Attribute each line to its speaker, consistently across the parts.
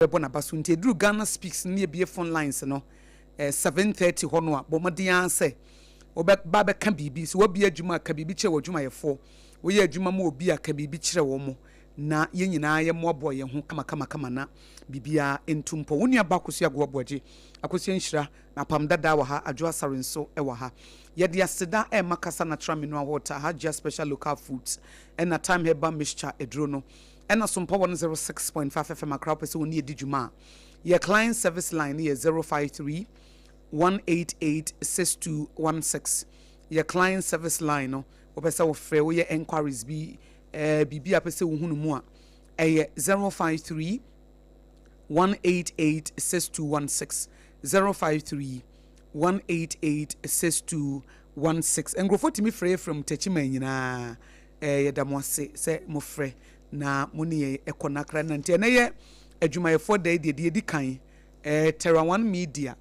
Speaker 1: Bɛbɔ n'aba so. Nti ɛduru Ghana Speaks no ne yɛbue phone lines no 7:30 hɔ no a, bɔ mmɔden ara sɛ wobɛba abɛka biribi. Sɛ woabue adwuma a, ka biribi kyerɛ w'adwumayɛfoɔ. Woyɛ adwuma ma obi a, ka biribi kyerɛ wɔn na yɛn nyinaa yɛmmoaboa yɛn ho kamakamakama na biribiara ntu mpɔn. Wo nuaba Akosua Agoa Boagye, Akosua Nhyira, na Apam Dadaa wɔ ha, Adwo Asare nso wɔ ha. Yɛde aseda rema Kasa Natural Mineral Water, Hajia Special Local Foods, ɛna Thyme Herbal Mixture aduro no. Ɛna Sompa 106.5 FM Accra wopɛ sɛ wo ne yɛ di dwuma a, yɛ client service line no yɛ 053 188 6216. Yɛ client service line no, wopɛ sɛ wofrɛ, woyɛ enquiries bi, eh, biribi a wopɛ sɛ wohunu mu a, ɛyɛ 053 188 6216. 053 188 6216. Nkurɔfoɔ tumi frɛ yɛ from Techiman nyinaa. Eh, yɛda mo ase sɛ mofrɛ na mo ne yɛn kɔ n'akra nante. Ɛnɛ yɛ adwumayɛfoɔ da yi deɛ, deɛ ɛdi kan, eh, Terra One Media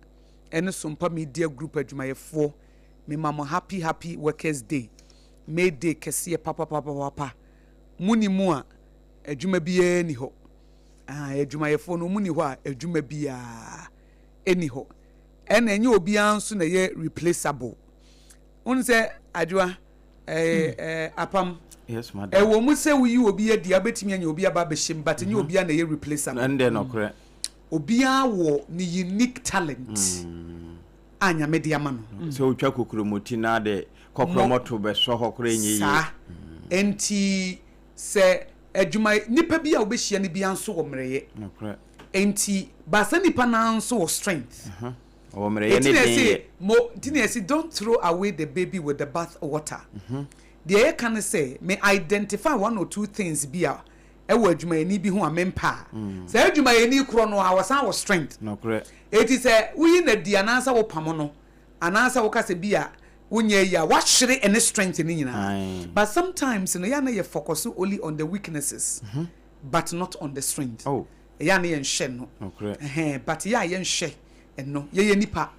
Speaker 1: ɛne Sompa Media Group adwumayɛfoɔ, mema mo happy happy workers day, May Day kɛseɛ papapapapa. Mo ni mu a, adwuma biara ni hɔ. Ah, adwumayɛfoɔ no, wɔn ni hɔ a, adwuma biara ɛni hɔ. Ɛna ɛnyɛ obiara nso na ɛyɛ replaceable. Wohu sɛ, Adwoa, ɛɛ ɛɛ apam.
Speaker 2: Yes, madam.
Speaker 1: Ɛwɔ mu sɛ woyi obi adi a wobɛtumi anya obi aba abɛhyɛ mu but ɛnyɛ mhm. obiara na ɛyɛ replaceable.
Speaker 2: Ɛnde nɔkorɛ.
Speaker 1: Obiara wɔ ne unique talent mm. a Nyame de ama no.
Speaker 2: Mm. Sɛ wotwa kokromoti na de kɔkrɔmɔto bɛsɔ hɔ koraa ɛnyɛ yie.
Speaker 1: Saa. Mm. Nti sɛ adwuma nipa bi a wobɛhyia no biara nso wɔ mmerɛyɛ.
Speaker 2: Nɔkorɛ.
Speaker 1: Nti baasa nipa naa nso wɔ strength. Uh
Speaker 2: mhm. -huh. Ɔwɔ mmerɛyɛ ne den yɛ.
Speaker 1: Mo nti na yɛsi don't throw away the baby with the bath water. Mhm. Deɛ yɛka ne sɛ me identify one or two things bi a ɛwɔ adwumayɛni bi ho a mempɛ a. Mm. Saa adwumayɛni korɔ no a wɔsan wɔ strength.
Speaker 2: Nokorɛ.
Speaker 1: Eti sɛ woyi no adi anaasɛ wopamo no anaasɛ woka sɛ bi a wonyɛ yi a wahyere ɛne strength no nyinaa. But sometimes no yɛ a na yɛ focus only on the weaknesses mm -hmm. but not on the strength.
Speaker 2: Oh.
Speaker 1: Ɛyɛ a na yɛnhwɛ no.
Speaker 2: Nokorɛ.
Speaker 1: Ɛhɛn but yɛ a yɛnhwɛ ɛno. Yɛyɛ nipa.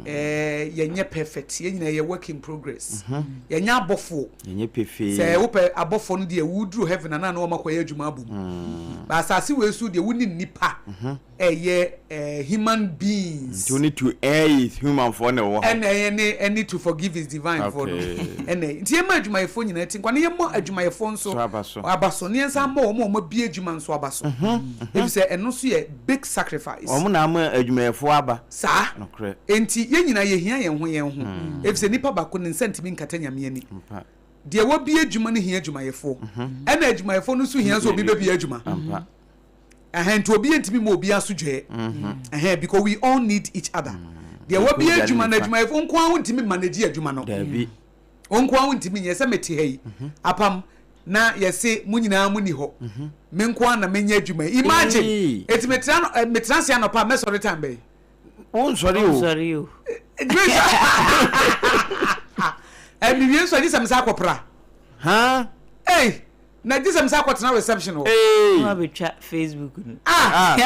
Speaker 1: Ɛɛ yɛnyɛ perfect. Yɛn nyinaa yɛ work in progress. Mhm. Yɛnyɛ abɔfoɔ.
Speaker 2: Yɛnyɛ pefee.
Speaker 1: Sɛ wopɛ abɔfoɔ no deɛ woduru heaven anaa na wɔn akɔyɛ adwuma abom. Mm. Ba asase wei so deɛ wo ne nipa mhm. ɛyɛ ɛɛ human beings.
Speaker 2: Nti wo ne to err is human foɔ na ɛwɔ ha.
Speaker 1: Ɛna ɛyɛ ne ɛne to forgive is divine foɔ no. Ɛna nti yɛma adwumayɛfoɔ nyinaa ti nkwa na yɛmmɔ adwumayɛfoɔ nso aba so na yɛnsan mmɔ wɔn a wɔabue adwuma nso aba so efisɛ ɛno nso yɛ big sacrifice.
Speaker 2: Wɔn na ama adwumayɛfoɔ aba.
Speaker 1: Saa.
Speaker 2: Nokorɛ.
Speaker 1: Enti yɛn nyinaa yɛhia yɛn ho yɛn ho efisɛ nipa baako ne nsa ntumi nkata Nyame ani. Deɛ wabue adwuma no hia adwumayɛfoɔ ɛna adwumayɛfoɔ no nso hia sɛ obi bɛbue adwuma. Ɛhɛn nti obi ntumi ma obi aso dwɛɛ. Ɛhɛn because we all need each other. Deɛ wabue adwuma no adwumayɛfoɔ nko ara wontumi manage adwuma no.
Speaker 2: Daabi.
Speaker 1: Wo nko ara wontumi nyɛ sɛ mete ha yi mhm. apam na yɛse mo nyinaa mo ni hɔ mhm. me nko ara na menyɛ adwuma yi imagine eti metena eh, metena ase anɔpa mɛsɔre time bɛyi.
Speaker 2: Wonsɔre o.
Speaker 3: Wonsɔre o.
Speaker 1: Ɛmi wie nso agye sɛ mesa akɔpra.
Speaker 2: Ha?
Speaker 1: Ei! Na gye sɛ mesa akɔtena reception hɔ.
Speaker 2: Ei!
Speaker 3: Na wabɛtwa Facebook no.
Speaker 1: Ah!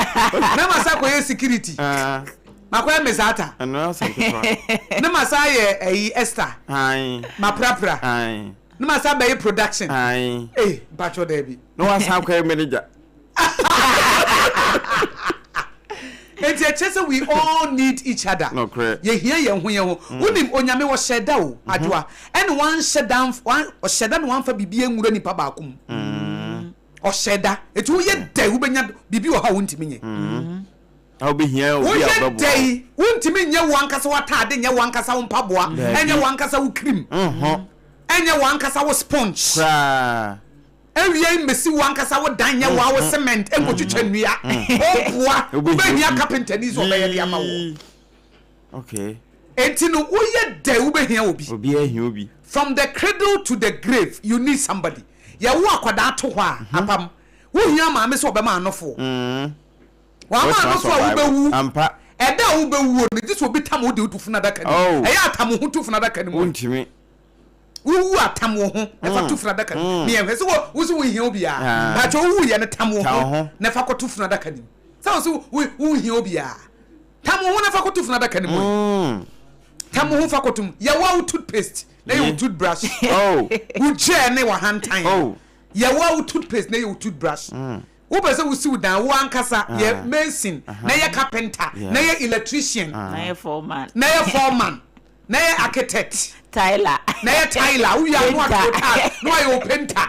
Speaker 1: Na masa akɔyɛ security.
Speaker 2: Ah.
Speaker 1: Makɔyɛ Mezata.
Speaker 2: Ɛno asɛm ketewa.
Speaker 1: Na masa ayɛ ɛyi Esther.
Speaker 2: Ae.
Speaker 1: Maprapra.
Speaker 2: Ae.
Speaker 1: Na masa abɛyɛ production.
Speaker 2: Ae.
Speaker 1: Ei, mpakyɛw daabi.
Speaker 2: Na wasan akɔyɛ manager.
Speaker 1: Enti ɛkyerɛ sɛ we all need each other.
Speaker 2: Nokorɛ.
Speaker 1: Yɛhia yɛn ho yɛn ho. Mm. Wonim Onyame ɔhyɛ da o, mhm. Adwoa. Ɛna wanhyɛ da ɔhyɛ da na wamfa biribi anwura nipa baako mu. Mm. Ɔhyɛ da. Eti woyɛ dɛ wobɛnya biribi wɔ hɔ a wontumi nyɛ.
Speaker 2: Mm. Na wobɛhia obi a
Speaker 1: Woyɛ
Speaker 2: ɔbɛboa
Speaker 1: dɛ
Speaker 2: wo.
Speaker 1: yi, wontumi nyɛ wo ankasa w'ataade, nyɛ wo ankasa wo mpaboa, ɛnyɛ wo ankasa wo cream, ɛnyɛ wo ankasa wo sponge.
Speaker 2: Koraa.
Speaker 1: Awia yi mmesi wo ankasa wo dan nyɛ wo wo cement nkotwitwa nnua. Ɔboa wobɛhia carpenter ni sɛ ɔbɛyɛ de ama wo.
Speaker 2: Okay.
Speaker 1: Enti no woyɛ dɛ wobɛhia obi.
Speaker 2: Obi ahia obi.
Speaker 1: From the cradle to the grave you need somebody. Yɛwo akwadaa to hɔ a mhm. apam. Wohia maame sɛ ɔbɛma anofoɔ.
Speaker 2: Mm.
Speaker 1: Wama anofoɔ a wobɛwu.
Speaker 2: Ampa.
Speaker 1: Ɛda a wobɛwuo no gye sɛ obi tam wo de wo to funu adaka no mu.
Speaker 2: Oh.
Speaker 1: Ɛyɛ atam wo ho to funu adaka no mu.
Speaker 2: Wontumi.
Speaker 1: Wowu a tam wo ho na fa to funu adaka no mu. Ne yɛnhwɛ sɛ wo wo so wonhia obiara. Pakyɛ wowu yɛ no tam wo ho na fa kɔto funu adaka no mu. Sɛ wo so wo wonhia obiara. Tam wo ho na fa kɔto funu adaka no mu. Tam wo ho fa kɔto mu. Yɛ wo a wo toothpaste na yɛ wo toothbrush.
Speaker 2: Oh.
Speaker 1: Wo gel ne w'ahantan.
Speaker 2: Oh.
Speaker 1: Yɛ wo a wo toothpaste na yɛ wo toothbrush. Wopɛ sɛ wosiw dan, wo ankasa yɛ mason, na yɛ carpenter, na yɛ electrician,
Speaker 3: na yɛ foreman,
Speaker 1: na yɛ foreman, na yɛ architect,
Speaker 3: tiler,
Speaker 1: na yɛ tiler. Wowie a na wato tile, na wayɛ wo painter.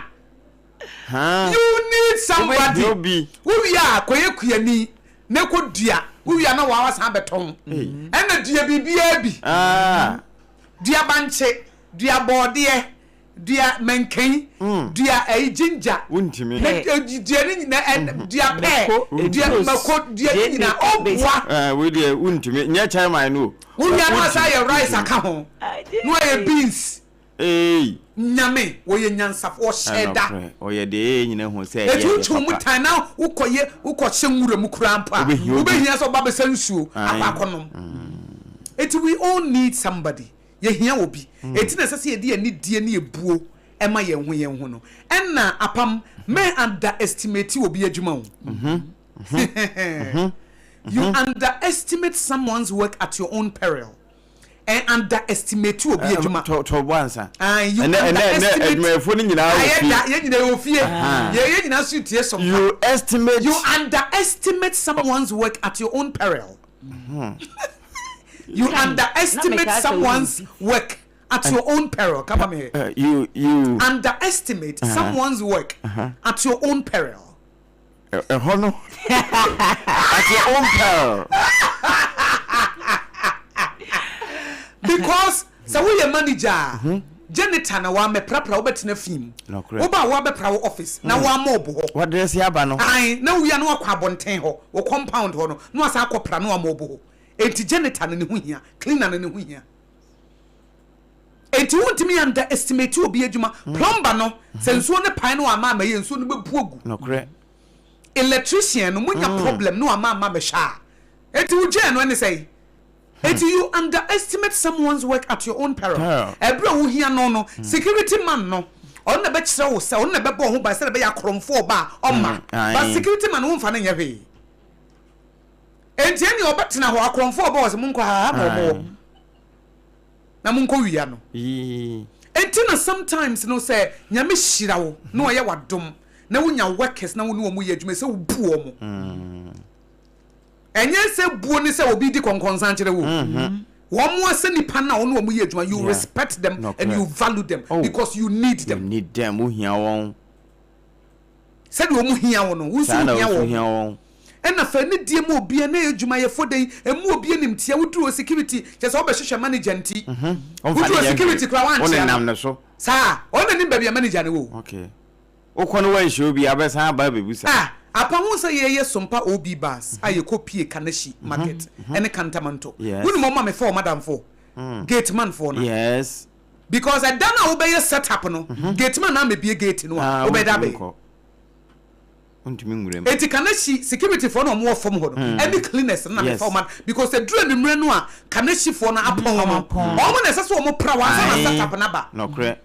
Speaker 1: You need somebody. Wowie a kɔyɛ kuani na kɔ dua. Wowie a na waa wasan abɛtɔn. Ɛna dua biribiara bi. Dua bankye, dua bɔɔdeɛ, dua mankan, dua ɛyi ginger.
Speaker 2: Wontumi.
Speaker 1: Na dua ne nyinaa ɛ dua pɛɛ, dua mako, dua ne nyinaa ɔboa.
Speaker 2: Wei deɛ wontumi nyɛ chairman no o.
Speaker 1: Wowie a na wasan ayɛ rice aka ho, na wayɛ beans.
Speaker 2: Eei.
Speaker 1: Nyame wɔyɛ nyansafo ɔhyɛɛ da.
Speaker 2: Ɛnɔkorɛ ɔyɛ deɛ yɛyɛ nyina hu sɛ ɛyɛ
Speaker 1: Eti
Speaker 2: ade
Speaker 1: wotwe wo mu
Speaker 2: papa.
Speaker 1: tan na wokɔ yɛ wokɔ hyɛ nwura mu koraa mpo a
Speaker 2: Wobɛhia obi.
Speaker 1: wobɛhia sɛ ɔba bɛsa nsuo akɔ
Speaker 2: Ae.
Speaker 1: akɔnom. Eti we all need somebody. Yɛhia obi. Eti na ɛsɛ sɛ yɛde anidie ne ebuo ɛma yɛn ho yɛn ho no. Ɛna apam mɛ underestimate obi adwuma o. You underestimate someone's work at your own peril. And underestimate obi adwuma.
Speaker 2: Tɔ tɔ bɔ ansa.
Speaker 1: Ah, you
Speaker 2: Ɛnɛ ɛnɛ ɛnɛ
Speaker 1: underestimate.
Speaker 2: adwumayɛfoɔ no nyinaa wɔ
Speaker 1: Ayɛ
Speaker 2: fie.
Speaker 1: da yɛn nyinaa wɔ fie. Yɛn yɛn nyinaa so tie sɔmpa.
Speaker 2: You estimate.
Speaker 1: You underestimate someone's work at your own peril. You underestimate
Speaker 3: na meka sɛ
Speaker 1: someone's work at your own peril. Come on here.
Speaker 2: You
Speaker 1: Underestimate someone's work at your own peril.
Speaker 2: Ɛhɔ no at your own peril.
Speaker 1: Because sɛ woyɛ manager a, janitor na wamɛprapra wobɛtena fi mu.
Speaker 2: Nokorɛ.
Speaker 1: Woba a woabɛpra wo office na woama ɔbo hɔ.
Speaker 2: Wadrɛse aba no.
Speaker 1: Ae, na wia na wakɔ abɔnten hɔ, wɔ compound hɔ no, na wasan akɔpra na wama ɔbo hɔ. Enti janitor no ne ho hia, cleaner no ne ho hia. Enti wontumi underestimate obi adwuma. Plumber no, sɛ nsuo no pae na wama ama yɛ nsuo no bɛbu agu.
Speaker 2: Nokorɛ.
Speaker 1: Electrician no, monya problem na wama ama mɛhwɛ a. Enti wogyae no ɛne sɛn? Enti you underestimate someone's work at your own peril.
Speaker 2: Peril.
Speaker 1: Ɛberɛ a wohia no no, security man no, ɔno na ɛbɛkyerɛ wo sɛ, ɔno na ɛbɛbɔ wo ho ban sɛdeɛ ɛbɛyɛ akorɔmfoɔ ɔba a, ɔmma. But security man no, womfa no nyɛ hwee. Enti ɛnneɛ ɔbɛtena hɔ, akorɔmfoɔ ɔba wɔ sɛ monkɔ ha, ha na ɔmo wɔ. Na monkɔ wia no. Enti na sometimes no sɛ Nyame hyira wo na ɔyɛ w'adom na wonya workers na wo ne wɔn yɛ adwuma, ɛsɛ wobu wɔn. Ɛnyɛ sɛ buo ne sɛ obi di kɔnkɔnsa nkyerɛ wo. Wɔn asɛ nipa na wɔn wɔn yɛ adwuma, you respect them and you value them because you need them.
Speaker 2: You need them, wohia wɔn.
Speaker 1: Sɛdeɛ wɔn hia wo no, wo nso wohia wɔn. Ɛna fa anidie ma obiara na ɛyɛ adwumayɛfoɔ dɛn, ɛmu obi animtia, woduru hɔ security, kyerɛ sɛ wobɛhwehwɛ manager nti, woduru hɔ security koraa woankyea no. Saa, ɔno na nim baabi a manager no wɔ o.
Speaker 2: Okay. Wokɔ no woanhyia obi a, wobɛsan aba abɛbusa.
Speaker 1: Ah, apa wohu sɛ yɛyɛ Sompa OB bus a yɛkɔ pie Kaneshie market ɛne Kantamanto. Wonim wɔn a mefa wɔn adamfoɔ? Gate man foɔ no.
Speaker 2: Yes.
Speaker 1: Because ɛda no a wobɛyɛ set up no, gate man na amɛbie gate no a, wobɛda abɛyɛ.
Speaker 2: Wontumi nwura mu.
Speaker 1: Enti Kaneshie security foɔ no a wɔn wɔ fam hɔ no, ɛne cleaners no na mefa wɔn ad because ɛduru anwummerɛ no a Kaneshie foɔ no apɔn no, wɔn na ɛsɛ sɛ wɔn pra wɔn ansa na set up no aba.
Speaker 2: Nɔkorɛ.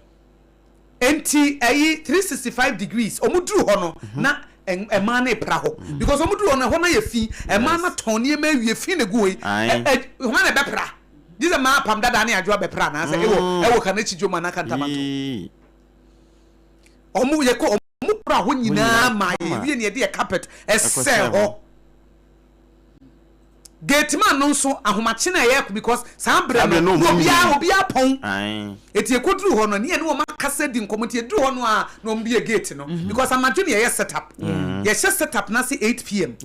Speaker 1: Enti ɛyi 365 degrees ɔmo duru hɔ no na ɛmaa no repra hɔ because ɔmo duru hɔ no ɛhɔ no ayɛ fi, ɛmaa no atɔn nneɛma awie fi na egu hɔ yi, ɛ ɛ hwan na ɛbɛpra? Gye sɛ maa apam dada ne adwoa bɛpra anaasɛ ɛwɔ ɛwɔ Kanekyi dwom anaa Kantamanto. Ɔmo yɛkɔ ɔmo pra hɔ nyinaa maa yɛ wie ne yɛde yɛ carpet ɛsɛn hɔ. Gate man no nso ahomakye na ɛyɛ because saa berɛ no na obiara obiara pɔn. Eti ekoduru hɔ no ne yɛne wɔn akasa di nkɔmɔ nti eduru hɔ no a na wɔn bue gate no because anadwo na yɛyɛ set up. Yɛhyɛ set up no ase 8 pm.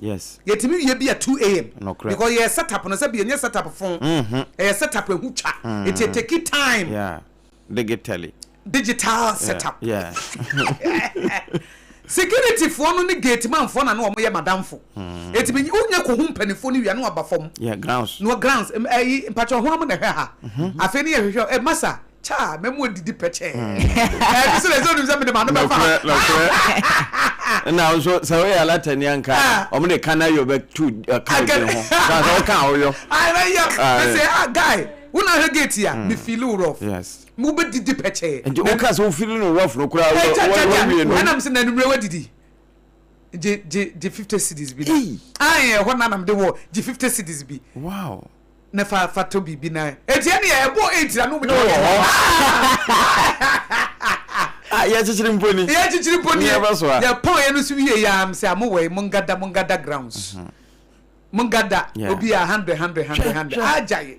Speaker 1: Yɛtumi wie bi a 2 am because yɛyɛ set up no sɛbi ɛnyɛ set up fon. Ɛyɛ set up ehu twa. Eti eteki time.
Speaker 2: Digitally.
Speaker 1: Digital setup. Security foɔ no ne gate man foɔ na na wɔn yɛ madamfo. Eti mi wonya kɔ hu mpanimfoɔ no wia na waba fam.
Speaker 2: Yeah, grounds.
Speaker 1: Na grounds ɛyi mpatsɔ ho amu na ɛhwɛ ha. Afei ne yɛ hwehwɛ ɛ masa kyaa mɛmu odidi pɛkyɛɛ. Ɛbi sɛ ɛsɛ onim sɛ mede ma no bɛfa ha.
Speaker 2: Nɔkorɛ nɔkorɛ. Na nso sɛ woyɛ alatani anka wɔn de kan ayɔ bɛ tu ka obi ho. Sɛ ɔka ɔyɔ.
Speaker 1: Ayɛ yɛ ɛsɛ ah guy. Wo na ahwɛ gate a, me feeli wo rough.
Speaker 2: Yes.
Speaker 1: Mo bɛ didi pɛkyɛɛ.
Speaker 2: Nti wo ka sɛ wo feeli no rough no koraa wo wo wie no.
Speaker 1: Ɛna mi sɛ na anumere wa didi. Gye gye gye 50 cedis bi na. Ayi ɛhɔ na nam de wɔ gye 50 cedis bi.
Speaker 2: Wow.
Speaker 1: Na fa fa tɔ biribi na. Eti ɛni ɛbɔ 8 na no mu. No wɔ hɔ.
Speaker 2: Ah, yɛkyekyere mpo ni.
Speaker 1: Yɛkyekyere mpo ni.
Speaker 2: Yɛbɛsoa.
Speaker 1: Yɛpɔn yɛ no so wie yɛ am sɛ amo wɔ yi mongada mongada grounds. Mongada
Speaker 2: Yeah.
Speaker 1: obi a 100 100 100 100 agyae.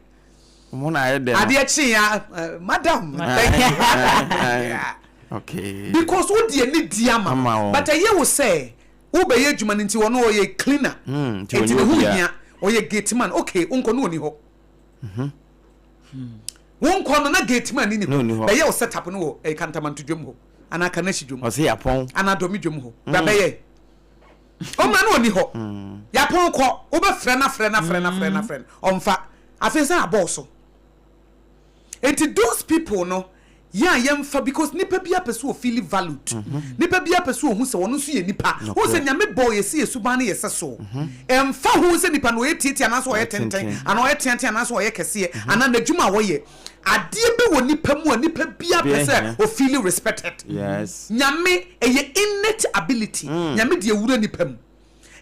Speaker 2: Mo na ayɛ dɛ no.
Speaker 1: Adeɛ kye ya madam thank you. Yeah.
Speaker 2: Okay.
Speaker 1: Because wo deɛ ne di ama.
Speaker 2: Ama wɔn.
Speaker 1: But ɛyɛ wo sɛ wobɛyɛ adwuma no nti ɔno ɔyɛ cleaner.
Speaker 2: Nti
Speaker 1: Nti
Speaker 2: ɔnyɛ
Speaker 1: ne ho
Speaker 2: obiara.
Speaker 1: hia. Ɔyɛ gate man. Okay, wonkɔ no ɔni hɔ. Wonkɔ no na gate man ni
Speaker 2: Na ɔnni
Speaker 1: hɔ.
Speaker 2: hɔ.
Speaker 1: Bɛyɛ wo set up no wɔ ɛyɛ Kantamanto dwam hɔ anaa Kanahyi dwam
Speaker 2: Ɔse yapɔn.
Speaker 1: anaa Dɔme dwam hɔ. Bra bɛyɛ. Ɔmmra no ɔni hɔ. Yapɔn kɔ wobɛfrɛ no afrɛ no afrɛ no afrɛ no afrɛ no ɔmfa. Afei sɛ abɔ wo so. Enti those people no yɛ a yɛmfa because nipa biara pɛ sɛ ɔfeeli valued. Nipa biara pɛ sɛ ɔhu sɛ ɔno nso yɛ nipa. Wohu sɛ Nyame bɔɔ yɛ sɛ yɛ suban ne yɛ sɛso. Ɛmfa ho sɛ nipa no ɔyɛ tiatia anaasɛ ɔyɛ tenten anaa ɔyɛ teatea anaasɛ ɔyɛ kɛseɛ anaa n'adwuma a ɔyɛ. Adeɛ bi wɔ nipa mu a nipa biara pɛ sɛ ɔfeeli respected. Nyame ɛyɛ innate ability. Nyame de awura nipa mu.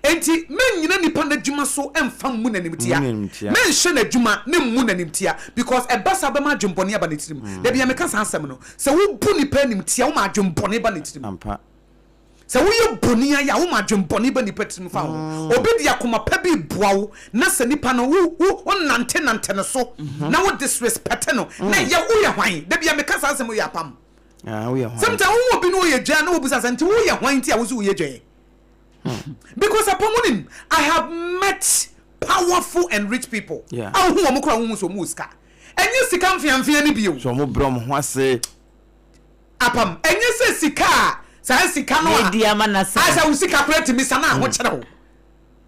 Speaker 1: Enti mennyina nipa n'adwuma so mfa mmu no animtia. Menhwɛ n'adwuma ne mmu no animtia because ɛba saa bɛma adwembɔne aba ne tirim. Da bia meka saa asɛm no. Sɛ wobu nipa animtia woma adwembɔne ba ne tirim. Sɛ woyɛ boni ayɛ a woma adwembɔne ba nipa tirim fa ho. Obi de akoma pa bi boa wo na sɛ nipa no wo wo wonante nante no so na wo disrespect no na ɛyɛ woyɛ hwan? Da bia meka saa asɛm woyɛ apam. Sometimes wohu obi na ɔyɛ dwan na wobisa sɛ nti woyɛ hwan nti a wo nso woyɛ dwan? Because apam wonim, I have met powerful and rich people.
Speaker 2: Yeah.
Speaker 1: A wohu wɔn koraa wohu sɛ wɔn wɔ sika. Ɛnyɛ sika mfeamfea no bio.
Speaker 2: So wɔn brɛ wɔn ho ase.
Speaker 1: Apam, ɛnyɛ sɛ sika a saa sika no a.
Speaker 3: Yɛdi ama na sa.
Speaker 1: Asɛ wo sika koraa tumi sa na ahokyerɛ wo.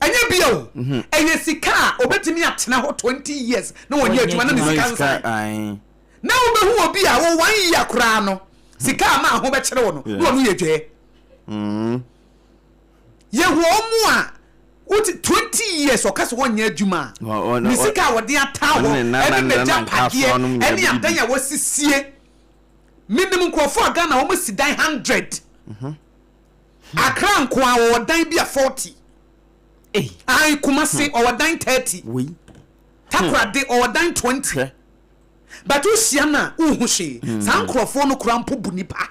Speaker 1: Ɛnyɛ bio. Ɛyɛ sika a obetumi atena hɔ 20 years na wɔnyɛ adwuma na ne sika nsan. Na wobɛhu obi a wɔ one year koraa no sika a ma aho bɛkyerɛ wo no na ɔno yɛ dwɛɛ. Yɛhu wɔn a wote 20 years ɔka sɛ wɔnyɛ adwuma a ne sika a wɔde ataa hɔ ɛne n'agyapadeɛ ɛne adan a wɔasisie. Menim nkurɔfoɔ a Ghana wɔn asi dan 100. Accra nko a wɔwɔ dan bi a 40. Ae Kumasi ɔwɔ dan 30. Takoradi ɔwɔ dan 20. But wohyia no a wonhu hwee. Saa nkurɔfoɔ no koraa mpo bu nipa.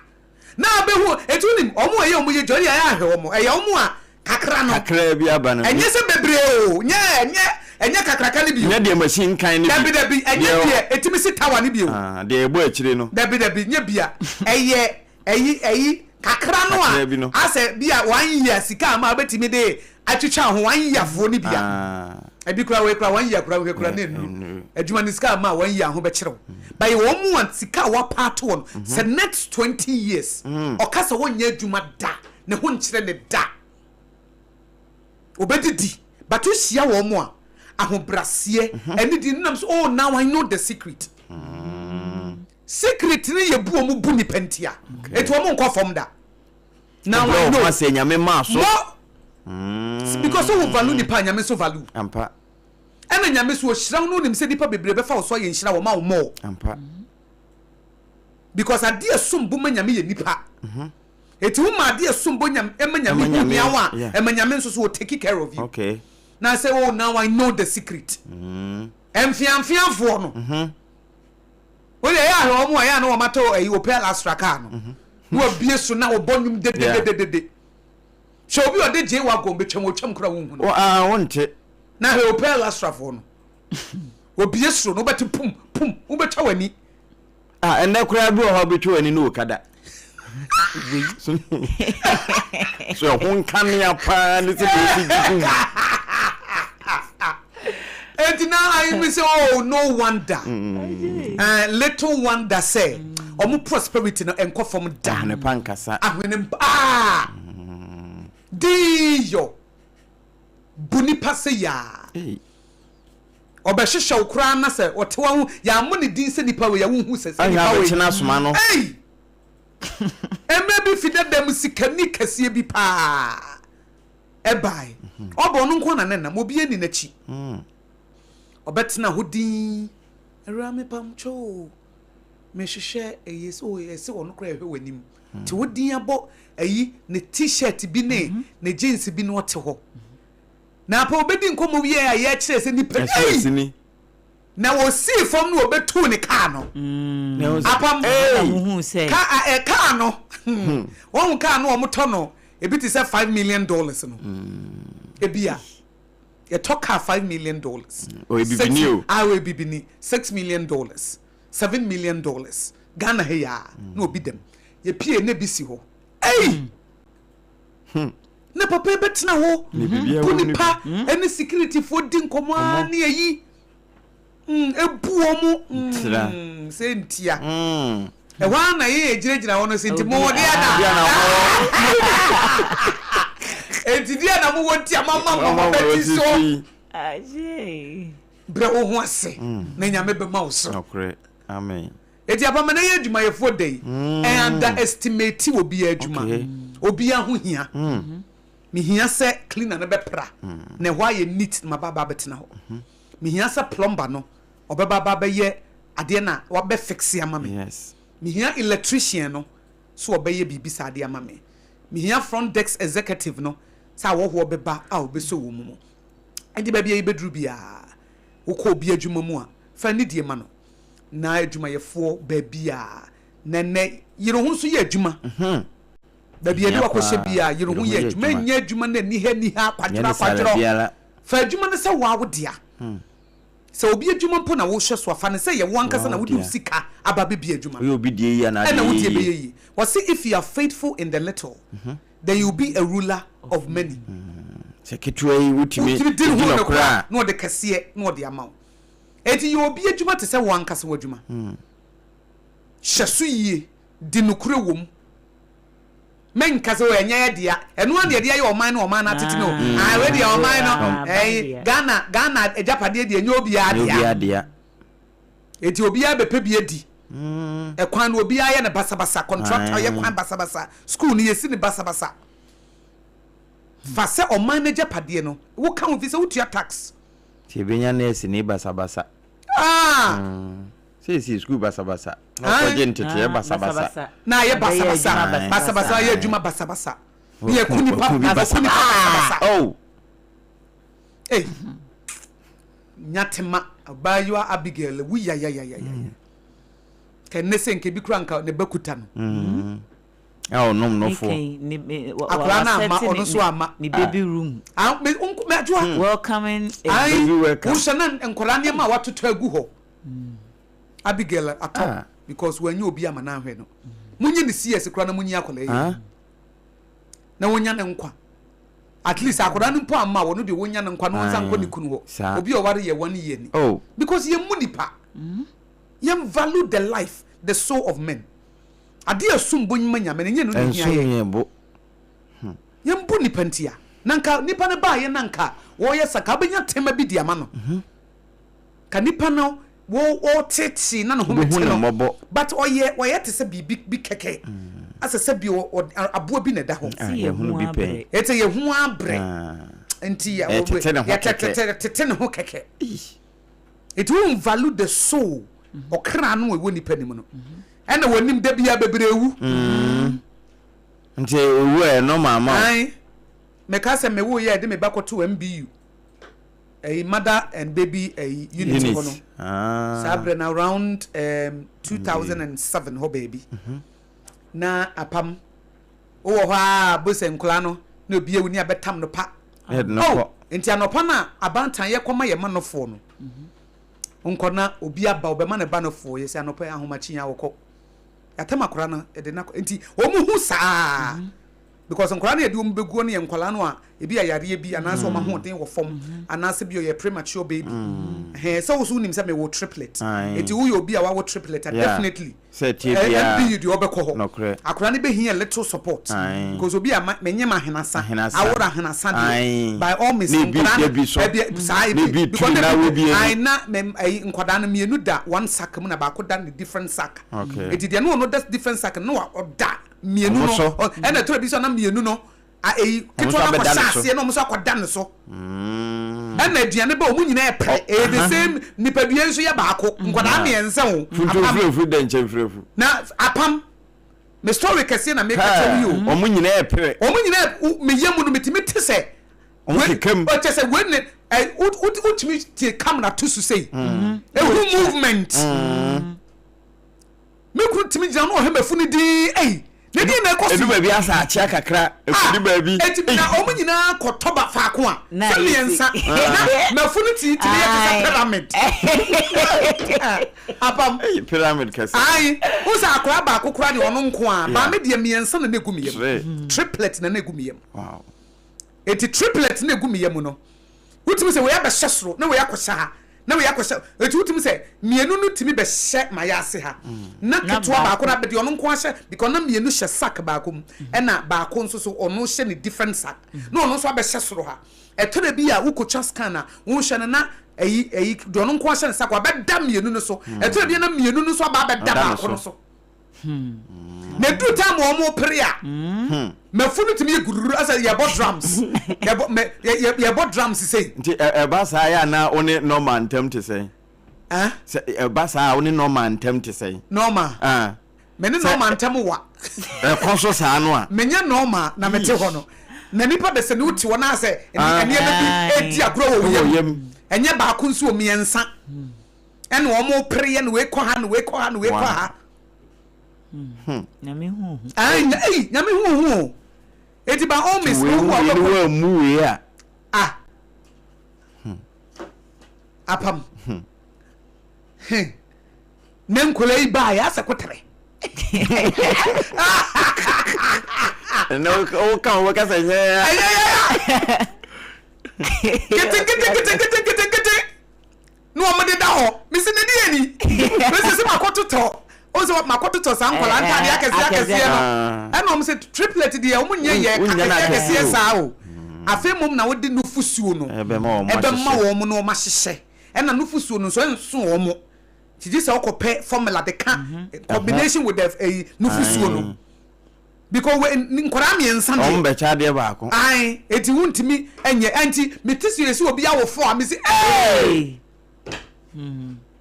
Speaker 1: Na abɛhu eti wonim wɔn a ɛyɛ wɔn yɛ dwa ɛyɛ ahwɛ wɔn ɛyɛ wɔn a kakra no.
Speaker 2: Kakra bi aba no.
Speaker 1: Ɛnyɛ sɛ bebree o nyɛ ɛnyɛ ɛnyɛ kakraka no bi o.
Speaker 2: Nyɛ deɛ machine kan no bi.
Speaker 1: Dabi dabi ɛnyɛ deɛ etimi si tower no bi o.
Speaker 2: Ah deɛ ɛbɔ akyire no.
Speaker 1: Dabi dabi nyɛ bia ɛyɛ ɛyi ɛyi kakra no a asɛ bi a one year sika ama wobɛtumi de atwitwa ho one year foɔ no bia ebi kura wei kura one year kura wei kura ne nnuru adwuma ne sika ama one year ho bɛkyerɛw bɛyɛ wɔn mu a sika a wapaato wɔn sɛ next 20 years ɔka sɛ wɔnyɛ adwuma da ne ho nkyerɛ ne da obɛdidi but wohyia wɔn mu a ahobraseɛ ɛne di nam so oh now I know the secret Secret no yɛ bu wɔn bu nipa ntia. Eti wɔn nkɔ fam da. Now I know.
Speaker 2: Sɛ nyame maa so.
Speaker 1: Mo. Mm. Because wo value nipa nyame nso value.
Speaker 2: Ampa.
Speaker 1: Ɛna nyame so ohyira wo no nim sɛ nipa bebree bɛfa wo so ayɛ nhyira wɔ ma wo more.
Speaker 2: Ampa.
Speaker 1: Because adeɛ ɛsom bo ma nyame yɛ nipa. Eti wo ma adeɛ ɛsom bo nyame ɛma nyame hu hia wo a ɛma nyame nso so wɔ take care of you.
Speaker 2: Okay.
Speaker 1: Na I say oh now I know the secret. Mm. Mfiamfiafoɔ no. Mm -hmm. Wo deɛ ɛyɛ ahwɛ wɔn a ɛyɛ a na wɔn atɔ ɛyi Opel Astra kaa no mhm. na wɔabie so na wɔbɔ nnwom dedededede hwɛ obi ɔde gye wagon betwam otwam kora wo hu no
Speaker 2: ah, wonte
Speaker 1: na hwɛ Opel Astra foɔ no obie soro no wobɛte pum pum wobɛtwa w'ani
Speaker 2: ah, ɛnɛ koraa bi wɔ hɔ wobɛtwa w'ani ne okada so ɛho nkanea paa ne sɛ deɛ ɛsi gyigyi mu
Speaker 1: enti na ayi mi sɛ oh no wonder mm. uh, little wonder sɛ ɔmo prosperity no ɛnkɔ fam da
Speaker 2: ahwene pa nkasa
Speaker 1: ahwene pa ah mm. diiyɔ bu nipa sɛ yaa ɔbɛhyehyɛ wo koraa na sɛ ɔte wa ho yɛammɔ ne din sɛ nipa wei a wonhu sɛ sɛ nipa wei
Speaker 2: asoma no
Speaker 1: ei mmerɛ bi fi dada mu sikani kɛseɛ bi paa ɛbae mhm. ɔbɔ ɔno nko na ne nam obi ani n'akyi mm. ɔbɛtena hɔ din awura mepamkyɛ o mehwehwɛ ɛyɛ sɛ ɛsɛ ɔno koraa ɛhwɛ w'anim mm. te wo din abɔ ayi ne t-shirt bi ne mhm. ne jeans bi na ɔte hɔ na apa obedi nkɔmmɔ wie a yɛkyerɛ sɛ nipa
Speaker 2: ei.
Speaker 1: Na wɔsii fam no wɔbɛtuu ne kaa no. Apam ka ɛ kaa no hmm. Wɔn kaa no wɔn tɔ no ebi te sɛ $5 million no. Ebi a yɛtɔ kaa $5 million.
Speaker 2: Ɔyɛ bibini o.
Speaker 1: A ɔyɛ bibini, $6 million, $7 million Ghana ha yi a na obi dɛm yɛpie na ebi si hɔ. Ei! Na papa yi bɛtena hɔ bu nipa ɛne securityfoɔ di nkɔmɔ ara ne ayi ebu wɔn sɛ ntia ɛhɔ ara na yɛyɛ gyinagyina hɔ no sɛ nti mo deɛ na nti deɛ na mo wɔ nti a mama mo mo bɛti so brɛ wo ho ase na Nyame bɛma wo so.
Speaker 2: Amen.
Speaker 1: Eti apamana yɛ adwumayɛfoɔ da yi, ɛ underestimate obiara adwuma. Obiara ho hia. Mehia sɛ cleaner no bɛpra na ɛhɔ ayɛ neat na maba aba abɛtena hɔ. Mehia sɛ plumber no ɔbɛba aba abɛyɛ adeɛ na wabɛ fixe ama me. Mehia electrician no sɛ ɔbɛyɛ biribi saa de ama me. Mehia front desk executive no sɛ awɔhoɔ bɛba a ɔbɛsɔ wɔn mu. Enti baabi a yɛbɛduru biara, wokɔ obi adwuma mu a, fa anidie ma no. Na adwumayɛfoɔ baabi a na ɛnɛ yere ho nso yɛ adwuma. Baabi a yɛde wakɔhyɛ biara, yere ho yɛ adwuma. Nyɛ adwuma no aniha aniha, akwadworɔ akwadworɔ. Fa adwuma no sɛ wo ara wo dea. Sɛ obi adwuma mpo na wohwɛ so a, fa no sɛ ɛyɛ wo ankasa na wode wo sika aba abɛbue adwuma no. Ɛna wo deɛ bɛyɛ yie. Wɔse if you are faithful in the little, then you will be a ruler of many.
Speaker 2: Sɛ ketewa yi wotumi
Speaker 1: di
Speaker 2: di
Speaker 1: ho
Speaker 2: nokorɛ a.
Speaker 1: Na ɔde kɛseɛ na ɔde ama wo. Enti yɛ obi adwuma te sɛ wo ankasa w'adwuma. Hyɛ so yie, di nokorɛ wom. Menka sɛ, oh, ɛnyɛ yɛ dea. Ɛno ara na yɛde ayɛ ɔman no, ɔman no atete no. Ah, wei deɛ ɔman no, ɛyi, Ghana, Ghana agyapadeɛ deɛ ɛnyɛ obiara
Speaker 2: dea. Ɛnyɛ obiara dea.
Speaker 1: Enti obiara bɛpɛ bi adi. Ɛkwan no obiara yɛ no basabasa, contractor yɛ kwan basabasa, school no yɛsi no basabasa. Fa sɛ ɔman no agyapadeɛ no, woka ho fi sɛ wotua tax.
Speaker 2: Nti ebenya nurse ni basabasa.
Speaker 1: Ah!
Speaker 2: Seesei sukuu basabasa. Na ɔkɔgye nteteɛ basabasa.
Speaker 1: Na ayɛ basabasa. Basabasa ayɛ adwuma basabasa. Ne yɛ ku nipa basabasa.
Speaker 2: Oh.
Speaker 1: Hey. Nyatema abaayewa Abigail wu yayayayaya. Kɛnɛ sɛ nka bi kura nka ne ba kuta no.
Speaker 2: A ɔnom nofoɔ.
Speaker 1: Akwadaa no amma, ɔno nso amma.
Speaker 3: Ne baby room.
Speaker 1: Ah, me, nko, me adwoa.
Speaker 3: Hmm. Welcoming.
Speaker 1: Ayi,
Speaker 2: Baby welcome.
Speaker 1: wohyɛ na nkwadaa nneɛma a watotɔ agu hɔ. Abigail atɔ
Speaker 2: Ah.
Speaker 1: because wɔnyɛ obi ama no ahwɛ no. Munyi ne CS koraa na munyi akwadaa yi.
Speaker 2: Ah.
Speaker 1: Na wɔnya ne nkwa. At least akwadaa no mpo amma wɔn deɛ wɔnya ne nkwa na wɔnsa nkɔ ne kunu hɔ.
Speaker 2: Saa.
Speaker 1: Obi a ɔware yɛ one year ni.
Speaker 2: Oh.
Speaker 1: Because yɛn mu nipa. Yɛn value the life, the soul of men. Adeɛ a ɛsom bo ma Nyame no, ɛnyɛ ɛno na ɛhia
Speaker 2: Ɛnsom
Speaker 1: yɛn.
Speaker 2: yɛn bo.
Speaker 1: Yɛmbu nipa ntia. Na nka nipa no baayɛ na nka wɔyɛ sa, ka wobɛnya tema bi de ama no. Ka nipa no wo ɔtetee na ne ho
Speaker 2: Wobɛhu
Speaker 1: mete
Speaker 2: no
Speaker 1: no.
Speaker 2: mmɔbɔ.
Speaker 1: But ɔyɛ ɔyɛ te sɛ biribi bi kɛkɛ. Asɛ sɛ bi ɔ ɔ aboa bi na ɛda hɔ.
Speaker 2: Ah,
Speaker 3: Sɛ
Speaker 2: yɛhunu
Speaker 3: yɛhu
Speaker 2: bi pɛn.
Speaker 3: abrɛ.
Speaker 1: Ɛte yɛhu abrɛ.
Speaker 2: Ah.
Speaker 1: Nti yɛ
Speaker 2: Ɛtete ne ho kɛkɛ.
Speaker 1: yɛtete ne ho kɛkɛ.
Speaker 2: Ih.
Speaker 1: Nti wo value the soul, ɔkra no a ɛwɔ nipa no mu no. Ɛna wɔnim da biara bebree wu.
Speaker 2: Mm. Nti owu a ɛno maama o.
Speaker 1: Ae. Meka sɛ me wo yɛ de me ba kɔto MBU. Ɛyi mother and baby ɛyi unit hɔ no.
Speaker 2: Ah.
Speaker 1: Saa berɛ no around um, 2007 hɔ baabi.
Speaker 2: Mm -hmm.
Speaker 1: Na apam wowɔ hɔ a bo sɛ nkwadaa no na obi awu ne abɛtam no pa.
Speaker 2: Oh,
Speaker 1: nti anɔpa no a abantan yɛkɔma yɛ ma nofoɔ no. Mm -hmm. Wonkɔ na obi aba ɔbɛma ne ba no foɔ yɛsɛ anɔpa yi ahomakye yi awɔkɔ yɛatam akora no yɛde no akɔ nti wɔn hu saa mm -hmm. because nkwadaa no yɛde wɔn bɛguo no yɛ nkwadaa no a ebi ayareɛ bi anaasɛ wɔn mm. ahoɔden wɔ fam mm-hmm. anaasɛ bi ɔyɛ premature baby mm. ɛhɛn sɛ woso wonim sɛ mewɔ triplet eti woyɛ obi a wawo triplet a definitely
Speaker 2: Sɛ ɛteɛ biara.
Speaker 1: MBU deɛ ɔbɛkɔ hɔ.
Speaker 2: Nokorɛ.
Speaker 1: Akwadaa no bɛhia little support.
Speaker 2: Ae.
Speaker 1: Because obi a ma menyem ahenasa.
Speaker 2: Ahenasa.
Speaker 1: Aworo ahenasa deɛ.
Speaker 2: Ae.
Speaker 1: By all means
Speaker 2: Na ebi
Speaker 1: nkwadaa no
Speaker 2: da bi so.
Speaker 1: ɛbi saa
Speaker 2: Na
Speaker 1: ebi
Speaker 2: ebi
Speaker 1: because
Speaker 2: tui
Speaker 1: na
Speaker 2: na
Speaker 1: ebi
Speaker 2: awɔ bi
Speaker 1: ae
Speaker 2: ani.
Speaker 1: na me ɛyi nkwadaa no mmienu da one sack mu na baako da ne different sack.
Speaker 2: Okay.
Speaker 1: Eti deɛ na ɔno da different sack no na wa ɔda mmienu
Speaker 2: Ɔmo
Speaker 1: no
Speaker 2: so.
Speaker 1: ɔ ɛna ɛtɔ da bi nso a na mmienu no a eyi
Speaker 2: Ɔmo
Speaker 1: ketewa
Speaker 2: nso
Speaker 1: no
Speaker 2: abɛda
Speaker 1: akɔhyɛ
Speaker 2: ne so.
Speaker 1: aseɛ na ɔmo nso akɔda ne so.
Speaker 2: Mm.
Speaker 1: Ɛna aduane bɛ ɔmo nyinaa pɛ. Ɛyɛ the same nipadua nso yɛ baako. Nkwadaa mmiɛnsa o.
Speaker 2: Funtum
Speaker 1: Apam.
Speaker 2: mfirafiri dɛ nkyɛn mfirafu.
Speaker 1: Na apam. Me story kɛseɛ na meka kyerɛ wo yi o.
Speaker 2: Ɔmo nyinaa pere.
Speaker 1: Ɔmo nyinaa me yɛ mu no metumi te sɛ.
Speaker 2: Wɔn keka mu.
Speaker 1: Ɔkyɛ sɛ wei ne ɛ wotumi tie camera to so sei. Ehu movement. Me kunu tumi gyina no ɔhwɛ mafu no din ei. Ne din na ɛkɔ so.
Speaker 2: Edu baabi asa akyea kakra. Ekodi baabi.
Speaker 1: Eti na wɔn nyinaa kɔtɔ ba faako a sɛ mmiɛnsa na mafu no ti tumi yɛ te sɛ pyramid. Apam.
Speaker 2: Pyramid kɛse.
Speaker 1: Ayi, n sɛ akwadaa baako koraa deɛ ɔno nko a, maame deɛ mmiɛnsa na na egu mi yam. Triplet na na egu mi yam.
Speaker 2: Wow.
Speaker 1: Eti triplet na egu me yam no, wotumi sɛ wei abɛhyɛ soro na wei akɔhyɛ ha na wei akɔhyɛ eti wotumi sɛ mmienu no tumi bɛhyɛ m'ayaase ha na ketewa baako no abɛde ɔno nko ahyɛ because na mmienu hyɛ sack baako mu ɛna baako nso so ɔno hyɛ ne different sack na ɔno nso abɛhyɛ soro ha. Ɛtɔ da bi a wokɔtwa scan a wohwɛ no na ɛyi ɛyi deɛ ɔno nko ahyɛ ne sack wabɛda mmienu no so. Ɛtɔ da bi a na mmienu no nso aba abɛda baako no so. Na eduru time a wɔn pere a, mɛfu no tumi yɛ gururu asɛ yɛbɔ drums, yɛbɔ mɛ yɛ yɛbɔ drums sei.
Speaker 2: Nti ɛba saa yɛ ana wo ne Norma ntam te sɛn? Sɛ ɛba saa a wo ne Norma ntam te sɛn?
Speaker 1: Norma? Me ne Norma ntam wa.
Speaker 2: Ɛkɔ so saa no a.
Speaker 1: Menyɛ Norma na mete hɔ no. Na nipa de sɛ ne wote hɔ na asɛ nneɛma bi edi agorɔ wɔ wo yam. Ɛnyɛ baako nso o, mmiɛnsa. Ɛna wɔn pere yɛ na wei kɔ ha na wei kɔ ha na wei kɔ ha.
Speaker 2: Hmm.
Speaker 3: Nyame hu hu.
Speaker 1: Ayi ayi nyame hu hu o. Eti ba all miss no hu a
Speaker 2: wei wa mu wei a.
Speaker 1: Ah. Hmm. Apam. Hmm. Hmm. Ne nkola yi baa yɛ asɛ kotere.
Speaker 2: Ɛnna wo ka wo kasa nyɛ.
Speaker 1: Ɛyɛ yɛ ya. Kete kete kete kete kete kete. Na wɔn deda hɔ mesi na deɛ ni mesi sɛ makɔtotɔ o sɛ makɔtotɔ saa nkwadaa ntaadeɛ akɛseɛ akɛseɛ no ɛna wɔn sɛ triplet deɛ wɔn nyɛ yɛ akɛseɛ akɛseɛ saa o afei mmom na wɔde nufusuo no
Speaker 2: ɛbɛma
Speaker 1: wɔn na wɔn ahyehyɛ ɛna nufusuo no nso ɛnso wɔn ti gye sɛ ɔkɔpɛ formula de ka combination with the ɛyi nufusuo no. Because we nkwadaa mmiɛnsa deɛ.
Speaker 2: Wɔn bɛkyɛ adeɛ baako.
Speaker 1: Ae eti wuntumi nyɛ ɛnti me ti so yɛsi obi awo fo a me si ee.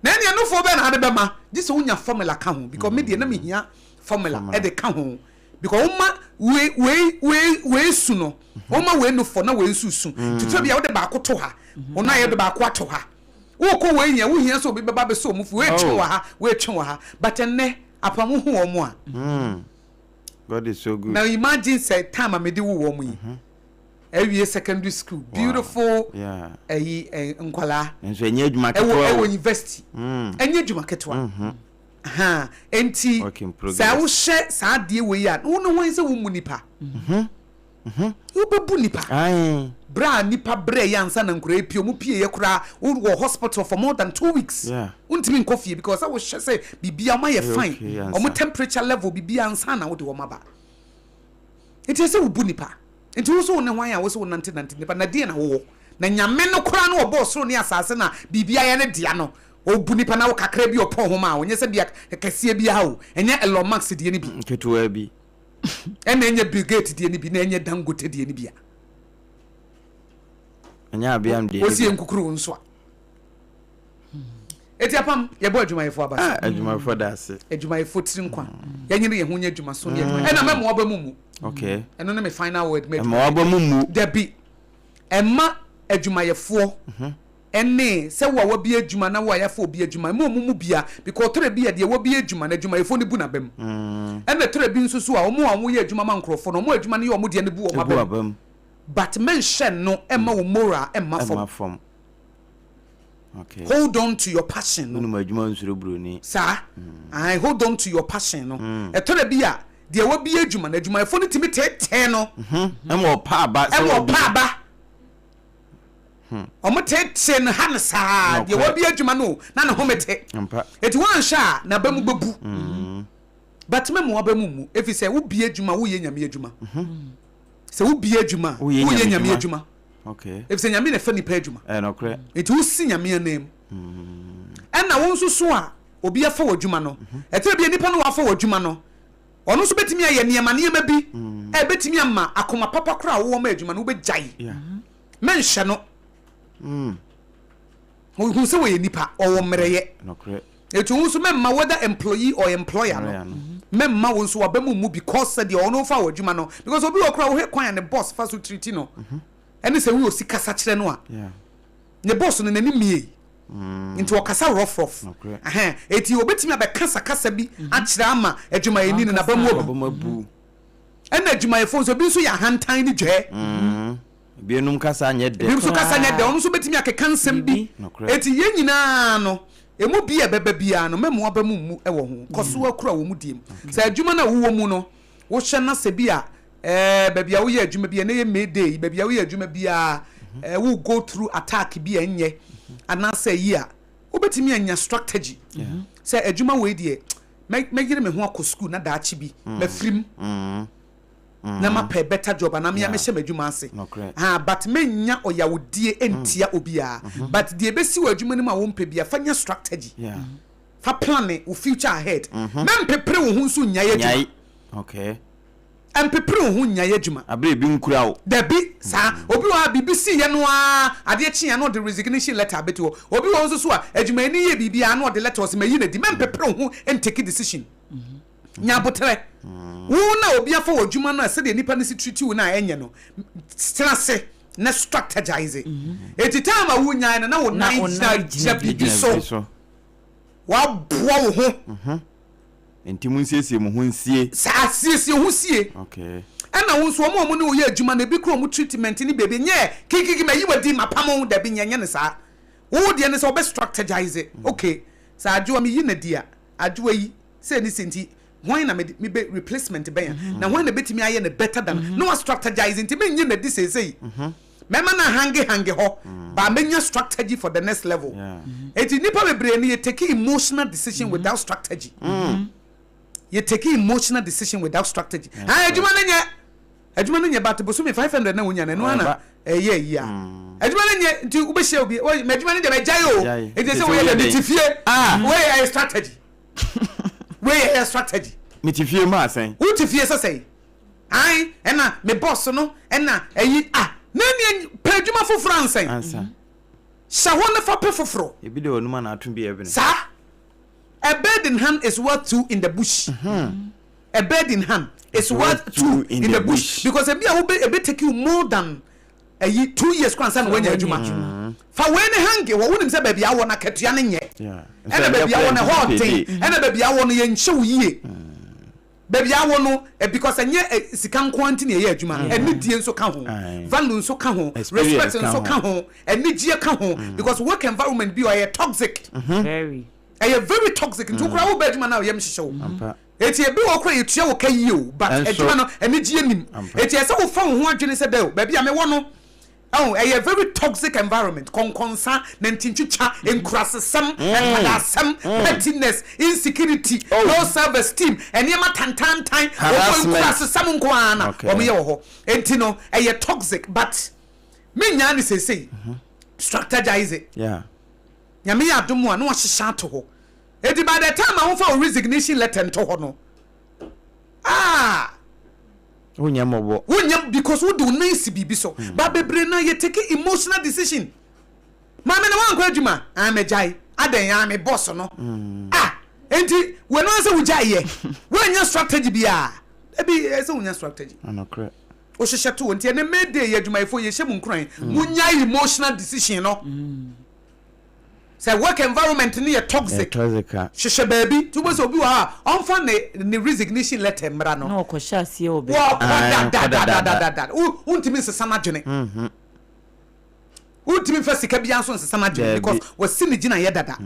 Speaker 1: Na ɛnneɛ nufoɔ bɛn na ade bɛma gye sɛ wonya formula ka ho because me deɛ na me hia formula ɛde ka ho because woma wei wei wei wei su no woma wei nufo na wei nso su tutu bi a wode baako to ha wɔn a yɛde baako ato ha wokɔ wei hia wohia sɛ obi bɛba bɛsɔ wɔn fi wei twe wɔ ha wei twe wɔ ha but ɛnnɛ apam ho wɔn a.
Speaker 2: God is so good.
Speaker 1: Now imagine sɛ time a mede wo wɔn yi. Awie secondary school beautiful ɛyi nkwadaa.
Speaker 2: Nso ɛnyɛ adwuma ketewa o.
Speaker 1: Ɛwɔ university. Ɛnyɛ adwuma ketewa. Nti sɛ wohyɛ saa adeɛ wei a wo ne ho sɛ wo mu nipa. Wobɛbu nipa. Berɛ a nipa brɛ yɛ ansa na nkwadaa pie, wɔn pie yɛ koraa wɔ hospital for more than 2 weeks. Wontumi nkɔ fie because sɛ wohyɛ sɛ biribiara wɔn ayɛ fine, wɔn temperature level biribiara ansa na wode wɔn aba. Nti ɛsɛ wobu nipa. Nti wo so wo ne hwan a wo sɛ wo nante nante nipa na deɛ na wowɔ. Na Nyame no koraa no ɔbɔɔ soro ne asase na biribiara yɛ ne dea no. Ɔbu nipa na wo kakra bi ɔpɔn ho ma wo nyɛ sɛ bia kɛseɛ biara o. Ɛnyɛ Elon Musk deɛ no bi.
Speaker 2: Ketewa bi.
Speaker 1: Ɛna ɛnyɛ Bill Gates deɛ no bi na ɛnyɛ Dangote deɛ no bi a.
Speaker 2: Ɛnyɛ abeam deɛ no bi.
Speaker 1: Wosi nkukuru nso a. Eti apam yɛbɔ adwumayɛfoɔ aba so.
Speaker 2: Ah, adwumayɛfoɔ da ase.
Speaker 1: Adwumayɛfoɔ tiri nkwa. Yɛnyere yɛn ho nyɛ adwuma so ne adwuma. Ɛna mɛma waba mu mu.
Speaker 2: Okay.
Speaker 1: Ɛno ne me final word.
Speaker 2: Ɛma waba mu mu.
Speaker 1: Dabi. Ɛma adwumayɛfoɔ ɛne sɛ wo a wabie adwuma na wo a yɛafa obi adwuma ɛma ɔmo mu bia because ɔtɔrɔ bi yɛ deɛ wabie adwuma na adwumayɛfoɔ no bu n'aba mu. Ɛna ɛtɔrɔ bi nso so a ɔmo a ɔmo yɛ adwuma ma nkorɔfoɔ no ɔmo adwuma no yɛ ɔmo deɛ no bu ɔmo aba mu. But menhyɛ no ɛma wo moral ɛmma fam.
Speaker 2: Okay.
Speaker 1: Hold on to your passion no.
Speaker 2: Wonum adwuma nsuro buroni.
Speaker 1: Saa. Mm. Hold on to your passion no. Ɛtɔ da bi a deɛ wabie adwuma no adwumayɛfoɔ no tumi teetee no.
Speaker 2: Ɛma ɔpa aba.
Speaker 1: Ɛma ɔpa aba. Ɔmo teetee no ha no saa deɛ wabie adwuma no na ne home te. Eti wɔnhwɛ a n'aba mu bɛbu. But mɛmu aba mu mu efi sɛ wobie adwuma woyɛ Nyame adwuma. Sɛ wobie adwuma woyɛ Nyame adwuma. Efisɛ Nyame na ɛfa nipa adwuma. Nti wosi Nyame anan mu. Ɛna wo nso so a obi afa w'adwuma no, ɛtɔ bi a nipa no wafa w'adwuma no, ɔno nso bɛtumi ayɛ nneɛma nneɛma bi a ɛbɛtumi ama akoma papa koraa a wowɔ ma adwuma no wobɛgyae. Mɛnhyɛ no. Hu sɛ wɔyɛ nipa, ɔwɔ mmerɛyɛ. Eti wo nso mɛmma whether employee or employer no, mɛmma wo nso waba mu mu because sɛdeɛ ɔno fa w'adwuma no, because obi wɔ koraa wohwɛ kwan a ne boss fa so treat no. Ɛne sɛ woyɛ osi kasa kyerɛ no a, ne boss no n'ani mmiei. Nti ɔkasa rough rough. Ɛhɛn, eti obetumi abɛkasa kasa bi akyerɛ ama adwumayɛni no n'aba mu abu. Ɛna adwumayɛfoɔ nso, ebi nso yɛ ahantan ne dwɛɛ.
Speaker 2: Ebinom kasa nyɛ dɛ.
Speaker 1: Ebinom nso kasa nyɛ dɛ, ɔno nso betumi akeka nsɛm bi. Eti yɛn nyinaa no, emu bi a ɛbɛba biara no, mɛma w'aba mu mmu wɔ ho. Kɔ so ara kura wɔn mudie mu. Sɛ adwuma no a wowɔ mu no, wohwɛ na sɛ bi a ɛɛ baabi a woyɛ adwuma bi, ɛnɛ yɛ May Day yi, baabi a woyɛ adwuma biara, ɛɛ wo go through attack bi a ɛnyɛ anaasɛ ayi a, wobɛtumi anya strategy sɛ adwuma wei deɛ mɛyere me ho akɔ sukuu na daakye bi mafiri mu na mapɛ better job anaa mea mɛhyɛ m'adwuma ase. Ha, but mɛnya ɔyawodie ntia obiara. But deɛ ɛbɛsi wɔ adwuma no mu a wompɛ biara, fa nya strategy. Fa plan wo future ahead. Mɛmpepere wo ho nso nnyae adwuma.
Speaker 2: Okay.
Speaker 1: Mpepere wo ho nnyae adwuma.
Speaker 2: Abere ebi nkura wo.
Speaker 1: Dabi, saa. Obi wɔ hɔ a, biribi siiɛ no ara, adeɛ kyeeɛ a na ɔde resignation letter abɛto hɔ. Obi wɔ hɔ nso so a, adwumayɛni yɛɛ biribi ara na ɔde letter, ɔse mayi no adi. Mɛmpepere wo ho ntake decision. Nya aboterɛ. Wo na obi afa wɔ adwuma no a, sɛdeɛ nipa no si treat wo no a ɛnyɛ no, tena ase na strategize. Enti time a wonyae no, na wo nan gyina biribi so. Woaboa wo ho.
Speaker 2: Enti monsiesie mo ho nsie.
Speaker 1: Saa, siesie wo ho sie.
Speaker 2: Okay.
Speaker 1: Ɛna wo nso, wɔn a wɔne wo yɛ adwuma no, ebi koraa wɔn treatment ne baabi nyɛ kikiki, mayi w'adi, mapam wo, dabi, nyɛ, nyɛ no saa. Wo deɛ ne sɛ wobɛ strategize, okay, sɛ Adwoa meyi no adi a, Adwoa yi, sei ne sei nti, hwan na mede, mebɛ, replacement bɛn a, na hwan na bɛtumi ayɛ no better than, na wa strategize, nti menyi no adi seesei. Mɛma no ahange hange hɔ but mɛnya strategy for the next level. Eti nipa bebree no yɛ take emotional decision without strategy. Yɛ take emotional decision without strategy. Ah, adwuma no nyɛ adwuma no nyɛ but bosome 500 na wonya no ɛno ana ɛyɛ ayi a. Adwuma no nyɛ nti wobɛhyia obi ma adwuma no deɛ magyae o. Nti sɛ woyɛ dɛ mete fie. Wei ɛyɛ strategy. Wei ɛyɛ strategy.
Speaker 2: Mete fie ma asɛn.
Speaker 1: Wote fie sɛ sɛn? Ae ɛna me boss no ɛna ɛyi ah na ɛneɛ pɛ adwuma foforɔ ansɛn.
Speaker 2: Ansa.
Speaker 1: Hyɛ hɔ na fa pɛ foforɔ.
Speaker 2: Ebi de ɔnum ana ato bi ɛbene.
Speaker 1: Saa. A bird in hand is worth two in the bush. A bird in hand is worth two in the bush. Because ebi a wobe ebe take you more than ɛyi 2 years kora ansa na woanya adwuma. Fa wei ne hange hɔ wonim sɛ baabi awɔ no akatua no nyɛ. Ɛna baabi awɔ no ɛhɔ ɔden. Ɛna baabi awɔ no yɛnhyɛ wo yie. Baabi a wɔ no eh, because ɛnyɛ eh, sika nko ara nti na yɛyɛ adwuma. Anidie nso ka ho, value nso ka ho, respect nso ka ho, anigyeɛ ka ho. Because work environment bi wɔ ɛyɛ toxic.
Speaker 3: Very.
Speaker 1: Ɛyɛ very toxic. Nti wo koraa woba adwuma no a yam hyehyɛ wo. Eti ebi wɔ hɔ koraa yɛtua wo ka yie o, but adwuma no anigyeɛ nim. Eti ɛsɛ wofa wo ho adwene sɛ dɛ o, baabi a mewɔ no, Ɛho, ɛyɛ very toxic environment, kɔnkɔnsa, nantintwitwa, nkurasesɛm, nkwadasɛm, pettiness, insecurity, low self esteem, nneɛma tantantan, wɔn nkurasesɛm nko ara na wɔn yɛ wɔ hɔ. Enti no, ɛyɛ toxic, but menyaa ne seesei. Strategize it. Nyame yɛ adom a, na wahyehyɛ ato hɔ. Enti by the time a wofa wo resignation letter nto hɔ no, ah!
Speaker 2: Wonyɛ mmɔbɔ.
Speaker 1: Wonyɛ because wode wo nan si biribi so. Mm. Ba bebree na yɛ take emotional decision. Maame na wankɔ adwuma. Ah magyae. Adɛn ah me boss no. Mm. Ah enti wɛno ansɛ wogyae yɛ. Woanya strategy biara. Ebi ɛsɛ wonya strategy.
Speaker 2: Anokorɛ.
Speaker 1: Wohyehyɛ to nti ɛnɛ May Day yɛ adwumayɛfoɔ yɛhyɛ mu nkuran. Mm. Munya emotional decision no. Mm. Sɛ work environment no yɛ toxic, hwehwɛ baabi. Nti wobɛhu sɛ obi wɔ hɔ a, ɔmfa ne ne resignation letter mmra no.
Speaker 3: Na ɔkɔhyɛ aseɛ wɔ baabi.
Speaker 1: Wɔkɔ dadadadadada. Wontumi nsesa n'adwene. Wontumi mfa sika biara nso nsesa n'adwene because wasi ne gyinaeɛ dada.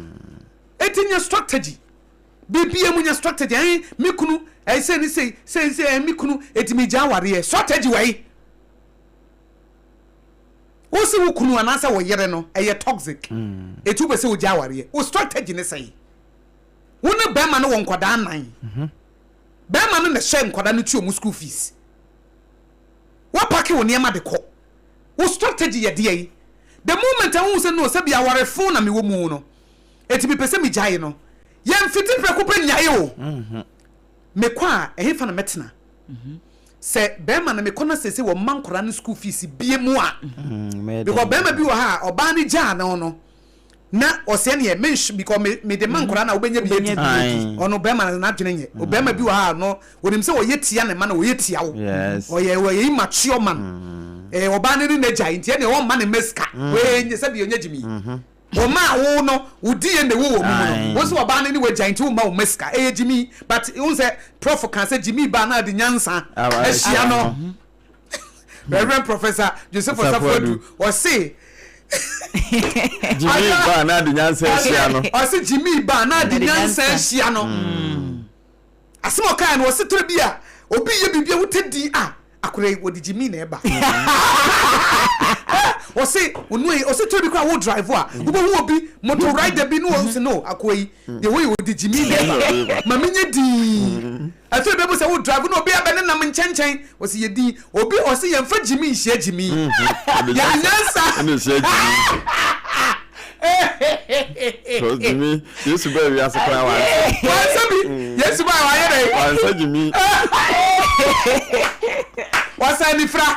Speaker 1: Enti nya strategy. Biribiara mu nya strategy. Ɛn, me kunu, ɛyɛ sei ne sei, sei ne sei, ɛn, me kunu, enti megyaa awareɛ. Strategy wɔ he? Wo se wo kunu anaasɛ wo yere no ɛyɛ toxic eti wopɛ sɛ wogya awareɛ. Wo strategy ne sɛn? Wo ne bɛrima no wɔ nkwadaa nnan. Bɛrima no na ɛhyɛ nkwadaa no tua wɔn school fees. Woapake wo nneɛma de kɔ. Wo strategy yɛ deɛn? The moment a wohu sɛ no sɛbi awarefo na mewɔ mu no eti mepɛ sɛ megyae no, yɛmfiti prɛko pɛ nnyae o. Mekɔ a ɛhefa na mɛtena? Sɛ bɛrima no mekɔ na sese wɔn mma nkwadaa no school fees bie mu a, because bɛrima bi wɔ ha a ɔbaa no gyaa no no, Na ɔsɛ neɛ menhw because me mede ma nkwadaa na wobɛnya bi adi. Ɔno bɛrima no n'adwene nyɛ. Ɔbɛrima bi wɔ ha a no onim sɛ ɔyɛ tia ne ma na ɔyɛ tia wo. Ɔyɛ ɔyɛ immature man. Ɛɛ ɔbaa no ne n'agya nti ɛneɛ ɔmma ne mma sika. Ɔyɛ sɛbi ɔnyɛ gyimi. Ɔma a wo no wo DNA wɔ wɔn mu no wo sɛ ɔbaa no ne w'agya nti womma wo mma sika. Ɛyɛ gyimi but wohu sɛ prof kaa sɛ gyimi ba na ɔde nyansa ahyia no. Reverend Professor Joseph Osafo Adu ɔse
Speaker 2: Jimmy ba na adi nyansa ahyia no.
Speaker 1: Ɔse Jimmy ba na adi nyansa ahyia no. Asɛm ɔkae no ɔse tore bi a obi yɛ biribi a wotɛ din a akora yi wɔde Jimmy na ɛba. Ɔse onu yi ɔse tore bi koraa wo drive a wobɛhu obi motor rider bi no ɔse no akoa yi deɛ wɔyɛ wɔde Jimmy na ɛba. Ma menyɛ din. Afei bɛbu sɛ wo drive na obi abɛ ne nam nkyɛnkyɛn ɔsi yɛ din obi ɔsi yɛn fa gyimi nhyia gyimi yɛde nyansa
Speaker 2: ɛna nhyia gyimi cause gyimi yesu bɛɛ wiase koraa wansa
Speaker 1: wansa bi yesu baa wayɛ dɛ
Speaker 2: wansa gyimi
Speaker 1: wasa nifra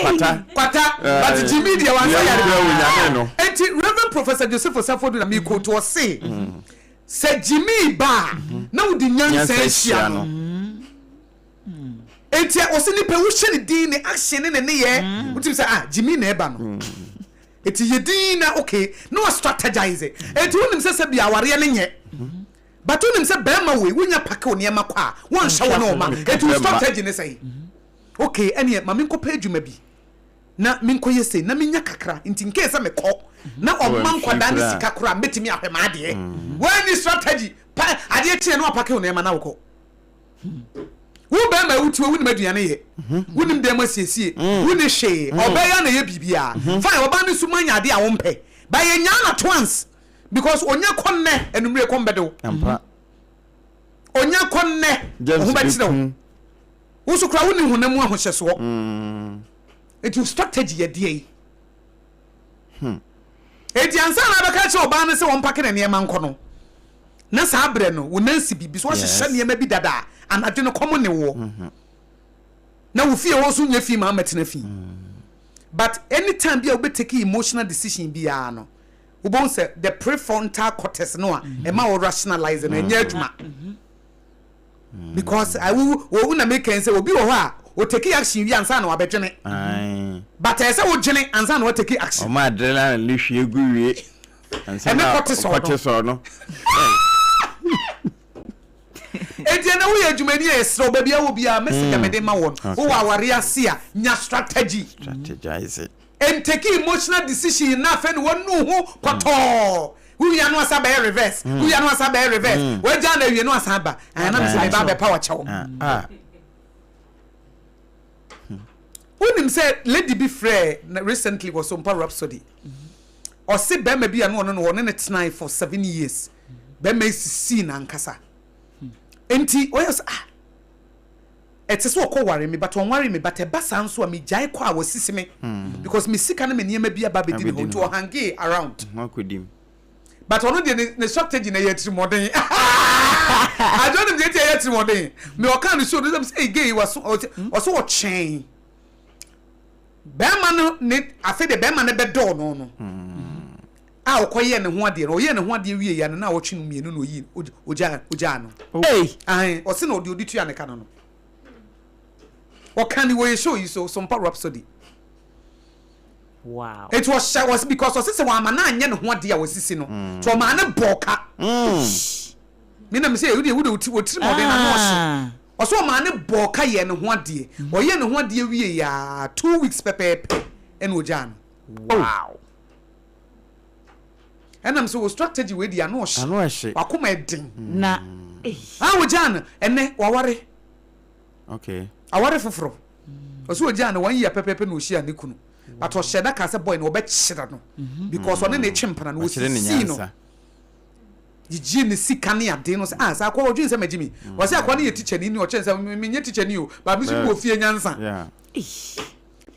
Speaker 2: kwata
Speaker 1: kwata but gyimi deɛ wansa
Speaker 2: yare no
Speaker 1: eti Reverend Professor Joseph Osafo-Adu na mi quote ɔse. Sɛ gyimii ba a, na wode nyansa ahyia no. Enti ɔsɛ nipa wohyɛ ne din ne action ne ne nneyɛɛ wotumi sɛ ah gyimii na ɛba no. Eti yɛ din na okay na wa strategize. Eti wonim sɛ sɛ bi awareɛ no nyɛ. But wonim sɛ bɛrima wei wonya pake wo nneɛma kɔ a wɔnhyɛ wo ne wo ma. Eti wo strategy ne sɛn? Okay ɛneɛ ma menkɔpɛ adwuma bi. na menkɔyɛ sei na menya kakra nti nkee sɛ mekɔ na ɔmma nkwadaa ne sika koraa mɛtumi ahwɛ m'adeɛ. Woanni strategy pa adeɛ kyeɛ na wapake wo nneɛma na wokɔ. Wo bɛrima wotiwa wonim aduane yɛ wonim dan mu asiesie wonni hwee ɔbaa yi a na ɛyɛ biribiara fine ɔbaa no nso manya adeɛ a wompɛ but yɛnyaa no at once because ɔnya kɔ nnɛ anumere kɔm bɛde wo ɔnya kɔ nnɛ wo ho bɛkyerɛ wo. Wo nso koraa wonni honam mu ahohyɛsoɔ. Enti wo strategy yɛ deɛn? Hmm. Enti ansa na abɛka kyerɛ ɔbaa no sɛ ɔmpake ne nneɛma nkɔ no, na saa berɛ no wo nan si biribi so, woahyehyɛ nneɛma bi dada a anadwo no kɔm ne woɔ. Mm-hmm. Na wo fie hɔ nso nyɛ fi ma ammɛtena fi. Mm. But anytime bi a wobɛtake emotional decision biara no, wobɛhu sɛ the prefrontal cortex no a ɛma wo rationalize no ɛnyɛ adwuma. Mm-hmm. Because I wo wo na meka sɛ obi wɔ hɔ a o take action wie ansa na wabɛdwene. But ɛyɛ sɛ wodwene ansa na watake action.
Speaker 2: Ɔma adrenaline no hwie gu wie ansa na cortisol no.
Speaker 1: Enti ɛnɛ woyɛ adwumani a yɛsrɛ wo baabi a wɔ biara message a mede ma wɔn wowɔ aware ase a nya strategy.
Speaker 2: Strategize.
Speaker 1: Ntake emotional decision na afei na wanu ho pɔtɔɔ. Wo wia no asa bɛyɛ reverse. Wo wia no asa bɛyɛ reverse. Mm. Wagya na awie no asan ba. Ɛna na mesɛ meba abɛpa wakyɛw. Ah, ah. Wonim sɛ lady bi frɛ recently wɔ Sompa Rhapsody. Ɔse bɛrima bi a no ɔno no ɔne ne tenae for 7 years. Bɛrima yi sisii n'ankasa. Enti ɔyɛ sɛ ah ɛte sɛ ɔkɔ ware me but ɔnware me but ɛba saa nso a megyae kɔ a wɔsisi me because me sika ne me nneɛma bi aba abɛdi ne hɔ nti ɔhange around but ɔno deɛ ne ne strategy na ɛyɛ atirimɔden adwo nim deɛ nti ɛyɛ atirimɔden me ɔka ne show no sɛ sɛ gay waso ɔso ɔkyɛn bɛrima no ne afei de bɛrima no bɛdɔɔ no no a ɔkɔyɛɛ ne ho adeɛ no, ɔyɛɛ ne ho adeɛ wieeɛ no, na awɔtwe no mmienu na ɔyii ɔgyaa ɔgyaa no.
Speaker 3: Ei!
Speaker 1: Ahe, ɔse na ɔde ɔde tua ne ka no no. Ɔka ne wɔ yɛ show yi so, Sompa Rhapsody.
Speaker 3: Wow.
Speaker 1: Eti ɔhyɛ ɔse because ɔse sɛ wama no anyɛ ne ho adeɛ a wɔsisi no, nti ɔmaa no bɔɔ ka. Me na me sɛ wodeɛ wode wotiri mɔden na na ɔhye. Ɔse ɔmaa no bɔɔ ka yɛɛ ne ho adeɛ. Ɔyɛɛ ne ho adeɛ wieeɛ a, 2 weeks pɛpɛɛpɛ ɛna ɔgyaa no.
Speaker 3: Wow.
Speaker 1: Ɛnam sɛ wɔ strategy wei deɛ ano ɔhye.
Speaker 2: Ano ɛhye.
Speaker 1: Wakoma ɛden.
Speaker 3: Na.
Speaker 1: Ah wɔgyaa no ɛnɛ waware.
Speaker 2: Okay.
Speaker 1: Aware foforɔ. Ɔsɛ wɔgyaa no 1 year pɛpɛɛpɛ na ɔhyia ne kunu. But ɔhyɛ da kaa sɛ boy no ɔbɛkyerɛ no. Because ɔne ne twe mpena no wɔsisii no. Gyigyee ne sika ne ade no sɛ ah sɛ akɔ ɔdwen sɛ magye mi. Ɔsɛ akɔ no yɛ teacher ni ni ɔkyerɛ sɛ menyɛ teacher ni o. But me nso mewɔ fie nyansa.
Speaker 2: Yeah.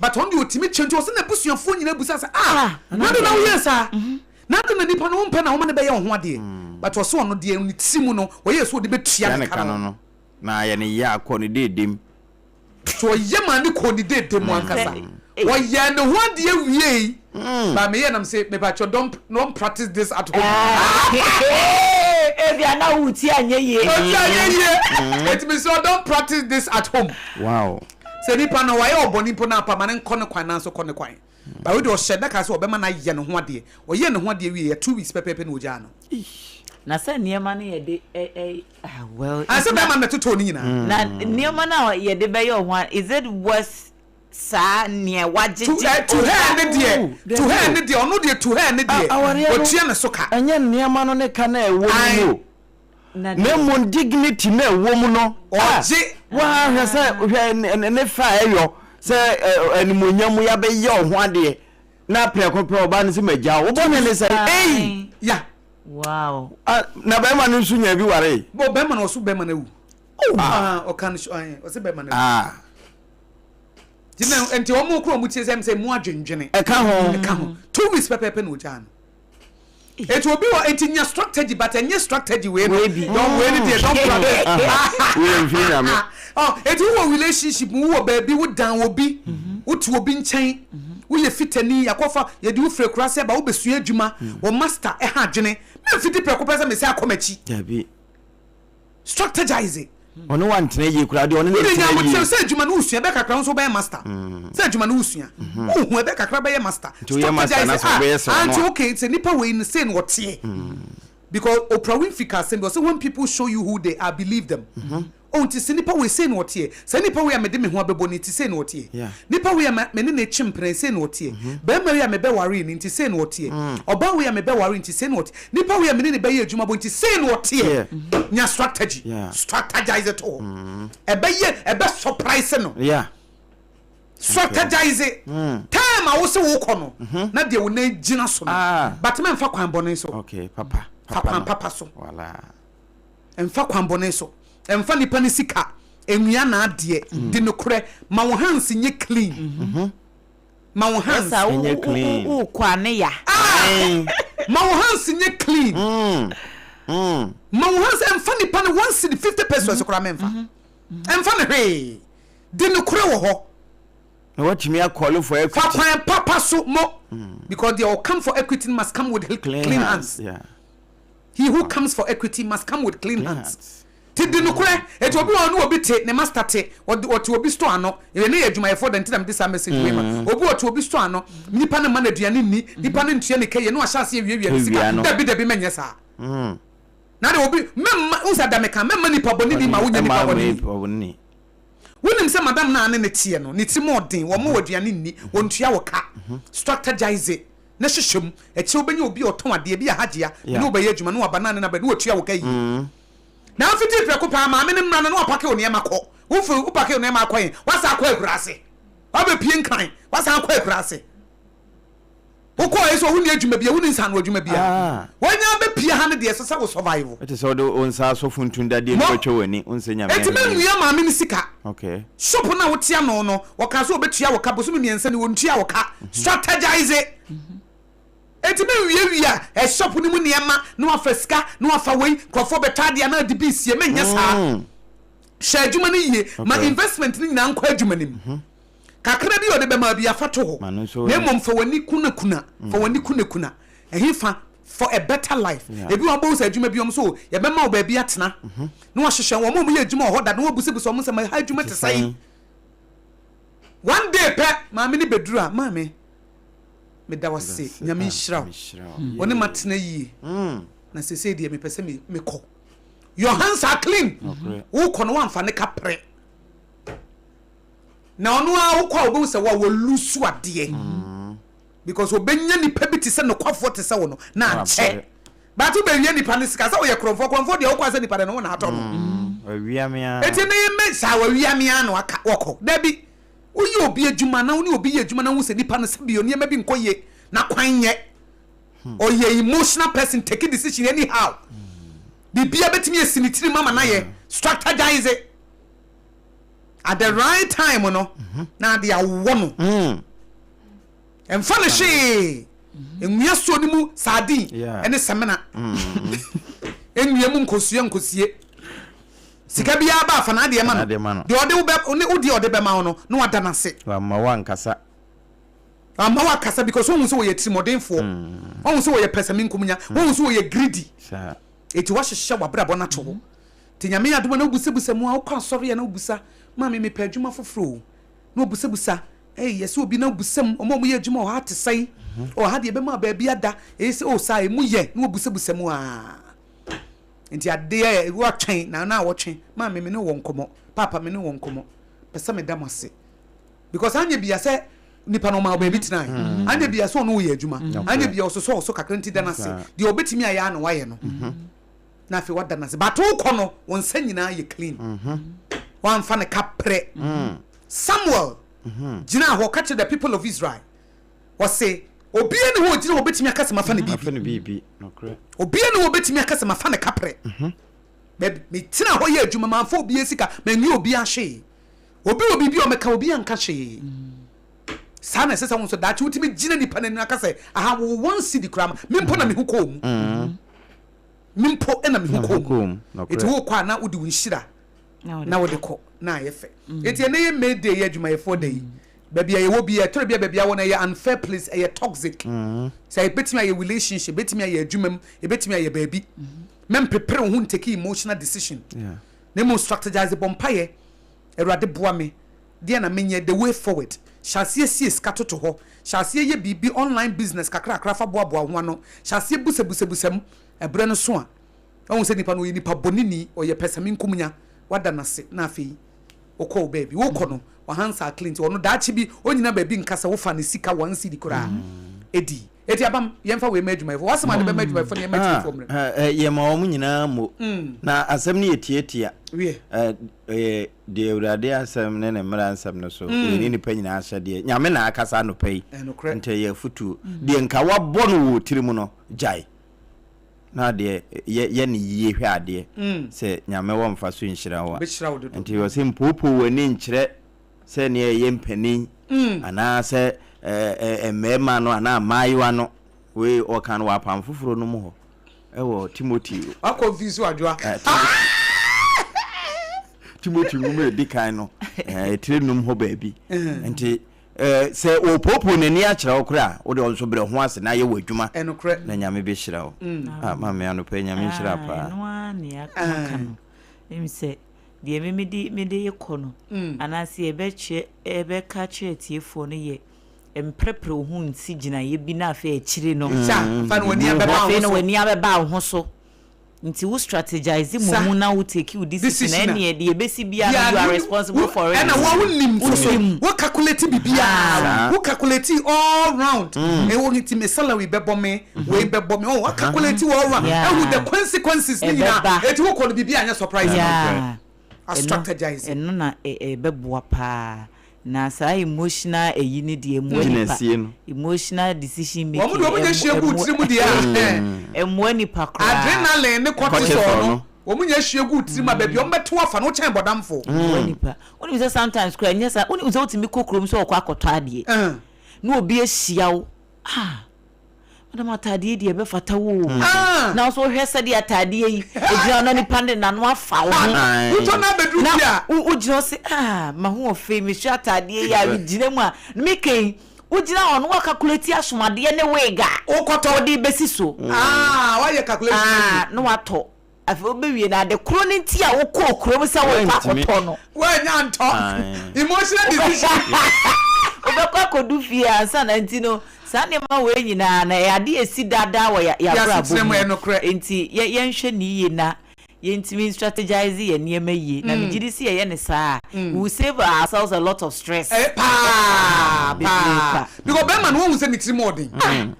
Speaker 1: But ɔno deɛ ɔtumi kyɛ nti ɔsɛ n'abusuafoɔ nyinaa busa sɛ ah na de na woyɛ saa na de na nipa no wompɛ na woma no bɛyɛ wo ho adeɛ but ɔsɛ ɔno deɛ ne tiri mu no ɔyɛ sɛ ɔde bɛtua ne ka no
Speaker 2: no na ayɛ ne yɛ akɔ ne deedem
Speaker 1: so ɔyɛ maa ne kɔ ne deedem ankasa. Ɔyɛɛ ne ho adeɛ wiei ba meyɛ nam se mepakyɛ don't don't practice this at home.
Speaker 3: Ebia na wo ti anyɛ yie.
Speaker 1: Wo ti anyɛ yie. Eti me sɛ don't practice this at home.
Speaker 2: Wow.
Speaker 1: Sɛ nipa no wayɛ ɔbɔne mpo na apa ma ne nkɔ ne kwan nanso kɔ ne kwan. Ba wei deɛ ɔhyɛ da kaa sɛ ɔbɛma no ayɛ ne ho adeɛ. Ɔyɛɛ ne ho adeɛ wieɛ 2 weeks pɛpɛɛpɛ na ɔgyaa no.
Speaker 3: Na sɛ nneɛma no yɛde ɛ ɛ ah well.
Speaker 1: Ansɛ bɛrima no na ɛtotɔɔ ne nyinaa.
Speaker 3: Na nneɛma no a yɛde bɛyɛ ɔho a is it worth saa nea wagyegye
Speaker 1: To eh, to her ne deɛ, to her ne deɛ, ɔno deɛ to her ne deɛ,
Speaker 2: Awareɛ no,
Speaker 1: ɔtua ne so ka.
Speaker 2: ɛnyɛ nneɛma no ne ka no a ɛwɔ mu
Speaker 1: Ae.
Speaker 2: no o,
Speaker 3: Na
Speaker 2: na
Speaker 3: deɛ.
Speaker 2: mmom dignity no a ɛwɔ mu no. Ah,
Speaker 1: Ɔgye.
Speaker 2: woa hwɛ sɛ, hwɛ ne, ne, ne fɛ a ɛyɔ sɛ ɛ, animuonyam mu yɛabɛyɛ wo ho adeɛ na prɛko pɛ ɔbaa no sɛ magya wo. Wo bɔne ne sɛn? Ei!
Speaker 3: Ae.
Speaker 1: Ya.
Speaker 3: Wow.
Speaker 2: Ah, na bɛrima no nso nyaa bi waree.
Speaker 1: Bɔ bɛrima no, ɔso bɛrima no awu.
Speaker 2: Oh.
Speaker 1: Ah, ɔka no, ae, ɔse bɛrima no awu.
Speaker 2: Ah.
Speaker 1: Nti na nti wɔn kura wɔn tie sɛ sɛ mu adwendwene.
Speaker 2: Ɛka ho.
Speaker 1: Ɛka ho. 2 weeks pɛpɛɛpɛ na ogyaa no. Eti obi wɔ eti nya strategy but ɛnyɛ strategy wei no.
Speaker 3: Wei bi.
Speaker 1: Don wei ni deɛ don practice.
Speaker 2: Wei mfiri Nyame.
Speaker 1: Ɔ eti wowɔ relationship mu wowɔ baabi wo dan obi wote obi nkyɛn woyɛ fitani yakɔfa yɛde wo firi akura sɛ ba wobɛsua adwuma wɔ master ɛha adwene mɛmfiti prɛko pɛ sɛ mesɛ akɔ m'akyi.
Speaker 2: Dabi.
Speaker 1: Strategize.
Speaker 2: Ɔne wantena yie koraa deɛ ɔne ne
Speaker 1: Wode nya
Speaker 2: ntena
Speaker 1: aboterɛ
Speaker 2: yie.
Speaker 1: sɛ adwuma no wosua ɛbɛ kakra wo nso wobɛyɛ master sɛ adwuma no wosua wohu ɛbɛ kakra bɛyɛ master.
Speaker 2: Nti woyɛ master na
Speaker 1: Strategize
Speaker 2: sɛ
Speaker 1: ah
Speaker 2: wobɛyɛ sɛ
Speaker 1: ah
Speaker 2: ɔno
Speaker 1: nti
Speaker 2: a.
Speaker 1: okay sɛ nipa wei no sei na ɔteɛ because Oprah Winfrey ka asɛm bi ɔsɛ when people show you who they are believe them. Oh nti sɛ nipa wei sei na ɔteɛ saa nipa wei a mede me ho abɛbɔ no nti sei na ɔteɛ
Speaker 2: Yeah.
Speaker 1: nipa wei a ma me ne no kye mpena sei na ɔteɛ barima wei a mebɛwaree no nti sei na ɔteɛ ɔbaa wei a mebɛwaree nti sei na ɔteɛ nipa wei a me ne no bɛyɛ adwuma bɔ nti sei na ɔteɛ
Speaker 2: Yeah.
Speaker 1: nya strategy
Speaker 2: Yeah.
Speaker 1: strategize to hɔ ɛbɛyɛ ɛbɛ surprise no
Speaker 2: Yeah.
Speaker 1: strategize time a wo se wokɔ no na deɛ wo nan gyina so no
Speaker 2: Ah.
Speaker 1: but mɛmfa kwan bɔne so
Speaker 2: Okay, papa.
Speaker 1: fa
Speaker 2: Papa
Speaker 1: kwan
Speaker 2: no.
Speaker 1: papa so
Speaker 2: Wala.
Speaker 1: Mfa kwanbɔne so mfa nipa no sika nwia n'adeɛ. Di nokorɛ. Ma wo hands nyɛ clean. Ma wo hands.
Speaker 3: Ɛsa wo
Speaker 2: Ɛnyɛ clean.
Speaker 3: wo kɔ a ne ya.
Speaker 1: Ah! Ma wo hands nyɛ clean. Ma wo hands mfa nipa no one cedi 50 pesos koraa mɛmfa. Mfa no hwee. Di nokorɛ wɔ hɔ.
Speaker 2: Na watumi akɔle for
Speaker 1: Fa
Speaker 2: equity.
Speaker 1: kwan papa so mo. Because deɛ ɔcome for equity must come with
Speaker 2: Clean,
Speaker 1: clean hands.
Speaker 2: hands. Yeah.
Speaker 1: He who comes for equity must come with clean hands.
Speaker 2: hands.
Speaker 1: Ti di nokorɛ. Eti obi wɔ hɔ ne obi te ne master te ɔde ɔte obi store ano. Yɛ ne yɛ adwumayɛfoɔ dɛ nti na mede saa message wei ma. Obi ɔte obi store ano. Nipa no mma no aduane nni. Nipa no ntua ne ka yie na wahyɛ aseɛ wiawia ne sika.
Speaker 2: Awia no.
Speaker 1: Dabi dabi mɛnyɛ saa. Na de obi mɛmma wohu sɛ da meka mɛmma nipa bɔne ni ma wonyɛ nipa
Speaker 2: Ɛma
Speaker 1: bɔne
Speaker 2: wei
Speaker 1: ni.
Speaker 2: bɔne ni.
Speaker 1: Wonim sɛ madam no a ne ne teɛ no ne tirim ɔden wɔmma wo aduane nni wɔntua wo ka. Strategize. Na hyehyɛ mu. Akyire wobɛnya obi a ɔtɔn adeɛ, bi a Hajia, ne wo bɛyɛ adwuma, na waba na ne no aba, na watua wo ka yie. Na mfiti prɛko pɛ ara, maame no mmra no na wapake wo nneɛma kɔ. Wofiri, wopake wo nneɛma akɔ he? Woasan akɔ akuraase. Woabɛpue Nkran, woasan akɔ akuraase. Wokɔɔ he so, wonni adwuma biara, wonni nsaano adwuma biara. Woanya abɛpue ha no deɛ, ɛsɛ sɛ wo survive.
Speaker 2: Ɛte sɛ wode wo nsa asɔ funtum dadeɛ mu
Speaker 1: Mo,
Speaker 2: bɛtwa w'ani, wonsɛ Nyame
Speaker 1: enti
Speaker 2: ahennie.
Speaker 1: mennwia maame no sika.
Speaker 2: Okay.
Speaker 1: Shop no a wote ano no, wɔkaa sɛ wɔbɛtua wo ka, bosome mmiɛnsa ni, wɔntua wo ka. Strategize. Enti menwiawia eh, shop no mu nneɛma na wafa sika na wafa wei, nkurɔfoɔ bɛtɔ adeɛ anaa de bi sie, menyɛ saa. Hyɛ adwuma no yie, ma investment no nyinaa nkɔ adwuma no mu. Kakra bi a ɔde bɛma bi afa to hɔ,
Speaker 2: Ma no nso
Speaker 1: na mmom fa w'ani kunakuna, fa w'ani kunakuna. Ɛhefa? For a better life. Ebi wɔ hɔ wobɛhu sɛ adwuma bi wɔn so yɛbɛma wo baabi atena na wahyehyɛ wɔn a wɔyɛ adwuma wɔ hɔ da na wɔabusabusa wɔn sɛ ha adwuma te sɛn. One day pɛ maame no bɛduru a, maame meda wo ase, Nyame nhyira wo, wo ne matena yie na seesei deɛ mepɛ sɛ mekɔ. Your hands are clean. Wokɔ no woamfa ne ka prɛ. Na ɔno ara wokɔ a wobɛhu sɛ wa wɔlusu adeɛ. Because obɛnya nipa bi te sɛ nokwafoɔ te sɛ wo no na ankyɛ. But wobɛwia nipa no sika sɛ woyɛ korɔmfoɔ, korɔmfoɔ deɛ wokɔ a sɛ nipa de no wo na atɔ no.
Speaker 2: Wawia me ara.
Speaker 1: Eti ne me saa wawia me ara na waka wɔkɔ. Dabi. Woyɛ obi adwuma na wo ne obi yɛ adwuma na wohu sɛ nipa no sɛbi nneɛma bi nkɔ yie na kwan nyɛ. Ɔyɛ emotional person take decision anyhow. Biribiara bɛtumi asi ne tirim ama no ayɛ. Strategize. At the right time no na ade awɔ no. Ɛmfa no hwee. Nwia suo no mu sardine ne samina. Nwia mu nkosua nkosie. Sika biara ba afa n'adeɛ ma no. Deɛ ɔde wo bɛ ne wo deɛ ɔde bɛma wo no na wada no ase.
Speaker 2: Wamma woankasa.
Speaker 1: Ama wakasa because wohu sɛ wɔyɛ tirimɔdenfoɔ, wohu sɛ wɔyɛ pɛsɛmenkominya, wohu sɛ wɔyɛ greedy. Eti wahyehyɛ w'abrabɔ no ato hɔ. Nti Nyame yɛ adom a na wobusabusa mu a, wokɔ asɔre a na wobusa, maame mepɛ adwuma foforɔ o, na wobusabusa, ei yɛsɛ obi na wobusa mu, wɔn a wɔyɛ adwuma wɔ ha te sɛn, oh ha deɛ ɛbɛma baabi ada, ɛyɛ sɛ oh saa emu yɛ, na wobusabusa mu aa. Nti adeɛ watwɛn na na wɔtwe, maame me ne wɔ nkɔmmɔ, paapa me ne wɔ nkɔmmɔ, pɛ sɛ meda mo ase. Because anyɛ bia sɛ nipa no ɔma wo baabi tenae, mm. anyɛ bia sɛ ɔno woyɛ adwuma, mm. anyɛ bia ɔsosɔ wo so kakra nti da no ase, deɛ ɔbɛtumi ayɛ a na wayɛ no. Mm-hmm. Na afei wada no ase. But wokɔ no, wo nsa nyinaa yɛ clean. Mm-hmm. Wamfa ne ka prɛ. Mm. Samuel mm-hmm. gyinaa hɔ ka kyerɛ the people of Israel. Ɔse, obiara ne hɔ ɔgyina hɔ bɛtumi aka sɛ mafa ne biribi. Obiara ne hɔ bɛtumi aka sɛ mafa ne ka prɛ. Metena hɔ yɛ adwuma, mamfa obiara sika, manyi obiara hwee. Obi wɔ biribi a ɔmɛka, obi anka hwee. Saa na ɛsɛ sɛ wo nso daakye wotumi gyina nipa no anim aka sɛ, aha wo one cedi koraa ma, me mpo na me ho kɔɔ mu. Me mpo na me ho kɔɔ mu. Eti wokɔ a na wode wo nhyira na wode kɔ na ayɛ fɛ. Eti ɛnɛ yɛ May Day yɛ adwumayɛfoɔ da yi. Baabi a yɛwɔ bi ɛtɔrɔ bi a baabi a wɔ no ɛyɛ unfair place, ɛyɛ toxic. Sɛ ebetumi ayɛ relationship, ebetumi ayɛ adwuma mu, ebetumi ayɛ baabi. Mɛmpepere wo ho ntake emotional decision. Na mmom strategize, bɔ mpaeɛ. Awurade boa me, deɛn na menyɛ, the way forward, hyɛ aseɛ sie sika toto hɔ, hyɛ aseɛ yɛ biribi online business kakrakra fa boaboa wo ho ano, hyɛ aseɛ busabusabusa mu, ɛberɛ no so a, wahu sɛ nipa no ɔyɛ nipa bɔneni, ɔyɛ pɛsɛmenkominya, wada no ase na afei wokɔ wo baabi, wokɔ no wahansa clean nti ɔno daakye bi ɔnyina baabi nka sɛ wofa ne sika one cedi koraa ɛdi. Eti abam, yɛmfa wei ma adwumayɛfoɔ. W'asɛm a de bɛma adwumayɛfoɔ no yɛmma atiefoɔ mmerɛ.
Speaker 2: Ah, eh, yɛma wɔn nyinaa mo. Na asɛm no yɛ tiatia.
Speaker 1: Wiɛ.
Speaker 2: Eh, eh, deɛ Awurade asɛm ne ne mmara nsɛm no so, wei ne nnipa nyinaa ahyɛdeɛ. Nyame na akasa anɔpa yi.
Speaker 1: Ɛnokorɛ.
Speaker 2: Nti ɛyɛ afotuo. Deɛ nka wabɔ no wɔ wo tiri mu no, gyae. Na deɛ yɛ, yɛ no yie hwɛ adeɛ. Sɛ Nyame wɔ mfaso nhyira wo a.
Speaker 1: Ɔbɛhyira wo dodo.
Speaker 2: Nti ɔse mpoopoo w'ani nkyerɛ sɛ nea ɛyɛ mpanin anaasɛ mmarima no anaa mmaayewa no wei ɔka no wɔ apam foforɔ no mu hɔ ɛwɔ Timothy.
Speaker 1: Wakɔ mfi so adwoa.
Speaker 2: Timothy nwoma edi kan no etire num hɔ baabi nti sɛ wɔpoopoo n'ani akyerɛ wo koraa wode ɔnso brɛ ho ase na ayɛ wɔ adwuma na Nyame bɛhyira wo. Ah, maame anɔpa Nyame nhyira paa.
Speaker 3: Ɛno ara ne aka no. Sɛ Deɛ me mede mede rekɔ no, anaasɛ yɛbɛkyerɛ yɛbɛka akyerɛ atiefoɔ no yɛ mprɛprɛ wo ho nsi gyinaeɛ bi na afei akyire no,
Speaker 1: Sa, fa na w'ani abɛba wo ho
Speaker 3: afei na
Speaker 1: so.
Speaker 3: w'ani abɛba wo ho so. Nti wo strategize
Speaker 1: Sa,
Speaker 3: mmom na wo take wo decision a,
Speaker 1: decision a.
Speaker 3: ɛnneɛ deɛ ɛbɛsi biara no
Speaker 1: Biara
Speaker 3: you
Speaker 1: no,
Speaker 3: are
Speaker 1: wo,
Speaker 3: responsible
Speaker 1: wo,
Speaker 3: for it.
Speaker 1: ɛna wo a wonim nso so,
Speaker 3: Wonim.
Speaker 1: wo calculate biribiara,
Speaker 2: Saa.
Speaker 1: wo calculate all round. Ɛwɔ nti me salary bɛbɔ me, wei bɛbɔ me, oh, wa calculate all round,
Speaker 3: Yeah.
Speaker 1: ɛhu the consequences ne nyinaa.
Speaker 3: Ɛbɛba.
Speaker 1: Eti wokɔ no biribiara nyɛ surprise ma wo.
Speaker 3: Yeah.
Speaker 1: A
Speaker 3: Ɛno,
Speaker 1: strategize.
Speaker 3: ɛno na ɛ, ɛbɛboa paa. Na saa emotional ɛyi no deɛ ɛmmoa nipa.
Speaker 2: Gyinasie no.
Speaker 3: Emotional decision making
Speaker 1: Wɔn deɛ wɔn nyɛ hyia gu tiri mu deɛ a,
Speaker 3: ɛmmoa nipa koraa.
Speaker 1: Adrenaline ne cortisol
Speaker 2: Cortisol
Speaker 1: no,
Speaker 2: no.
Speaker 1: wɔn nyɛ hyia gu tiri mu a, baabi a wɔn bɛto afa no wokyɛn bɔdamfo.
Speaker 3: Ɛmmoa nipa. Wonim sɛ sometimes koraa ɛnyɛ saa, wonim sɛ wotumi kɔ kurom sɛ wɔkɔ akɔtɔ adeɛ na obi ahyia wo, ah, Madam ataadeɛ yi deɛ ɛbɛfata wo o.
Speaker 1: Ah.
Speaker 3: Nanso wohwɛ sɛdeɛ ataadeɛ yi ɛgyina na nipa no de n'ano afa wo ho.
Speaker 1: Wotɔ no abɛduru
Speaker 3: Na
Speaker 1: fie a.
Speaker 3: wogyina hɔ sɛ ah m'ahoɔfɛ yi mehwɛ ataadeɛ yi a megyina mu a meka yi wogyina hɔ no woakalkulati asomadeɛ ne wig a
Speaker 1: Wokɔtɔ.
Speaker 3: wode bɛsi so.
Speaker 1: Ah woayɛ calculation awie.
Speaker 3: Ah na watɔ. Afei wobɛwie no ade koro no nti a wokɔɔ kurom sɛ worekɔ
Speaker 2: Woantumi.
Speaker 3: akɔtɔ no.
Speaker 1: Woannya antɔ. Emotional decision.
Speaker 3: Wobɛkɔ akɔdu fie ansa na nti no saa nneɛma wei nyinaa no ɛyɛ ade a ɛsi daadaa wɔ yɛ
Speaker 1: Yɛ
Speaker 3: abrabɔ
Speaker 1: asetena mu
Speaker 3: mu.
Speaker 1: ɛyɛ nokorɛ.
Speaker 3: Nti yɛ yɛnhwɛ no yie na yɛntumi nstrategize yɛn nneɛma yie. Na megye di sɛ yɛyɛ no saa a, we will save ourselves a lot of stress.
Speaker 1: Ɛyɛ paa
Speaker 3: Bebree
Speaker 1: paa.
Speaker 3: kwa.
Speaker 1: Because bɛrima no wohu sɛ ne tirim ɔden.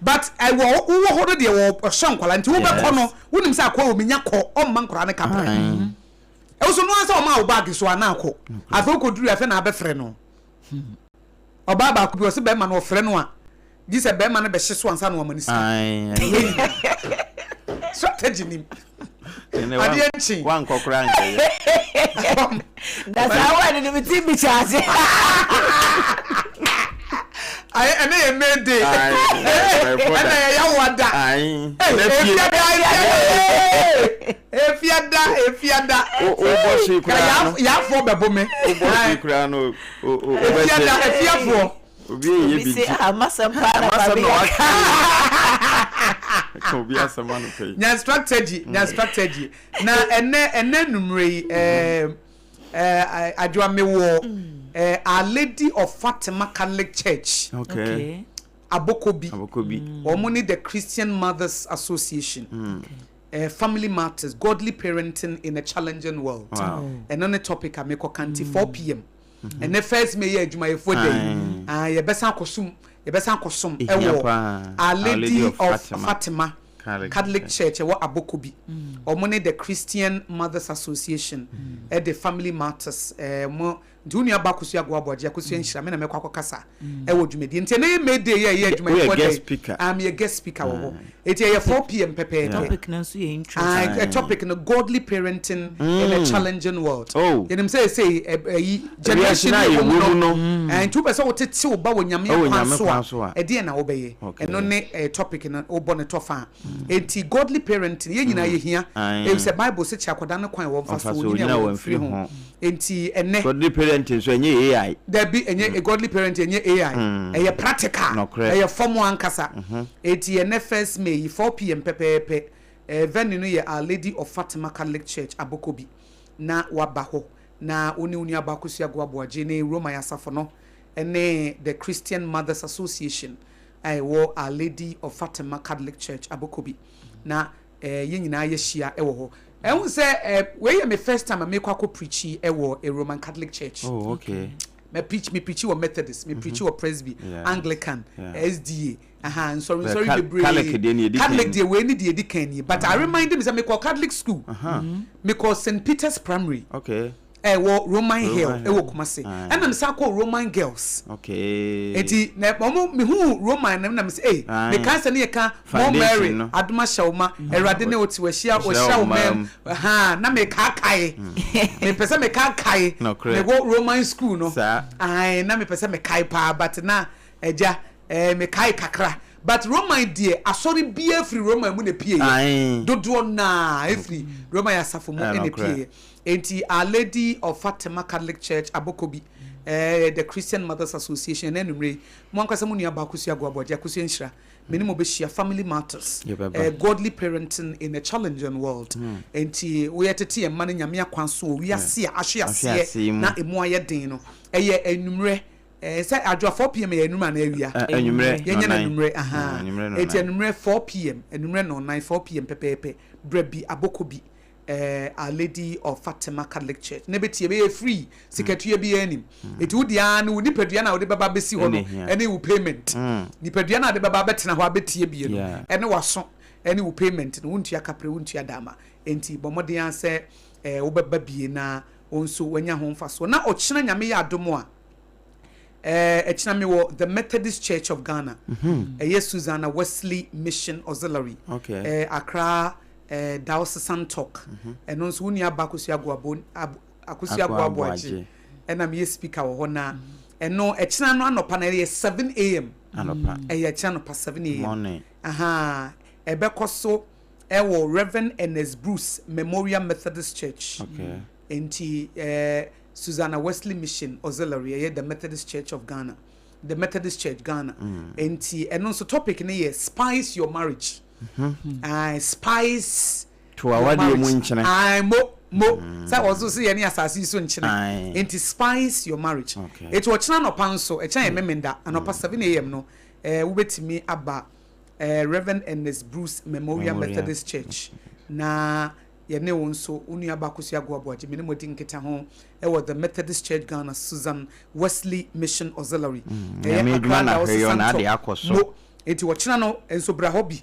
Speaker 1: But wɔ wowɔ hɔ no deɛ wɔ ɔhyɛ nkwadaa nti wobɛkɔ no wonim sɛ akɔ wɔ menya kɔ ɔmma nkwadaa no kaprɛ ɛwo so no ara sɛ ɔma wo baage so ana akɔ afei wokɔduru afei na abɛfrɛ no ɔbaa baako bi ɔse bɛrima no ɔfrɛ no a gye sɛ bɛrima no bɛhye so ansa na wama no sika strategy nim adeɛ nkye
Speaker 2: wankɔ koraa nkɛyɛ
Speaker 3: na saa word no mete bi kyɛ ase
Speaker 1: ayɛ ɛnɛ yɛ May Day ɛnɛ yɛ yawoada efiada efiada efiada
Speaker 2: wobɔ hye koraa no
Speaker 1: yafoɔ bɛbo me
Speaker 2: wobɔ hye koraa no
Speaker 1: efiada efiafoɔ.
Speaker 2: Obi yɛ
Speaker 3: Obi
Speaker 2: bi
Speaker 3: se
Speaker 2: nti.
Speaker 3: ah masɛm paa na
Speaker 2: Masɛm
Speaker 3: maame
Speaker 2: na
Speaker 3: yɛ
Speaker 2: waka
Speaker 3: ka.
Speaker 2: yi. Ka obi asɛm anɔpa yi.
Speaker 1: Nya strategy, nya strategy. Na ɛnɛ ɛnɛ numere yi ɛɛ ɛɛ adwoa mewɔ ɛɛ Our Lady of Fatima Catholic Church.
Speaker 2: Okay.
Speaker 3: Okay.
Speaker 1: Abokobi.
Speaker 2: Abokobi.
Speaker 1: Wɔn ne the Christian Mothers Association.
Speaker 3: Okay.
Speaker 1: Family Matters, Godly Parenting in a Challenging World.
Speaker 2: Wow.
Speaker 1: Ɛno ne topic a mekɔ ka nti 4 pm. Ɛnɛ first May yɛ adwumayɛfoɔ da yi. Ah, yɛbɛsan akɔsom yɛbɛsan akɔsom
Speaker 2: Ehia
Speaker 1: ɛwɔ
Speaker 2: paa.
Speaker 1: Our Lady of
Speaker 2: Fatima
Speaker 1: Fatima
Speaker 2: Catholic
Speaker 1: Catholic Church ɛwɔ Abokobi. Wɔn ne the Christian Mothers Association ɛde Family Matters ɛɛ mo nti wo nua ba Akosua Agoa Aboagye Akosua Nhyira me na mɛkɔ akɔkasa ɛwɔ dwumadie nti ɛnɛ yɛ May Day yɛ ɛyɛ adwumayɛfoɔ
Speaker 2: Woyɛ
Speaker 1: da
Speaker 2: guest
Speaker 1: yi.
Speaker 2: speaker.
Speaker 1: Ah, meyɛ guest speaker wɔ hɔ. Eti ɛyɛ 4 pm pɛpɛɛpɛ.
Speaker 3: Topic no nso yɛ interesting.
Speaker 1: Ah, topic no godly parenting in a challenging world.
Speaker 2: Oh.
Speaker 1: Yɛnim sɛ ɛsɛ ɛyi generation
Speaker 2: na
Speaker 1: yɛ
Speaker 2: yɛwɔ
Speaker 1: wɔ mu
Speaker 2: mu
Speaker 1: no.
Speaker 2: no.
Speaker 1: Nti wopɛ sɛ wotete wo ba wɔ Nyame
Speaker 2: Ɛwɔ
Speaker 1: kwan
Speaker 2: Nyame
Speaker 1: so
Speaker 2: kwan so
Speaker 1: a,
Speaker 2: a.
Speaker 1: ɛdeɛn na wobɛyɛ?
Speaker 2: Okay.
Speaker 1: Ɛno ne topic no wobɔ ne tɔfa a. Enti godly parenting yɛn nyinaa yɛhia.
Speaker 2: Aye.
Speaker 1: Ɛfiri sɛ Bible sɛ kyerɛ akwadaa no kwan a wɔmfa
Speaker 2: Ɔmfa
Speaker 1: so
Speaker 2: so,
Speaker 1: onyini a
Speaker 2: onyini a
Speaker 1: wɔmfiri
Speaker 2: wɔmfiri
Speaker 1: ho.
Speaker 2: ho.
Speaker 1: Enti ɛnɛ
Speaker 2: Godly parenting nso ɛnyɛ AI.
Speaker 1: Dabi, ɛnyɛ godly parenting ɛnyɛ AI. Ɛyɛ practical.
Speaker 2: Nɔkorɛ.
Speaker 1: Ɛyɛ fam ankasa. Enti ɛnɛ first May yi 4 pm pɛpɛɛpɛ. Venue no yɛ Our Lady of Fatima Catholic Church, Abokobi. Na waba hɔ na wo ne wo nuabaa Akosua Agoa Aboagye ne Roman Asafo no ne The Christian Mothers Association a ɛwɔ Our Lady of Fatima Catholic Church, Abokobi. Na yɛn nyinaa yɛahyia wɔ hɔ. Ɛhu sɛ wei yɛ me first time a mekɔ akɔ preachi wɔ a Roman Catholic Church.
Speaker 2: Oh, okay.
Speaker 1: Me preach, me preachi wɔ Methodist, me preachi wɔ Presby, Anglican, SDA. Aha, nsɔre nsɔre bebree.
Speaker 2: Catholic deɛ ni edi kan.
Speaker 1: Catholic deɛ wei ni deɛ edi kan ni. But I remind me sɛ mekɔ Catholic school. Mekɔ St. Peter's Primary.
Speaker 2: Okay.
Speaker 1: Ɛwɔ Roman Hill ɛwɔ Kumasi. Ɛna me san kɔ Roman Girls.
Speaker 2: Okay.
Speaker 1: Eti na wɔn mehu Roman na na me sɛ ee meka sɛ ne yɛ ka Mo Mary adom ahyɛ wo ma Awurade ne wo te wahyia wahyira wo mɛm ha na mekaakae mepɛ sɛ mekaakae mewɔ Roman school no ae na mepɛ sɛ mekae paa but na agya ɛɛ mekae kakra but Roman deɛ asɔre biara firi Roman mu na epieɛ dodoɔ naa efiri Roman asafo mu na epieɛ. Enti Our Lady of Fatima Catholic Church, Abokobi, eh, the Christian Mothers Association, ɛnɛ anwummere yi, mo ankasa mo nua baa Akosua Agoaboagye, Akosua Nhyira, me ne mo bɛhyia Family Matters, eh, Godly Parenting in a Challenging World. Enti woyɛ tete yɛn mma no Nyame akwan so wɔ wiase a ahwe aseɛ na emu ayɛ den no. Ɛyɛ anwummerɛ, eh, sɛ adwoa 4 pm yɛ anwummerɛ anaa awia?
Speaker 2: Anwummerɛ,
Speaker 1: Yɛnyɛ no anwummerɛ, ahaa. Enti anwummerɛ 4 pm, anwummerɛ nnɔnnan, 4 pm pɛpɛɛpɛ, bra bi, Abokobi. eh, Our Lady of Fatima Catholic Church na bɛtie bɛyɛ free sikatua biara nim ɛti wo deɛ ara ne wo nipadua no a wode bɛba bɛsi hɔ no ɛne wo payment nipadua no a wode bɛba bɛtena hɔ abɛtie bie no ɛne waso ɛne wo payment no wontua kapre wontua dama enti bɔ mmɔden ara sɛ eh, wobɛba bie na wo nso wanya ho mfasoɔ na ɔkyena Nyame yɛ adom a eh, ɛkyena mewɔ The Methodist Church of Ghana ɛyɛ Susanna Wesley Mission Auxiliary okay. eh, Accra eh, Diocesan Talk. Ɛno nso wo nua ba Akosua Agoabo Ab, Akosua Agoabo Agye ɛna meyɛ speaker wɔ hɔ na ɛno ɛkyena no anɔpa no ɛyɛ 7 am.
Speaker 2: Anɔpa.
Speaker 1: Ɛyɛ ɛkyena anɔpa 7 am.
Speaker 2: Morning.
Speaker 1: Aha, ɛbɛkɔ so ɛwɔ Reverend Ernest Bruce Memorial Methodist Church.
Speaker 2: Okay.
Speaker 1: Nti eh, Susanna Wesley Mission Auxiliary ɛyɛ The Methodist Church of Ghana. The Methodist Church Ghana. Nti ɛno nso topic no yɛ Spice Your Marriage. Ae, spice
Speaker 2: To awadeɛ mu nkyene.
Speaker 1: Ae, mo, mo. Sɛ ɔso sɛ yɛne asase yi so nkyene.
Speaker 2: Ae.
Speaker 1: Nti spice your marriage.
Speaker 2: Okay.
Speaker 1: Eti ɔkyena anɔpa nso, ɛkyɛn yɛ Memenda, anɔpa 7 am no, eh, wobɛtumi aba eh, Reverend Ernest Bruce Memorial
Speaker 2: Memorial.
Speaker 1: Methodist Church na yɛne wo nso, wo nua ba Akosua Agoa Boagye, me ne mo adi nkitaho wɔ The Methodist Church Ghana Susan Wesley Mission Auxiliary. Ɛyɛ
Speaker 2: Nyame
Speaker 1: Accra
Speaker 2: adwuma na hwɛ yɔ
Speaker 1: Diocesan
Speaker 2: na ade
Speaker 1: Top.
Speaker 2: akɔ so.
Speaker 1: Mo. Enti ɔkyena no nso bra hɔ bi.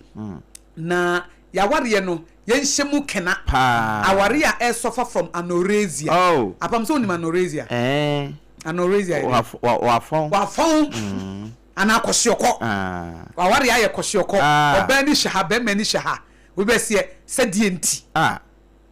Speaker 1: Na y'awareɛ no yɛnhyɛ mu kena.
Speaker 2: Paa.
Speaker 1: Awareɛ a ɛresɔfa from anorexia.
Speaker 2: Oh.
Speaker 1: Apam sɛ wonim anorexia?
Speaker 2: Ɛɛ.
Speaker 1: Anorexia yɛ dɛn?
Speaker 2: Wa, wa, wafɔn.
Speaker 1: Wafɔn. Anaa kɔhyeɔkɔ.
Speaker 2: Ah.
Speaker 1: W'awareɛ ayɛ kɔhyeɔkɔ.
Speaker 2: Ah.
Speaker 1: Ɔbaa ani hyɛ ha, barima ani hyɛ ha. Wobɛseɛ sɛ deɛ nti.
Speaker 2: Ah.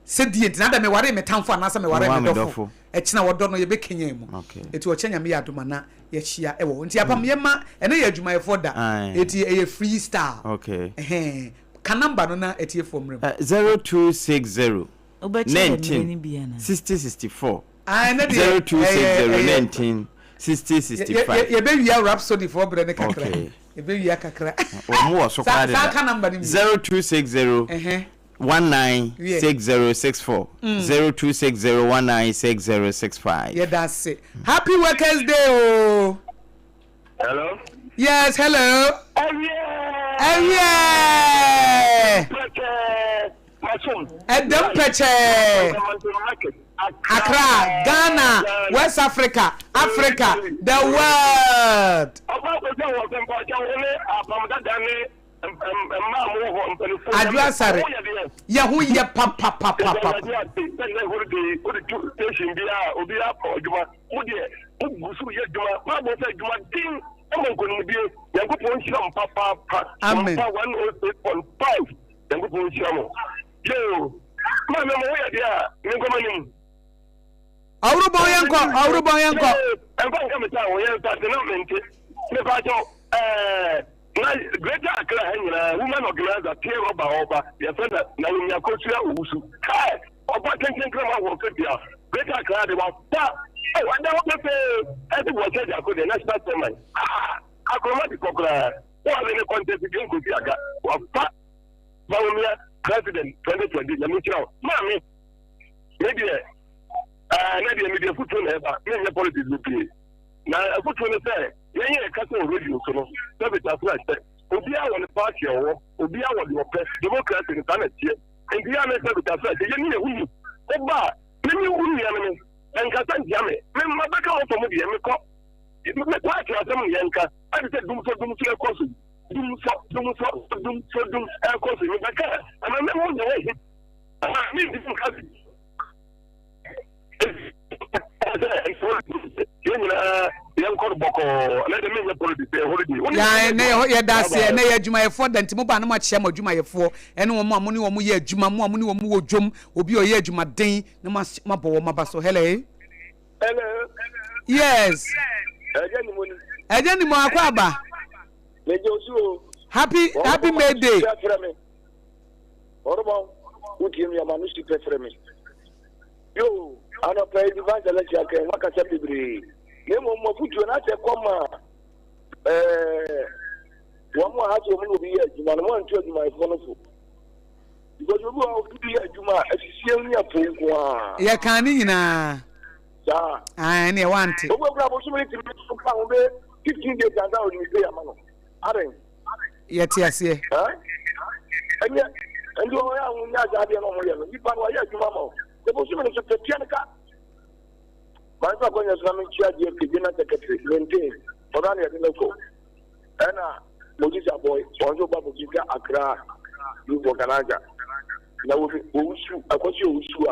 Speaker 1: Sɛ deɛ nti na adɛn mewaree me tamfo anaasɛ mewaree
Speaker 2: Mewaa
Speaker 1: me
Speaker 2: me
Speaker 1: dɔfo?
Speaker 2: dɔfo.
Speaker 1: Ɛkyena wɔdɔ no yɛbɛkanyan mu.
Speaker 2: Okay.
Speaker 1: Enti ɔkyɛ Nyame yɛ adom a na yɛahyia wɔ hɔ. Nti apam yɛma ɛnɛ yɛ adwumayɛfoɔ da.
Speaker 2: Aye.
Speaker 1: Enti ɛyɛ free style.
Speaker 2: Okay.
Speaker 1: Ɛhɛn. Ka number no na atiefoɔ mmra mu.
Speaker 2: 0260
Speaker 3: Wobɛkyɛ yɛ mmerɛ
Speaker 2: 19
Speaker 3: no bi anaa?
Speaker 2: 60 64
Speaker 1: Ah, ɛnɛ deɛ
Speaker 2: 0260
Speaker 1: ɛyɛ ɛyɛ
Speaker 2: 19 60 65.
Speaker 1: Yɛbɛwia Rhapsody foɔ berɛ no kakra. Okay. Yɛbɛwia kakra.
Speaker 2: Wɔn wɔ so koraa
Speaker 1: deda. Saa ka number no bio.
Speaker 2: 0260 196064 0260 196065.
Speaker 1: Yɛda ase. Happy workers day o.
Speaker 4: Hello.
Speaker 1: Yes, hello.
Speaker 4: Ɛwiɛ.
Speaker 1: Ɛwiɛ. Ɛdɛm pɛkyɛɛ. Accra, Ghana, West Africa, Africa, the world. Adwo Asare, yɛ ho yɛ papapapapa.
Speaker 4: Mo deɛ mo gu so yɛ adwuma bible sɛ adwuma den ɛma nkonimdie nyankopɔn nhyira mo papaapa.
Speaker 1: Amen.
Speaker 4: Wɔmpa 106.5 nyankopɔn nhyira mo yoo maame mo ho yɛ deɛ a menkɔ m'anim.
Speaker 1: Ɔworobɔn yɛnkɔ ɔworobɔn yɛnkɔ.
Speaker 4: Ɛmfa nka me saa wɔyɛ nsase na mente mepa kyɛw ɛɛ na Greater Accra ha nyinaa woman organizer teɛ rɔba ɔba yɛfrɛ na Naomi Akosua Owusu hɛɛ Ɔba tenten kra ma wɔn dua. Greater Accra de wafa. Oh, ɛda hɔ pefee. Ɛde wɔ sɛ jako deɛ national chairman. Ah, akoroma de kɔ koraa. Wɔn ane ne contest bi nkosi aga. Wafa Bawumia president 2020. Nyame nhyira wo. Maame, me deɛ, ɛɛ, na deɛ me deɛ futuo na ɛba. Menyɛ politics bebree. Na afutuo ne sɛ, yɛn yɛ ɛkasa wɔ radio so no, sɛbi tafra kyɛ. Obiara wɔ ne party a ɔwɔ, obiara wɔ deɛ ɔpɛ. Democracy no saa na ɛteɛ. Enti yɛ a na ɛsɛ bisa sɛ, Sɛ yɛne yɛn ho ni, woba a, me ne wo nua ne me, ɛnkasa ntia me. Me mma bɛka wo fam deɛ, mekɔ. Me paati asɛm ne yɛnka. Ɛte sɛ dum sɔ dum sɔ ɛkɔ so yi. Dum sɔ dum sɔ dum sɔ dum ɛkɔ so yi. Mebɛka a, ɛma me ho nyɛ wo he. Aha, mentumi nka bi. Yɛn nyinaa yɛnkɔ no bɔkɔɔ na deɛ menyɛ politics ɛyɛ holiday.
Speaker 1: Yɛn ɛnɛ yɛda ase ɛnɛ yɛ adwumayɛfoɔ da nti mo ba no mo akyia mo adwumayɛfoɔ ɛne wɔn a mo ne wɔn yɛ adwuma mo a mo ne wɔn wɔ dwom obi a ɔyɛ adwumaden na mo abɔ wɔn aba so hello.
Speaker 4: Hello.
Speaker 1: Yes.
Speaker 4: Ɛgya ni mo ni.
Speaker 1: Ɛgya ni mo akɔ aba.
Speaker 4: Mejɛ osu o.
Speaker 1: Happy happy May Day.
Speaker 4: Ɔrɔbɔn wotie mi ama no si pɛ frɛ me. Yoo, anɔpa yi Divine Celestial kɛn wakasa bebree. Na mmom mo afotuo no asɛ kɔ ma ɛɛ wɔn a asɛ wɔn na obi yɛ adwuma no mo antu adwumayɛfoɔ no fo. Because obi wɔ obi yɛ adwuma a asisie ne apo nko ara.
Speaker 1: Yɛ kan ne nyinaa.
Speaker 4: Saa.
Speaker 1: Ae ne ɛwɔ ante.
Speaker 4: Obi okura bosom ne tumi so ka ho bɛ 15 days ansa ɔde ne pay ama no. Aden.
Speaker 1: Yɛte aseɛ.
Speaker 4: Ɛnyɛ ɛnti wɔn yɛ ahun nyɛ asa adeɛ na wɔn yɛ no nipa no wɔyɛ adwuma ma o sɛ bosomi no so pɛtua no ka maa nfa akɔnya so na mi nkyia GFK general secretary maintain ɔno na yɛde no kɔ ɛna Moses Aboy wɔn nso ba bɔbi Accra youth organizer na wɔfi owusu akɔsi owusu a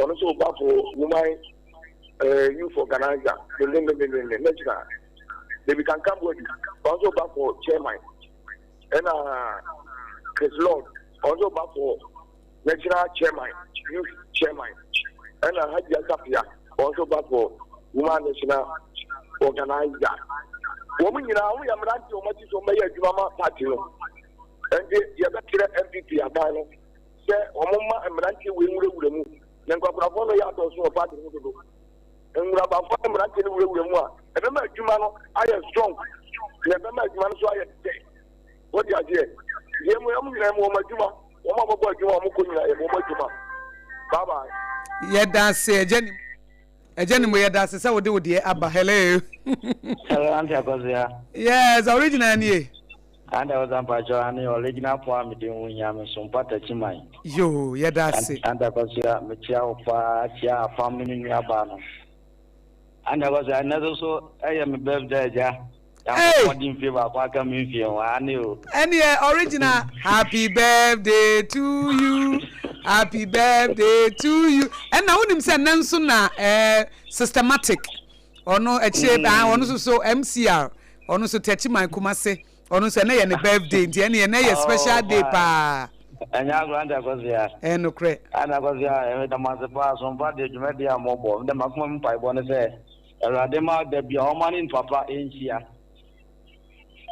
Speaker 4: ɔno nso ba for woman eh, youth organizer dendendendenden national David Kankan Boadu ɔno nso ba for chairman ɛna Chris Lord ɔno nso ba for national chairman youth chairman ɛna Hajia Safia ɔno nso ba for woman national organizer wɔn nyinaa wɔn yɛ mmeranteɛ wɔn akyi so wɔn bɛyɛ adwuma ma party no ɛnti yɛbɛkyerɛ NPP aban no sɛ wɔn mma mmeranteɛ wei nwurawura mu na nkwakorafoɔ no yɛ adɔɔso wɔ party no dodo. Nwurabafoɔ ne mmeranteɛ no wurawura mu a, ɛbɛma adwuma no ayɛ strong na ɛbɛma adwuma no nso ayɛ dɛ. Wode aseɛ? Deɛ mu wɔn nyinaa mu wɔn adwuma, wɔn a wɔbɛbɔ adwuma a wɔkɔ nyinaa yɛ wɔn adwuma. Bye bye.
Speaker 1: Yɛda ase agya nim agya nim yɛda ase sɛ wode wo deɛ aba hello.
Speaker 5: Hello Auntie Akosua.
Speaker 1: Yes original nie.
Speaker 5: Auntie Akosua mpakyɛw ane original pon a mede ho hia me so mpata kyiman.
Speaker 1: Yoo yɛda ase.
Speaker 5: Auntie Akosua mekyia wo paa kyia afam ne me nua baa no. Auntie Akosua ɛnɛ so so ɛyɛ me birthday agya. Nyankopɔn de mfie baako aka me mfie ho ane o.
Speaker 1: Ɛneɛ original happy birthday to you happy birthday to you ɛna wonim sɛ ɛnɛ nso na ɛɛ systematic ɔno akyire mm. ah, ɔno nso so MCR ɔno nso Techiman Kumase ɔno nso ɛnɛ yɛ ne birthday nti ɛne ɛnɛ yɛ special day paa.
Speaker 5: ɛnyɛ agorɔ ante akɔsia.
Speaker 1: ɛyɛ nokorɛ.
Speaker 5: ante akɔsia ɛmɛ dam ase paa sompa deɛ dwumadie a mɔbɔ mede makoma mu mpaebɔ ne sɛ awurade ma da bia ɔma ne nipa pa nhyia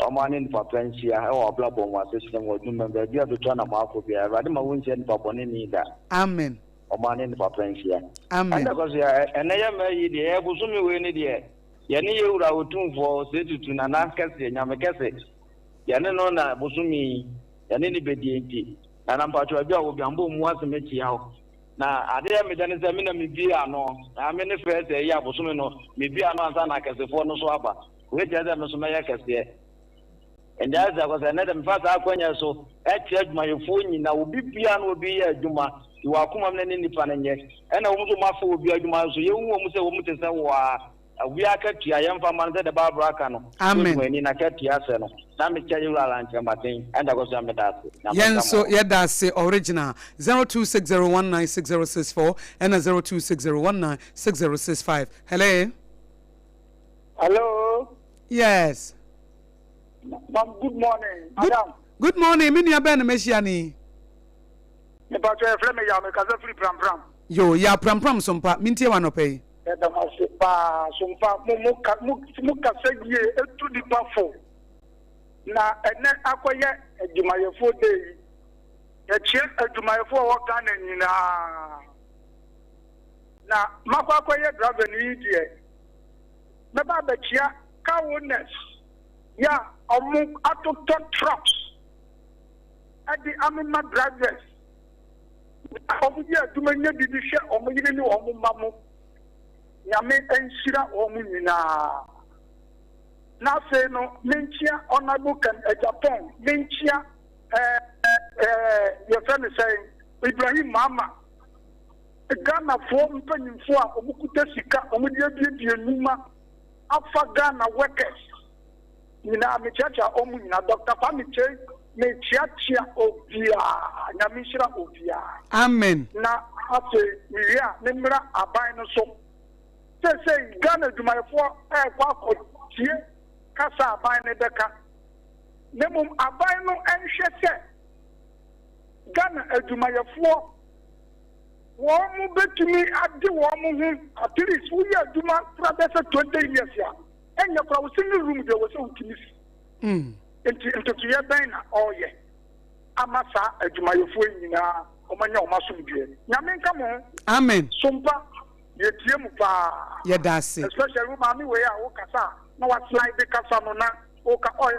Speaker 5: ɔma ne nipa pa nhyia ɛwɔ abrabɔ mu asetena mu adwuma mu baabi a bɛtwa na mo akɔ bia awurade ma wonhyia nipa bɔne ni da.
Speaker 1: Amen.
Speaker 5: Ɔma ne nipa pa nhyia.
Speaker 1: Amen.
Speaker 5: Ante akɔsia ɛnɛ yɛ mmaa yi deɛ yɛ bosome wei ne deɛ. Yɛne yɛn Wura Otumfoɔ Osei Tutu Nana Kɛseɛ, Nyame Kɛse, yɛne no na bosome yi yɛne no bɛdie nti, Nana mpakyɛw baabi a wɔ biara mebɔ mu ase mekyea wo. Na adeɛ a ɛyɛ me dɛ ne sɛ me na mebue ano, na me ne first ayi a bosome no mebue ano ansa na akɛsefoɔ no nso aba. Wei kyerɛ sɛ me nso mɛyɛ kɛseɛ. Nti ayɛ sɛ sɛ ɛnnɛ de mefa saa akwanya yi so kyerɛ adwumayɛfoɔ nyinaa, obi biara na obi yɛ adwuma, yi wɔ akoma mu na ne nnipa no nyɛ. Ɛna wɔn nso wɔafa obi adwuma nso, yɛnhu wɔn sɛ wɔn te sɛ wo ara. Obiara akatua, yɛmfa mma no sɛdeɛ Bible aka no, sɛ
Speaker 1: Amen.
Speaker 5: odwumayɛni n'akatua sɛ no. Na mekyɛ yɛn Wura Alan Kyerematen, ɛnda kɔ so a meda ase. Nyame
Speaker 1: Yɛn
Speaker 5: nka mo
Speaker 1: nso
Speaker 5: ho.
Speaker 1: yɛda ase original 0260196064 ɛna 0260196065. Hello.
Speaker 4: Hello.
Speaker 1: Yes.
Speaker 4: Ma'am, good morning.
Speaker 1: Good,
Speaker 4: Madam.
Speaker 1: good morning. Me nua bɛn na mehyia ni?
Speaker 4: Mepa kyɛ yɛfrɛ me Yaw, mekasa firi Prampram.
Speaker 1: Yo, Yaw Prampram so mpa. Mentie wo anɔpa yi.
Speaker 4: Yɛda mo ase paa so mpa. Mo mo ka mo mo kasa yie etu nipa fo. Na ɛnɛ akɔyɛ adwumayɛfoɔ day yi. Yɛkyea adwumayɛfoɔ a wɔwɔ Ghana nyinaa. Na makɔ akɔyɛ driver ni yi deɛ, mɛba abɛkyea car owners yɛ a ɔmo atotɔ trucks ɛde amema drivers na ɔmo yɛ adwuma nya bi de hwɛ ɔmo yere ne ɔmo mma mo. Nyame nhyira wɔn nyinaa. Na afei no menkyea Honourable Ken Agyapong, menkyea ɛɛ ɛɛ yɛfrɛ no sɛn Ibrahim Mahama, Ghanafoɔ mpanyinfoɔ a wɔn kuta sika wɔn de abiebie nnwuma afa Ghana workers nyinaa mekyeakyea wɔn nyinaa Doctor Kwame Kyei mekyeakyea obiara Nyame nhyira obiara.
Speaker 1: Amen.
Speaker 4: Na afei mewie a memmra aban no so. Seesei Ghana adwumayɛfoɔ rekɔ akɔtie kasa a aban no bɛka. Na mmom aban no nhwɛ sɛ Ghana adwumayɛfoɔ wɔn bɛtumi ade wɔn ho at least woyɛ adwuma kora bɛsɛ 20 years a ɛnyɛ kora wo single room deɛ wɔ sɛ wotumi si. Nti ntotoeɛ bɛn na ɔreyɛ ama saa adwumayɛfoɔ yi nyinaa wɔn anya wɔn asomdwoeɛ? Nyame nka mo ho.
Speaker 1: Amen.
Speaker 4: Sompa yɛtie mu paa.
Speaker 1: Yɛda ase.
Speaker 4: Especially wo maame wei a wo kasa a na wa slide kasa no na wo ka ɔ ɛ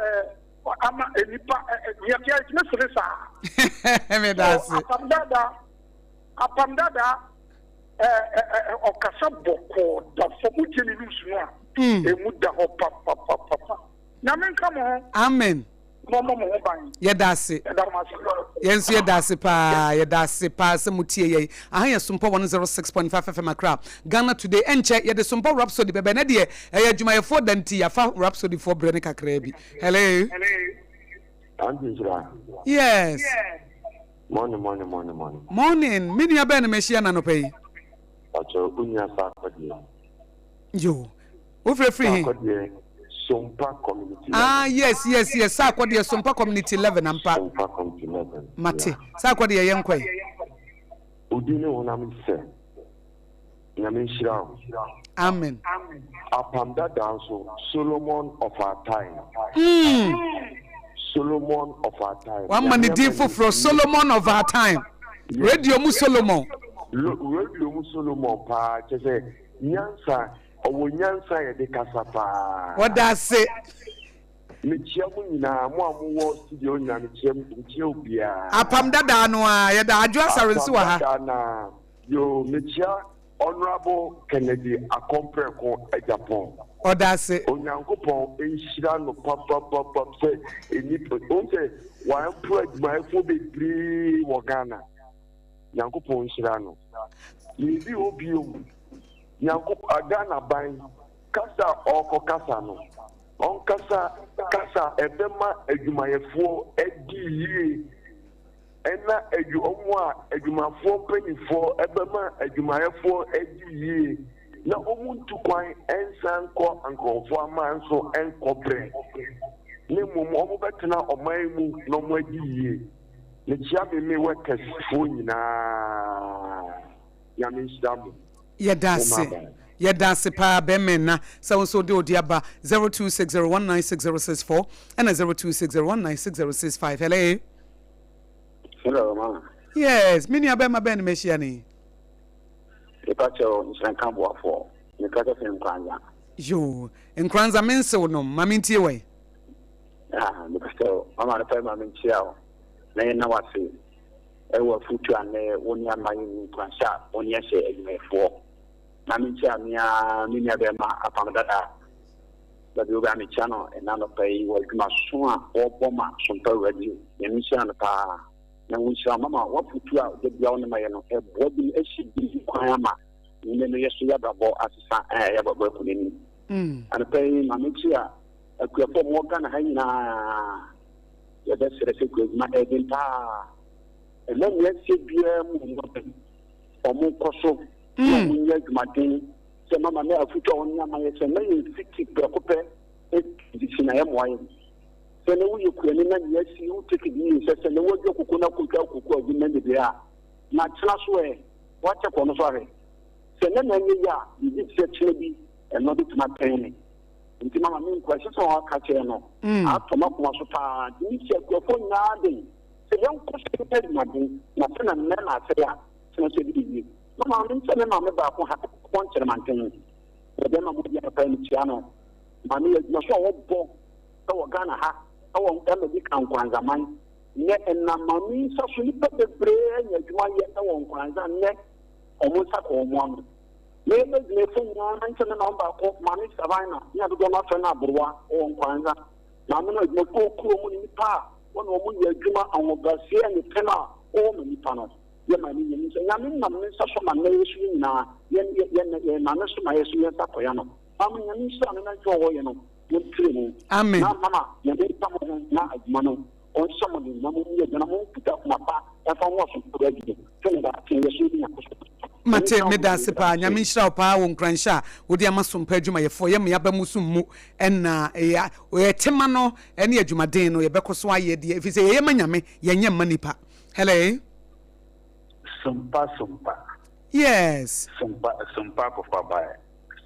Speaker 4: ama nipa ɛ ɛ yɛte a yɛtumi sere saa.
Speaker 1: Meda ase.
Speaker 4: So apam dada apam dada ɛ ɛ ɛ ɔkasa bɔkɔɔ da fam wotie ne news no a emu da hɔ papapapapa. Nyame nka mo ho.
Speaker 1: Amen.
Speaker 4: Na ɔmmɔ mo ho ban.
Speaker 1: Yɛda ase.
Speaker 4: Yɛda mo ase.
Speaker 1: Yɛn nso yɛda ase paa. Yɛda ase paa sɛ mo tie yɛn. Aha yɛ Sompa 106.5 FM Accra. Ghana Today. Ɛnkyɛ yɛde Sompa Rhapsody bɛba. Ɛnɛ deɛ ɛyɛ adwumayɛfoɔ da nti yɛafa Rhapsody foɔ berɛ no kakraa bi. Hello.
Speaker 6: Auntie Nhyira.
Speaker 1: Yes.
Speaker 6: Morning, morning, morning, morning.
Speaker 1: Morning. Me nua bɛn na mahyia no anɔpa yi?
Speaker 6: Pakyɛ, wo nua Sarkodie.
Speaker 1: Yo. Wofrɛ firi he?
Speaker 6: Sarkodie, Sompa Community 11.
Speaker 1: Ah, yes, yes, yes. Sarkodie, Sompa Community 11, ampa.
Speaker 6: Sompa Community 11.
Speaker 1: Mate.
Speaker 6: Yeah.
Speaker 1: Sarkodie, yɛnkɔ yi.
Speaker 6: Odi ne honam sɛ. Nyame nhyira wo.
Speaker 1: Amen.
Speaker 6: Apam dada nso, Solomon of our time. Solomon of our time.
Speaker 1: Wama ne
Speaker 6: Nyame
Speaker 1: din
Speaker 6: ama ne
Speaker 1: foforɔ, Solomon of our time.
Speaker 6: Yes.
Speaker 1: Radio mu Solomon.
Speaker 6: Radio mu Solomon paa, kyerɛ sɛ nyansa, ɔwɔ nyansa a yɛde kasa paa.
Speaker 1: Wɔda ase.
Speaker 6: Mekyia mo nyinaa, mo a mowɔ studio nyinaa, mekyia mo, mekyia obiara.
Speaker 1: Apam dada no ara, yɛda Adwo Asare nso wɔ ha.
Speaker 6: Apam dada no ara. Yoo, mekyia Honourable Kennedy Akompreko Agyapong.
Speaker 1: Ɔda ase.
Speaker 6: Onyankopɔn nhyira no papapapa sɛ nnipa, wohu sɛ w'ampro adwumayɛfoɔ bebree wɔ Ghana. Nyankopɔn nhyira no. Yɛbi hɔ biom, Nyankopɔn, Ghana ban, kasa a ɔrekɔ kasa no, ɔnkasa kasa a ɛbɛma adwumayɛfoɔ adi yie. Ɛna adwu wɔn a adwumafoɔ mpaninfoɔ bɛma adwumayɛfoɔ adi yie na wɔn ntu kwan nsan nkɔ nkorɔfoɔ aman so nkɔ brɛ, na mmom wɔn bɛtena ɔman mu na wɔn adi yie. Mekyea me me workers foɔ nyinaa. Nyame nhyira mo.
Speaker 1: Yɛda ase. Yɛda ase paa bɛmɛn na sɛ wo nso wode wode aba 0260196064 ɛna 0260196065. Hello.
Speaker 7: Hello, ma.
Speaker 1: Yes, me nua bɛrima bɛn na mahyia no yi?
Speaker 7: Mepa kyɛw, nhyira nka boafoɔ. Meka sɛ firi Nkwanja.
Speaker 1: Yoo, Nkoranza mensew nom, ma mentie wai.
Speaker 7: Ah, mepɛ sɛ mama no pɛ ma menkyia wo na yɛnna wo ase ɛwɔ afutuo a nnɛ wo ne ama yɛ mu nkuranhyɛ a wo ne yɛhyɛ adwumayɛfoɔ. Na menkyia me ara me nua bɛrima apam dada baabi wo bɛa mekyia no ɛna anɔpa yi wɔ adwumaso a wɔbɔ ma Sompa Radio. Nyame nhyira no paa na wo nhyira wo mama w'afutuo a da bia wo ne ma yɛ no ɛboa bi ɛhyɛ bi kwan ama nnɛ no yɛso yɛabrabɔ asesa ɛɛ yɛabrabɔ akɔ n'anim. Anɔpa yi ma menkyia akuafoɔ a wɔwɔ Ghana ha nyinaa. Yɛbɛsrɛ sɛ kuadwuma ɛyɛ den paa. Ɛma mmeranteɛ biara mu wɔn abam. Wɔn nkɔ so na wɔn nyɛ adwumaden sɛ mama na afutu a wɔn ama yɛ sɛ mma yɛn fiti prɛko pɛ sisi na yɛmmoa yɛn. Sɛ na woyɛ kuani na nea asi wo take it yie sɛ sɛ na woadwa koko na kotwa koko a gu na bebree a na kyena so ɛ woakyɛ kɔ no so ahwɛ. Sɛ na na ɛnyɛ yie a biribi te sɛ kyena bi ɛno bɛtumi atɛn me. Nti mama me nkoa ɛsɛ sɛ wɔaka kyerɛ no atɔ m'akoma so paa. Nti mehyɛ akuafoɔ nyinaa den sɛ yɛnkɔ so nyɛ adwumaden na sɛ na nnɛ na asɛe a kyena nso ɛbɛdi yie. Mama me nkyɛ me maame baako ha kɔ Nkyerɛmanten na bɛrima mu biara paa mekyia no. Maame yɛ adwuma so a wɔbɔ wɔ Ghana ha wɔ ɛma bi ka Nkwanzaman. Nnɛ ɛnam maame yi nsa so nnipa bebree anya adwuma yɛ wɔ Nkwanza nnɛ wɔn nsa kɔ wɔn ano. Me m'adwumayɛfo nyinaa nkyɛ me maame baako, Maame Savannah, ne a dodoɔ no ara frɛ no Aberewa, ɔwɔ Nkwanza. Maame no adwumakuo kuo mu ne nnipa a wɔne wɔn yɛ adwuma ahobrɛaseɛ ne pɛm a wɔwɔ ma nnipa no. Yɛ ma ani nyɛ sɛ Nyame nam ne nsa so ma nnɛ yɛ so yɛ nyinaa yɛ yɛ yɛ yɛ maame so ma yɛ so yɛn nsa kɔ ya no. Maame Nyame nhyira no na adwuma a ɔyɛ no wɔntire mu.
Speaker 1: Amen.
Speaker 7: Na mama Nyame nka mo ho na adwuma no ɔnhyɛ mo den na monyɛ adwuma na monkuta akoma pa mfa ho asomdwoe adwuma sɛnea daakye yɛso yɛbɛnya nkɔso.
Speaker 1: Mate, meda ase paa. Nyame nhyira wo paa wɔ nkuranhyɛ a wode ama sompa adwumayɛfoɔ. Yɛ mmea aba mu so mmu ɛna yɛ yɛ tema no ɛne adwumaden no yɛbɛkɔ so ayɛ deɛ ɛfiri sɛ yɛyɛ ma Nyame yɛnyɛ mma nipa. Hello.
Speaker 8: Sompa sompa.
Speaker 1: Yes.
Speaker 8: Sompa sompa akɔfa baɛ.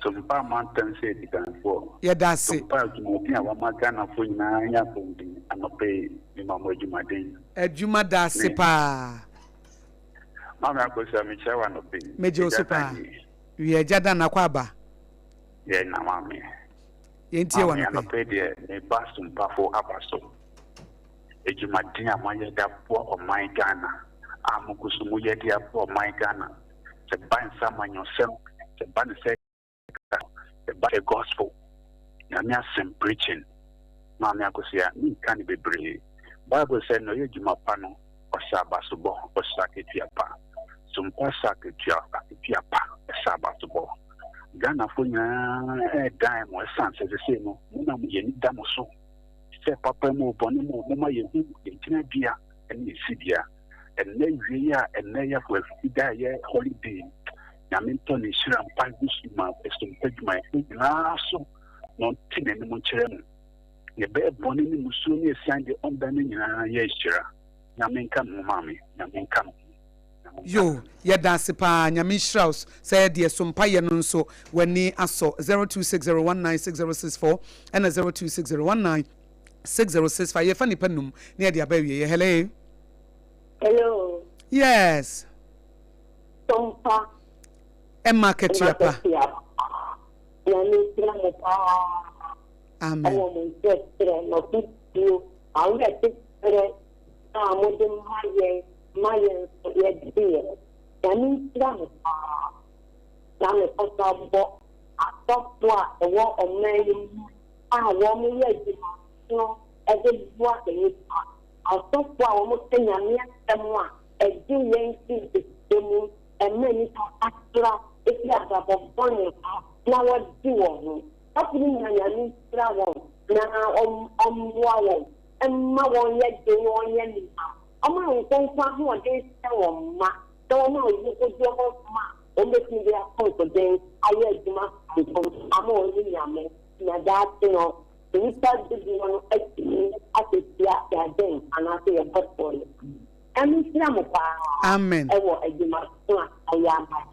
Speaker 8: Sompa amantam sɛ adikanfoɔ.
Speaker 1: Yɛda ase.
Speaker 8: Sompa adwumaden a wama Ghanafoɔ nyinaa anya apɔmuden anɔpa yi mema mo adwumaden.
Speaker 1: Adwuma da ase paa.
Speaker 8: Maame Akosua mekyia wo anɔpa yi.
Speaker 1: Megye wo so paa. Wie agya Dan akɔ aba.
Speaker 8: Yɛ na maame.
Speaker 1: Yɛntie wo
Speaker 8: Maame
Speaker 1: anɔpa yi.
Speaker 8: anɔpa yi deɛ meba Sompafo aba so. Adwumaden a moayɛ de aboa ɔman Ghana a mogu so moyɛ de aboa ɔman Ghana. Sɛ ba nsa amanyɔsɛm, sɛ ba ne sɛ ɛba sɛ gospel, Nyame asɛm preaching, Maame Akosua, menka no bebree. Bible sɛ nea ɔyɛ adwuma pa no, ɔsɛ abasobɔ, ɔsɛ akatua pa. Sompa sɛ akatua, akatua pa, ɛsɛ abasobɔ. Ghanafoɔ nyinaa ɛredan mo ɛsan sɛ sesei no, mo na yɛn ani da mo so. Sɛ papa mu o, bɔne mu o, momma yɛhu yɛn gyinabea ne yɛn sibea. Ɛnnɛ awiei a ɛnnɛ yɛ Kwasida a ɛyɛ holiday yi, Nyame ntɔ ne nhyira mpa ngu so ma asompa adwumayɛfo nyinaa so na ɔnte n'anim nkyerɛ mo. Nea ɛbɛyɛ bɔne ne musuo ne asiane deɛ ɔnda no nyinaa yɛ nhyira. Nyame nka me ho maame, Nyame nka me ho. Nyame nka me
Speaker 1: Yo,
Speaker 8: ho.
Speaker 1: yɛda ase paa, Nyame nhyira wo sɛ deɛ sompa yɛ no nso w'ani asɔ. 0260196064 ɛna 0260196065 yɛfa nnipa num na yɛde aba awieɛ. Hello.
Speaker 9: Hello.
Speaker 1: Yes.
Speaker 9: Sompa.
Speaker 1: Ɛma akatua pa.
Speaker 9: Nyame nhyira mo paa.
Speaker 1: Amen.
Speaker 9: Ɛwɔ mo nkyerɛkyerɛ, mo afotuo, awerɛkyekyerɛ a mode ma yɛn ma yɛn nso yɛgye yɛn. Nyame nhyira mo paa. Na mekɔ so abɔ asɔfo a ɛwɔ ɔman yi mu a wɔyɛ adwuma no de boa nnipa. Asɔfo a wɔka Nyame asɛm a ɛgye yɛn fi ntetee mu, ɛma nnipa sakra fi abrabɔ bɔne ho na wɔde wɔn ho. Asɔfo no nyinaa Nyame nhyira wɔn na ɔmmoa wɔn mma wɔnyɛ den na wɔnyɛ nneɛma. Ɔma Honhom Kronkron ahoɔden hyɛ wɔn ma na wɔma wɔn akokoɔduro honhom a wɔbɛtumi de akɔ nkoden ayɛ adwuma sononko ama wɔne Nyame na daakye no Nnipa dodoɔ no atumi akɔtua yɛn adwen anaasɛ yɛn bɔfoɔ no. Nyame nhyira mo paa
Speaker 1: Amen.
Speaker 9: wɔ adwuma so a moayɛ ama yɛn.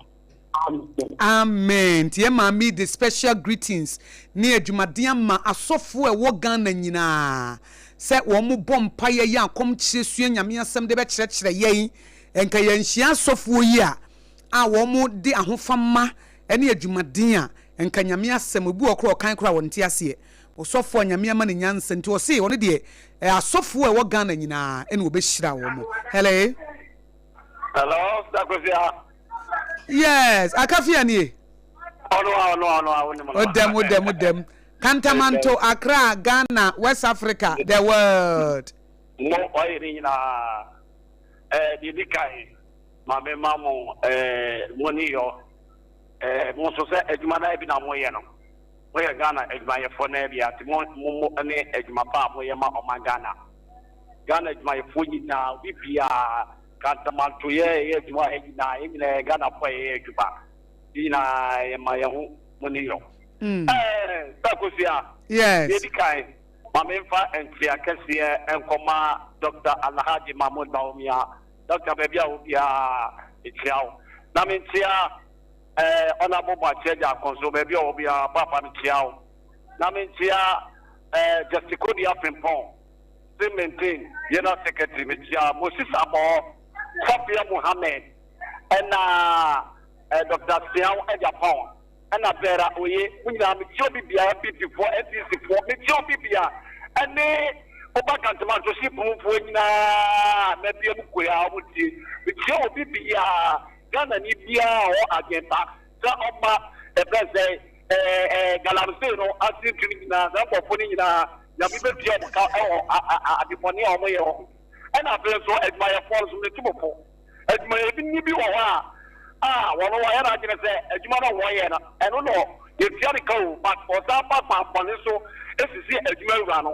Speaker 9: Amen.
Speaker 1: Amen nti yɛ maame yi de special greetings ne adwumaden ama asɔfoɔ a ɛwɔ Ghana nyinaa sɛ wɔn bɔ mpaeɛ yɛ akɔmkyerɛ sua Nyame asɛm de bɛkyerɛkyerɛ yɛn nka yɛnhyia asɔfoɔ yi a a wɔn de ahofama ne adwumaden a. Nka Nyame asɛm, obi wɔ hɔ koraa ɔkan koraa a ɔnte aseɛ. Ɔsɔfoɔ a Nyame ama no nyansa nti ɔse ɔno deɛ eh, asɔfoɔ a ɛwɔ Ghana nyinaa ɛna ɔbɛhyira wɔn. Hello.
Speaker 4: Hello, Sister Kosia.
Speaker 1: Yes, Akafia nie.
Speaker 4: Ɔno a ɔno a ɔno a wonim no.
Speaker 1: Odam odam odam. Kantamanto, Accra, Ghana, West Africa, the world.
Speaker 4: Mo ɔyɛ ne nyinaa. Ɛɛ deɛ di kan ma me ma mo ɛɛ mo ne yɔ ɛɛ mo nso sɛ adwuma naa bi na mo yɛ no. Mo yɛ Ghana adwumayɛfoɔ naa bi ati mo mo mo ne adwuma pa a mo yɛ ma ɔman Ghana. Ghana adwumayɛfoɔ nyinaa obi biara Kantamanto yɛ yɛ adwuma ha nyinaa yɛn nyinaa yɛ Ghanafoɔ a yɛyɛ adwuma. Yɛn nyinaa yɛma yɛn ho mo ne yɔ. Ɛɛ Sir Akosua.
Speaker 1: Yes.
Speaker 4: Deɛ edi kan, ma memfa nkyea kɛseɛ nkɔma Doctor Alhaji Mahmood Bawumia. Doctor, baabi a wɔ biara, mekyea wo. Na menkyea ɛɛ Honourable Boakye Agyarko nso, baabi a ɔwɔ biara, Paapa mekyea wo. Na menkyea ɛɛ Justice Kodua Frimpong, se maintain General Secretary, mekyea Moses Abɔɔ, Safia Mohammed, ɛna eh, Doctor Seaw Agyapong, ɛna Vera Oye, mo nyinaa mekyia obi biara, NPP foɔ, NDC foɔ, mekyia obi biara, ɛne Oba Kantemanto ship mu foɔ nyinaa, mabia mu koe a wɔn tie, mekyia obi biara, Ghana ni biara a ɔwɔ adwen pa sɛ ɔma ɛfɛ sɛ ɛɛ ɛɛ galamsey no ase ntu no nyinaa, saa nkurɔfoɔ no nyinaa, Nyame bɛtua wɔn ka ɛwɔ adebɔne a wɔyɛ ho, ɛna afei nso adwumayɛfoɔ nso metu mo fo. Adwumayɛni bi wɔ hɔ a a wɔn wayɛ n'adwene sɛ adwuma no a wɔyɛ no ɛno na yɛtua ne ka o but ɔsan fa kwan bɔne so sisi adwuma wura no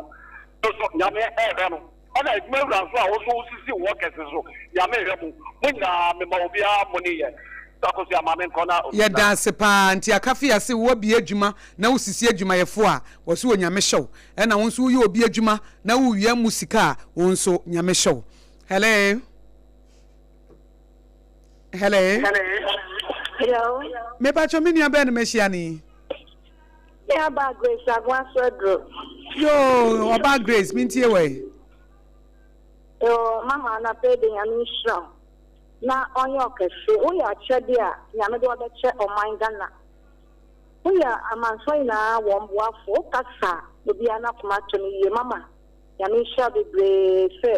Speaker 4: so Nyame ɛhwɛ no ɛna adwuma wura nso a wo nso wosisi wo kɛse so Nyame hwɛ mo mo nyinaa mema obiara mo ne yɛ Sakosi ama me nkɔ na obi
Speaker 1: Yɛda ase paa nti Akafia se wo abie adwuma na wo sisi adwumayɛfoɔ a wɔse Onyame hyɛ wo ɛna wo nso woyɛ obi adwuma na wo wia mu sika a wo nso Nyame hyɛ wo Hello. Hello.
Speaker 10: Hello.
Speaker 1: Me pacho me nua bɛn no mahyia ni.
Speaker 10: Me aba Grace Agoaso Aduro.
Speaker 1: Yo, ɔba Grace, me ntie wɔ
Speaker 10: Yo, mama anapɛ de nyame nhyira wo. Na ɔnyɛ ɔkɛse. Woyɛ akyɛde a nyame de ɔbɛkyɛ ɔman Ghana. Woyɛ amansan nyinaa wɔn boafo. Wokasa a obiara n'akoma atɔ no yie. Mama, nyame nhyira bebree sɛ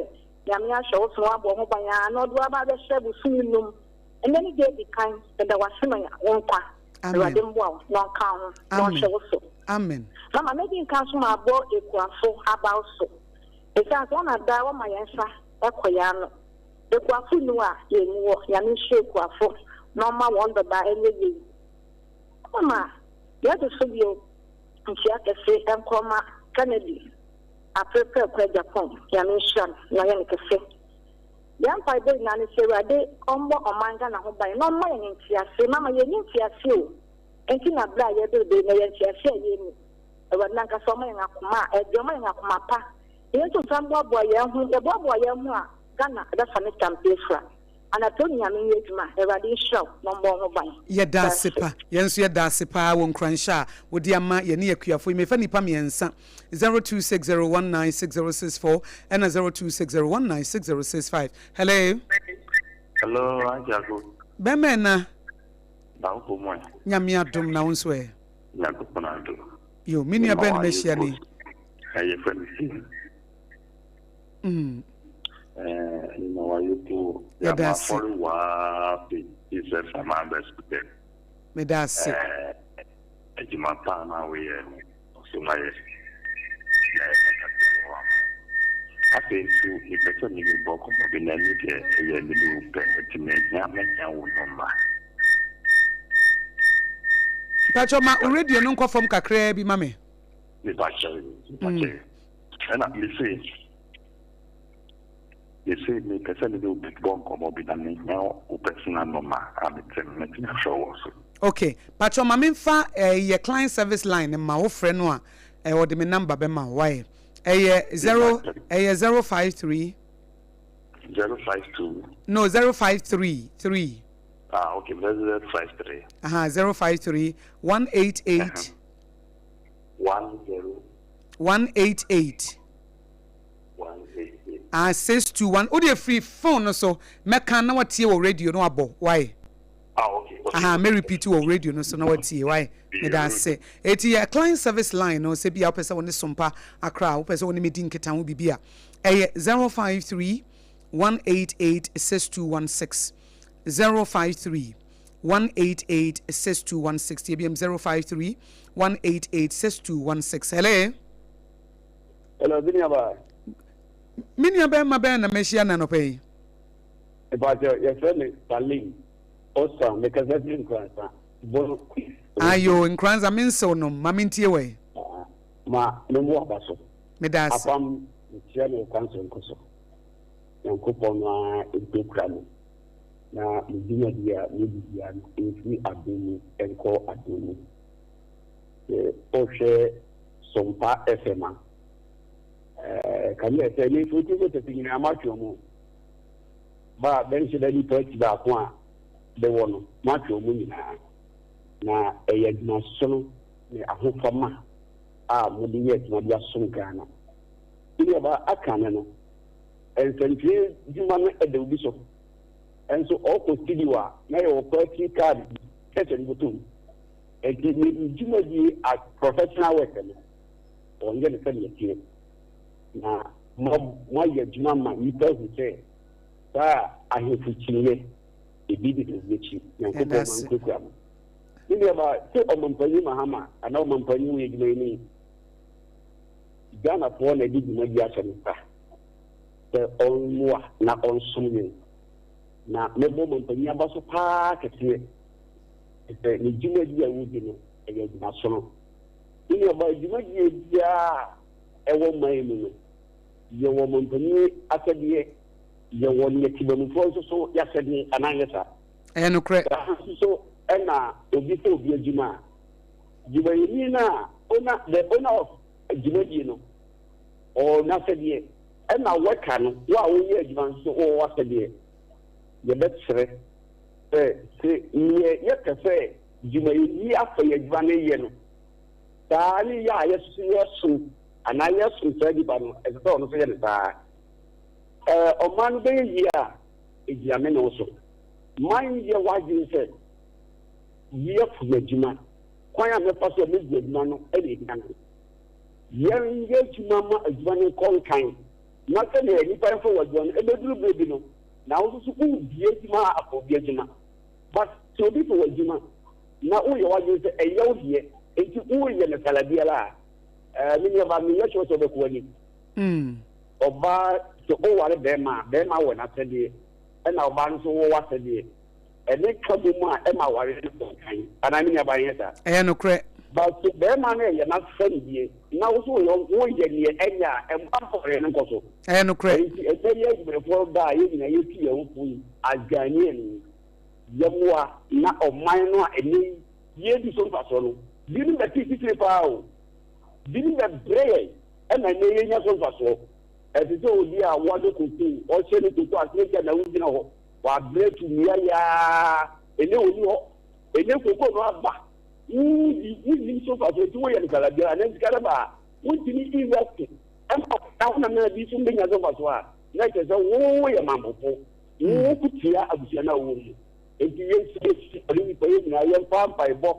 Speaker 10: Nyame ahwɛ wo so na wabɔ wo ho ban aa na ɔde wo aba abɛhyɛ bosome num. Ɛnɛ ne da edi kan, yɛda wo ase ma wo nkwa.
Speaker 1: Amen.
Speaker 10: Awurade mmoa wo na ɔnka wo ho na
Speaker 1: Amen.
Speaker 10: ɔnhwɛ wo so.
Speaker 1: Amen.
Speaker 10: Mama mɛdi nka nso mabɔ Ekuafo abaw so. Esiane sɛ wɔn na daa wɔma yɛn nsa kɔ yɛn ano. Ekuafo nni hɔ a, yɛn nni hɔ. Nyame nhyira Ekuafo na ɔmma wɔn dɔbaa ɛnyɛ yie. Mama yɛto so bio nkyia kɛse nkɔ ma Kennedy. Aperepere kɔ Agya pɔn, Nyame nhyira no na ɔnyɛ no kɛse. Yɛn mpaebɔ nyinaa ne sɛ Awurade ɔmmɔ ɔman Ghana ho ban na ɔmma yɛn ntease. Mama yɛnni ntease o, enti na berɛ a yɛrebrɛ yi na ɛyɛ ntease a yɛnni. Awurade no ankasa ɔmma yɛn akoma a ɛdɛ, ɔmma yɛn akoma pa na yɛn nso nsa mmoaboa yɛn ho. Yɛboaboa yɛn ho a, Ghana ɛbɛfa ne tampi afura. Anapɛ wo Nyame nyɛ adwuma. Awurade nhyira wo na ɔmmɔ wo ho ban.
Speaker 1: Yɛda ase pa. Yɛn nso yɛda ase paa wɔ nkuranhyɛ a wode ama yɛne akuafo yi. Mefa nnipa mmiɛnsa, 0260196064 ɛna 0260196065. Hello.
Speaker 11: Hello, Auntie Ako.
Speaker 1: Bɛma ɛna.
Speaker 11: Na wo bɔ mu ɛ.
Speaker 1: Nyame adom na wo nso ɛ.
Speaker 11: Nyankopɔn adom.
Speaker 1: Yo, me nua bɛn na mahyia ni.
Speaker 11: Ɛyɛ fɛ me si.
Speaker 1: Mm.
Speaker 11: Eh, na wayɛ po.
Speaker 1: Yɛda ase.
Speaker 11: Yɛama afɔre waa pe Jesus ama abɛso dɛ.
Speaker 1: Meda ase.
Speaker 11: Eh, adwuma pa na woyɛ no, ɔso ma yɛ. Na yɛ kasa wɔ ama. Afei nso, mepɛ sɛ me ne wo bɔ nkɔmmɔ bi na ɛno deɛ ɛyɛ me ne wo pɛ, nti mehia mɛhia wo nɔmba.
Speaker 1: Mpakyɛ ma wo radio no nkɔ fam kakraa bi ma me.
Speaker 11: Mepakyɛ, mepakyɛ. Ɛna mese, mese mepɛ sɛ me ne wo bɔ nkɔmmɔ bi na mehia wo personal number a mete mɛtumi afrɛ wo wɔ so.
Speaker 1: Ok, pakyɛ ma memfa ɛyɛ client service line no ma wo frɛ no a ɔde me number bɛma wo wayɛ ɛyɛ zero ɛyɛ 053.
Speaker 11: 052.
Speaker 1: No 053 3.
Speaker 11: Ah ok 053.
Speaker 1: Aha 053 188.
Speaker 11: 10.
Speaker 1: 188.
Speaker 11: 188.
Speaker 1: Ah 621 wo deɛ firi phone no so mɛka na watie wɔ radio no abɔ why.
Speaker 11: Ah, okay, okay.
Speaker 1: Aha, me repeat wɔ radio no so na watie. Why? Meda ase. Eti yɛ client service line no sɛ bi a wopɛ sɛ wo ne Sompa akra, wopɛ sɛ wo ne me di nkitaho biribi a, ɛyɛ 053 188 6216. 053 188 6216. Tie biam 053 188 6216. Hello.
Speaker 5: Hello, me nuabaa.
Speaker 1: Me nua bɛrima bɛn na mahyia no anɔpa yi?
Speaker 5: Mepakyɛ yɛfrɛ me Salim Osman, mekasa firi Nkoransa, Bono East.
Speaker 1: Ayo, Nkoransa, me nsew nom, ma mentie wɔ ɛ.
Speaker 5: Ma me mmoa aba so.
Speaker 1: Meda ase.
Speaker 5: Apam, mekyia no wɔ kwan soronko so. Nyankopɔn no ara nkurakura mo, na mo dwumadi a modi biara no mfiri adom mu nkɔ adom mu. Sɛ wohwɛ Sompa FM a, ɛɛ kame yɛ sɛ ne mfiri sɛ nyinaa matwe wɔn. Ba a bɛnhyɛ da nni party baako a bɛwɔ no, moatwe wɔn nyinaa. Na ɛyɛ adwumasono ne ahofama a mode yɛ adwuma de asom Ghana. Sɛdeɛ ba aka no no, nsɛntwerɛ dwuma no da obi so. Nso ɔkɔ studio a, na yɛwɔ party card bi hyɛ ne bɔtɔ mu. Nti ne dwumadie as professional work no, ɔnyɛ no sɛdeɛ ɛteɛ. Na moayɛ adwuma ma nnipa ahu sɛ saa ahemfo kyiniiɛ ebi de obi akyi. Nyankopɔn ma nkurakura mo. Me nuabaa, sɛ ɔmampanyin Mahama anaa ɔmampanyin woyɛ adwumayɛni, Ghanafoɔ na ɛde dwumadi ahyɛ no nsa sɛ ɔmmoa na ɔnsom yɛn. Na mɛbɔ ɔmampanyin aba so paa kɛseɛ sɛ ne dwumadi a wɔdi no ɛyɛ adwumasono. Me nuabaa, dwumadie biara ɛwɔ man mu no, yɛwɔ ɔmampanyin asɛdeɛ, yɛwɔ neɛ tebamufoɔ nso so yɛasɛdeɛ, anaa nyɛ saa?
Speaker 1: Ɛyɛ nokorɛ.
Speaker 5: Saa nso so ɛna obi sɛ obi adwuma a, dwumayɛni no a, owner, the owner of dwumadie no, ɔwɔ n'asɛdeɛ, ɛna worker no, wo a woyɛ adwuma nso so wowɔ w'asɛdeɛ. Yɛbɛkyerɛ sɛ, sɛ neɛ yɛpɛ sɛ dwumayɛni afa yɛ adwuma no yɛ no, Saa ne yɛ a yɛsoso yɛsom anaa yɛsom saa nipa no, ɛsɛ sɛ ɔno nso yɛ no saa. Ɛɛ, ɔman no bɛyɛ yie a, egyina me ne wo so. Manyɛ w'adwene sɛ yɛfo m'adwuma. Kwan a mɛfa so a mɛgu adwuma no na ehia me. Yɛnyɛ adwuma ma adwuma no nkɔ nkan, na sɛnea nnipa mfa wɔ adwuma no, ɛbɛduru berɛ bi no, na wo nso so wobie adwuma a afa obi adwuma. But sɛ obi fa w'adwuma na woyɛ w'adwene sɛ ɛyɛ wo deɛ nti woyɛ no sala biara a, ɛɛ me nuabaa menyɛ sure sɛ wobɛkɔ w'anim.
Speaker 1: Mm.
Speaker 5: Ɔbaa sɛ oware bɛrima a, bɛrima wɔ n'asɛdeɛ ɛna ɔbaa no nso wɔ w'asɛdeɛ. Ɛne ka bom a ɛma awareɛ no kɔ nkan. Anaa me nuabaa nyɛ saa?
Speaker 1: Ɛyɛ nokorɛ.
Speaker 5: But sɛ bɛrima no ɛyɛ n'asɛdeɛ na wo nso woyɛ woyɛ neɛ ɛnyɛ a, ɛmma awareɛ no nkɔ so.
Speaker 1: Ɛyɛ nokorɛ.
Speaker 5: Ɛnti ɛnɛ yɛ adwumayɛfoɔ da a yɛn nyinaa yɛtu yɛn ho fo yi as Ghanaian yi, yɛmmoa na ɔman no a ɛnnɛ yi yɛredi so mfasoɔ no, binom bɛtee titire paa o, binom bɛbrɛ yɛn ɛna ɛnnɛ yɛnya so mfasoɔ. Ɛte sɛ obi a wadɔ koko, ɔhyɛ ne koko ase agya na wogyina hɔ, wabrɛ tu nnua yaa, ɛnnɛ ɔnni hɔ, ɛnnɛ koko no aba, wodi, wonnim so mfasoɔ nti woyɛ no sala biara, na sika no ba a, wontumi invest ɛma na wo nana bi nso bɛnya so mfasoɔ a, na ɛkyerɛ sɛ woyɛ mampopo. Woko tia abusua no a wowɔ mu. Enti yɛnsiesie ɔne nnipa yɛn nyinaa yɛmfa mpaebɔ,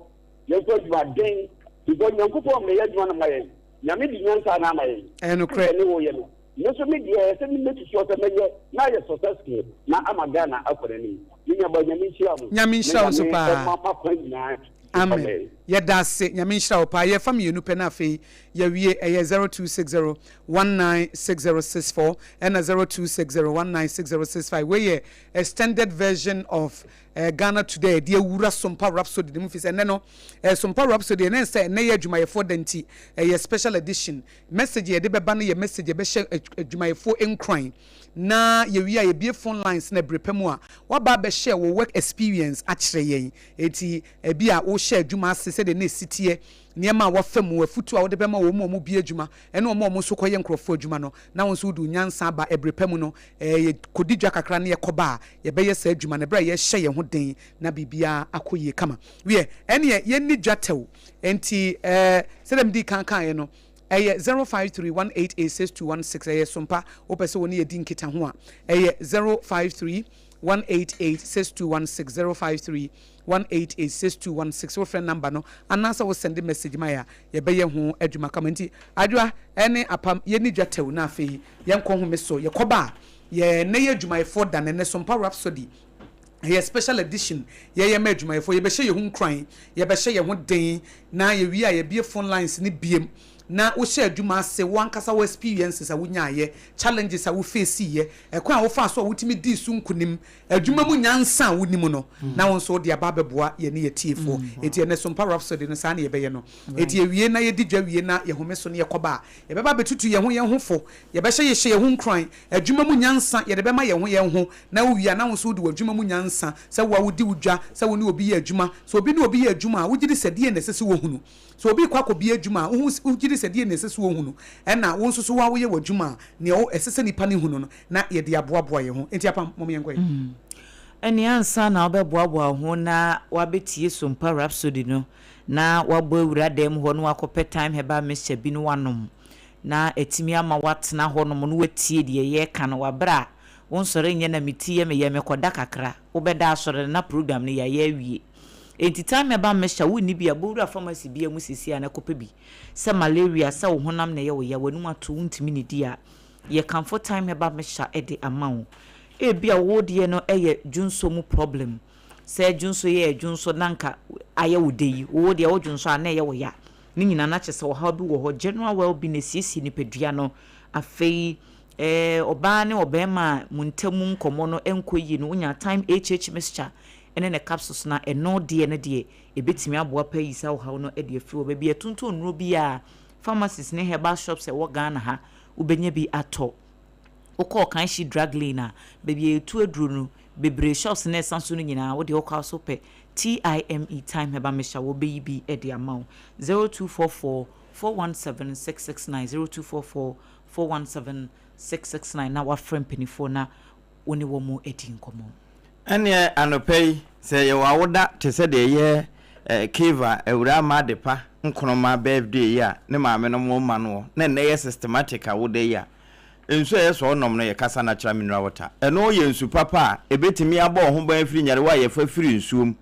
Speaker 5: yɛmfa adwumaden because Nyankopɔn mmɛyɛ adwuma no mma yɛn. Nyame de nyansa na ama yɛn.
Speaker 1: Ɛyɛ nokorɛ.
Speaker 5: Sɛ ne woyɛ no. Me nso me deɛ ɛsɛ me make sure sɛ mɛyɛ na ayɛ successful na ama Ghana akɔ n'anim. Me nuabaa Nyame nhyira mo.
Speaker 1: Nyame nhyira wo nso
Speaker 5: Na Nyame
Speaker 1: paa.
Speaker 5: ɛma makwan nyinaa
Speaker 1: Amen. Yɛda ase. Nyame nhyira wo paa. Yɛfa mienu pɛ na afei yɛawie. Ɛyɛ 0260 196064 ɛna 0260 196065. Wei yɛ extended version of eh, Ghana Today ɛde awura Sompa Rhapsody no mu fi sɛ ɛnɛ no eh, Sompa Rhapsody ɛnɛ sɛ ɛnɛ yɛ adwumayɛfoɔ da nti ɛyɛ special edition. Message yɛde bɛba no yɛ message ɛbɛhyɛ adwumayɛfoɔ nkuran na yɛwie a yɛbie phone lines na ɛberɛ pa mu a waba abɛhyɛ wo work experience akyerɛ yɛn. Enti ebia wohyɛ adwuma ase sɛdeɛ na ɛsi teɛ, nneɛma a woafa mu, afotuo a wode bɛma wɔn a wɔbue adwuma ne wɔn a wɔn nso kɔyɛ nkurɔfoɔ adwuma no, na wo nso wode wo nyansa aba. Ɛberɛ pa mu no, yɛkɔdi dwa kakra na yɛkɔba a, yɛbɛyɛ saa adwuma no berɛ a yɛrehyɛ yɛn ho den na biribiara akɔ yie kama. Wiɛ, ɛnneɛ yɛnni dwa tɛw. Enti sɛdeɛ medii kan kaeɛ no, ɛyɛ 0531886216, ɛyɛ Sompa, wopɛ sɛ wo ne yɛdi nkitaho a, ɛyɛ 053. 188 6216 053 188 6216 Wofrɛ number no anaasɛ wo sɛnde message ma yɛ a, yɛbɛyɛ ho adwuma kama. Nti Adwoa ne Apam yɛnni dwa tɛw na afei yɛnkɔ home so. Yɛkɔba a, yɛ nnɛ yɛ adwumayɛfoɔ da no, ɛnnɛ Sompa Rhapsody ɛyɛ special edition yɛyɛ ma adwumayɛfoɔ. Yɛbɛhyɛ yɛn ho nkuran, yɛbɛhyɛ yɛn ho den na yɛwie a yɛabue phone lines no biem na wohyɛ adwuma ase, wo ankasa wo experiences a wonyaeɛ, challenges a wo faceeɛ, ɛkwan a wofaa so a wotumi dii so nkunim, adwuma mu nyansa a wonim no, na wo nso wode aba abɛboa yɛne yɛn atiefoɔ. Enti ɛnnɛ Sompa Rhapsody no, saa na yɛbɛyɛ no. Enti yɛwie na yɛdi dwa wie na yɛhome so na yɛkɔba a, yɛbɛba abɛtutu yɛn ho yɛn ho fo, yɛbɛhyɛ yɛhyɛ yɛn ho nkuran, adwuma mu nyansa yɛde bɛma yɛn ho yɛn ho, na wowie a na wo nso wode w'adwuma mu nyansa, sɛ wo a wodi wo dwa, sɛ wo ne obi yɛ adwuma, sɛ obi ne obi yɛ adwuma a, wogye di sɛ deɛn na ɛsɛ sɛ wɔhunu? Sɛ obi rekɔ akɔbue adwuma a, wohu, wogye di sɛ deɛn na ɛsɛ sɛ ɔhu no? Ɛnna wo nso so wo ara woyɛ w'adwuma a, nea wo, ɛsɛ sɛ nnipa no hu no no, na yɛde aboaboa yɛn ho. Enti Apam, mom yɛnkɔ ɛ.
Speaker 3: Ɛnneɛ ansa na wobɛboaboa wo ho na woabɛtie Sompa Rhapsody no, na woabɔ awura dan mu hɔ na woakɔpɛ Thyme Herbal Mixture bi na woanom, na atumi ama woatena hɔnom na woatie deɛ yɛreka no wɔ berɛ a wonsɔre nyɛ na me ti yɛ me ya mekɔda kakra, wobɛda asɔre no na program no yɛayɛ awie. Enti time ɛba mmɛhyɛ a wonni bi a, bɔ wura pharmacy biara mu seesei ara na kɔpɛ bi. Sɛ malaria, sɛ wo honam na ɛyɛ wo ya, w'anum ato, wontumi nnidi a, yɛkamfo Thyme Herbal Mixture de ama wo. Ebia wo deɛ no yɛ dwonsɔ mu problem, sɛ dwonsɔ yi yɛ dwonsɔ na anka ayɛ wo dɛ yi, wo deɛ wo dwonsɔ a na ɛyɛ wo ya. Ne nyinaa na kyerɛ sɛ ɔhaw bi wɔ hɔ. General well-being, ɛsiesie nipadua no. Afei eh, ɔbaa ne ɔbarima a mo ntam nkɔmmɔ no nkɔ yie no, wonya Thyme HH Mixture ne ne capsules no a, ɛno deɛ no deɛ, ɛbɛtumi aboa paa ayi saa ɔhaw no de afiri hɔ. Baabi a yɛtontɔn nnuro biara, pharmacies ne herbal shops a ɛwɔ Ghana ha, wobɛnya bi atɔ. Wokɔ Ɔkanhyi Drug Lane a, baabi a yɛtu aduro no, bebree shops no a ɛsa so no nyinaa, wo deɛ wokɔ a so pɛ TIME, Thyme Herbal Mixture, wɔbɛyi bi de ama wo. 0244 417 669, 0244 417 669 na woafrɛ mpanimfoɔ na wo ne wɔn adi nkɔmmɔ.
Speaker 2: Ɛnneɛ anɔpa yi, sɛ yɛwɔ awoda te sɛ deɛ ɛyɛ Keva Awuraa Madepa Nkrumah birthday yi a ne maame nom rema noɔ na ɛnnɛ yɛ systematic awoda yi a, nsuo a ɛyɛ sɛ ɔnom no yɛ Kasa Natural Mineral Water. Ɛno yɛ nsu papa a ɛbɛtumi abɔ wo ho ban afiri nyarewa a yɛfa firi nsuo mu.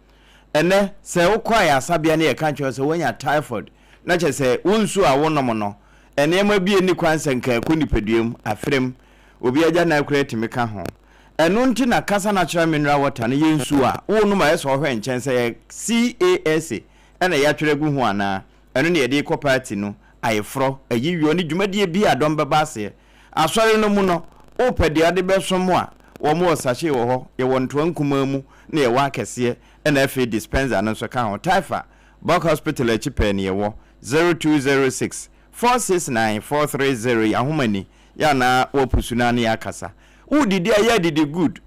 Speaker 2: Ɛnnɛ, sɛ wokɔ ayaresabea na yɛka kyerɛ wo sɛ woanya typhoid, na kyerɛ sɛ wo nsuo a wonom no, nneɛma bi a ɛnni kwan sɛ nka ɛkɔ nipadua mu, aferem, obi agyanan koraa tumi ka ho. Ɛno nti na Kasa Natural Mineral Water no yɛ nsuo a wonom a ɛyɛ sɛ ɔhwɛ nkyɛn sɛ ɛyɛ CASA na yɛatwerɛ agu ho anaa. Ɛno na yɛde rekɔ party no, ayeforɔ, ayiyɔ ne dwumadie biara a dɔm bɛba aseɛ. Asɔre no mu no, wopɛ deɛ wode bɛsom a, wɔn wɔ sachet wɔ hɔ, yɛwɔ ntoa nkumaa mu na yɛwɔ akɛseɛ ɛna afei dispenser no nso ka ho. Taifa, Buck Hospital akyi pɛɛ na yɛwɔ. 0206 469 430 yɛn ahoma ni, yɛ a na woapusu no ara na yɛakasa. Wo didi a yɛ didi good.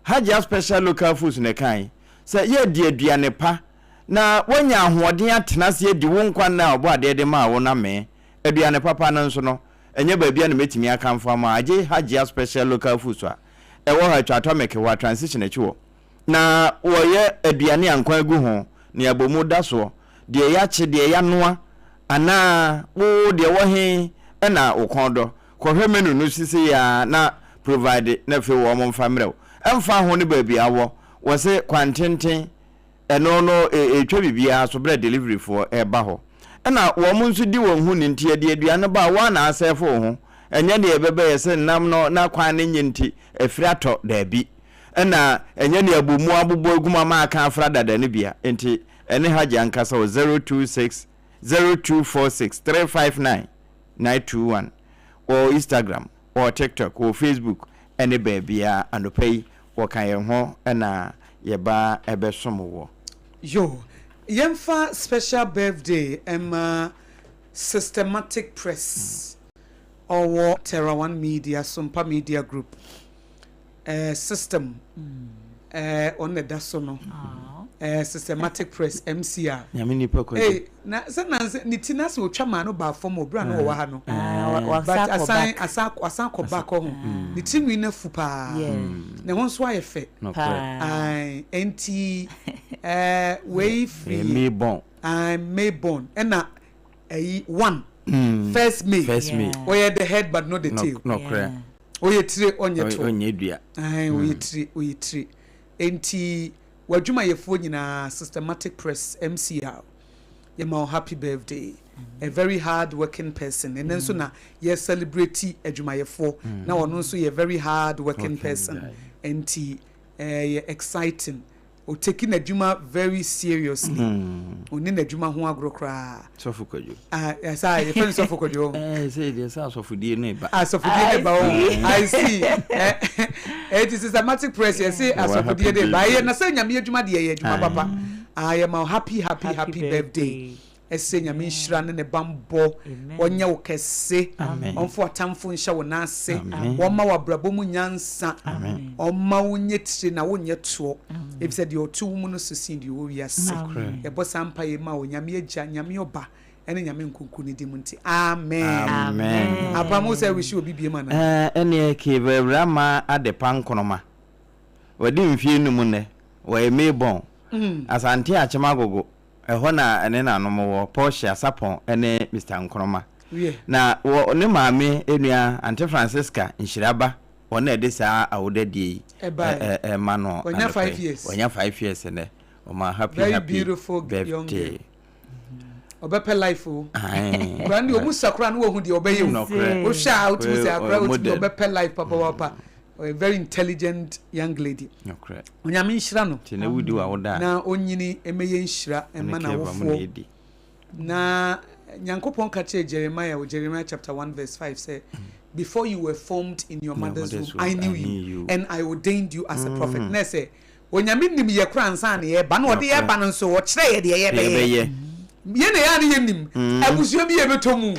Speaker 2: Hajia special local foods na ɛkae sɛ yɛ di aduane pa na woanya ahoɔden atena ase adi wo nkwa nna a Ɔbɔadeɛ de maa wo no amee. Aduane papa no nso no, ɛnyɛ baabi a na mɛtumi akamfo ama wo agye Hajia special local foods a ɛwɔ ha atwa atomic hɔ a transition akyi hɔ. Na wɔyɛ aduane a nkwan gu ho, nea abomu da soɔ, deɛ yɛakye, deɛ yɛanoa, anaa wo deɛ wɔ he na wo kɔn dɔ. Kɔhwɛ menu no sesei ara na provide na afei wɔn mfa mmerɛ wo. Ɛmfa ho ne baabi a wɔ, wɔse kwan tenten ɛno no ɛtwa biribiara so berɛ delivery foɔ ɛreba hɔ. Ɛna wɔn nso di wɔn ho ni nti yɛde aduane no ba a wo ara na asɛɛfo wo ho. Ɛnyɛ deɛ ɛbɛbɛyɛ sɛ nam no na kwan no nyɛ nti afiri atɔ, daabi. Ɛna ɛnyɛ nea abomu abobɔ agu mu ama aka afra dada no bi a. Nti ɛne Hajji ankasa wɔ 026 0246 359 921 wɔ Instagram, wɔ TikTok, wɔ Facebook ne baabiara. Anɔpa yi wɔka yɛn ho na yɛba bɛsom woɔ.
Speaker 1: Yo, yɛmfa special birthday mma Systematic Press ɔwɔ Terra One Media, Sompa Media Group. Eh, system eh, ɔno na ɛda so no eh, systematic press mcr
Speaker 2: nyame nipa kwadu
Speaker 1: eh, na sɛ nanse ne ti na sɛ otwa maa no baa fam wɔ bere a na wɔwɔ ha no
Speaker 3: ah,
Speaker 1: but asan asan asan kɔ back hɔ mm. ne ti nwi no afu paa ne ho nso ayɛ fɛ
Speaker 2: paa
Speaker 1: nti eh, wei firi
Speaker 2: Mayborn
Speaker 1: Mayborn ɛna ɛyi one mm. first May
Speaker 2: first May
Speaker 1: ɔyɛ the head but not the tail
Speaker 2: nɔkorɛ
Speaker 1: Ɔyɛ tire ɔnyɛ to.
Speaker 2: Ɔnyɛ dua.
Speaker 1: Ahan ɔyɛ tire ɔyɛ tire. Enti w'adwumayɛfoɔ nyinaa Systematic Press MCR yɛma wo happy birthday. A very hard working person. Ɛnɛ nso na yɛ celebrate adwumayɛfoɔ na ɔno nso yɛ very hard working person. Enti ɛyɛ exciting. Ɔteki n'adwuma very seriously. Ɔnni n'adwuma ho agorɔ koraa.
Speaker 2: Sɔfo Kwadwo.
Speaker 1: Ah, saa yɛfrɛ no Sɔfo Kwadwo.
Speaker 2: Ɛɛ sɛ deɛ sɛ asɔfodie no ba.
Speaker 1: Asɔfodie no ba o. I see. Ɛti systematic press yɛ se asɔfodie no ba. Ɛyɛ na sɛ nyame adwuma deɛ yɛ adwuma papa. Ah, yɛ ma happy happy happy birthday. Ɛsɛ Nyame nhyira ne ne banbɔ, ɔnyɛ wo kɛse, ɔmfa w'atamfo nhyɛ wo nan ase, ɔmma wo abrabɔ mu nyansa, ɔmma wo nyɛ tire na wonyɛ toɔ, efisɛ deɛ ɔte wo mu no so sen deɛ ɔwɔ wiase. Yɛbɔ saa mpaeɛ yi ma wo, Nyame Agya, Nyame Ɔba, ɛne Nyame Nkonko ne din mu nti, amen.
Speaker 2: Amen.
Speaker 1: Apam wo sɛ wish obi biem anaa?
Speaker 2: Ɛɛ ɛneɛ Keva Awurama Adepa Nkrumah, wadi mfeɛ num nnɛ, wɔyɛ Maybon, Asante Akyem Agogo, Ɛhɔ na ne nanom wɔ, Portia Sarpong ne Mister Nkrumah. Na wɔ ne maame nua Aunty Francisca Nhyiraba, wɔn na ɛde saa awodadie yi rema no anɔpa yi. Wanya 5 years nnɛ. Ɔma happy happy birthday.
Speaker 1: Ɔbɛpɛ life o. Kura no deɛ ɔmu sa kura no wɔhu deɛ ɔbɛyɛ o. Wohwɛ a wotumi sɛ akora wotumi ɔbɛpɛ life papapapa. A very intelligent young lady. Onyame nhyira no. Na onyini ɛmɛyɛ nhyira ɛma n'awofoɔ. Na Nyankopɔn ka kyerɛ Jeremiah wɔ Jeremiah chapter 1 verse 5 sɛ, before you were formed in your mother's womb, I knew you and I ordained you as a prophet. Na ɛsɛ Onyame nim yɛ kora ansa na yɛba na ɔde yɛba no nso ɔkyerɛ yɛ deɛ yɛbɛyɛ. Yɛn na yɛa ne yɛnim. Abusua bi yɛbɛtɔ mu.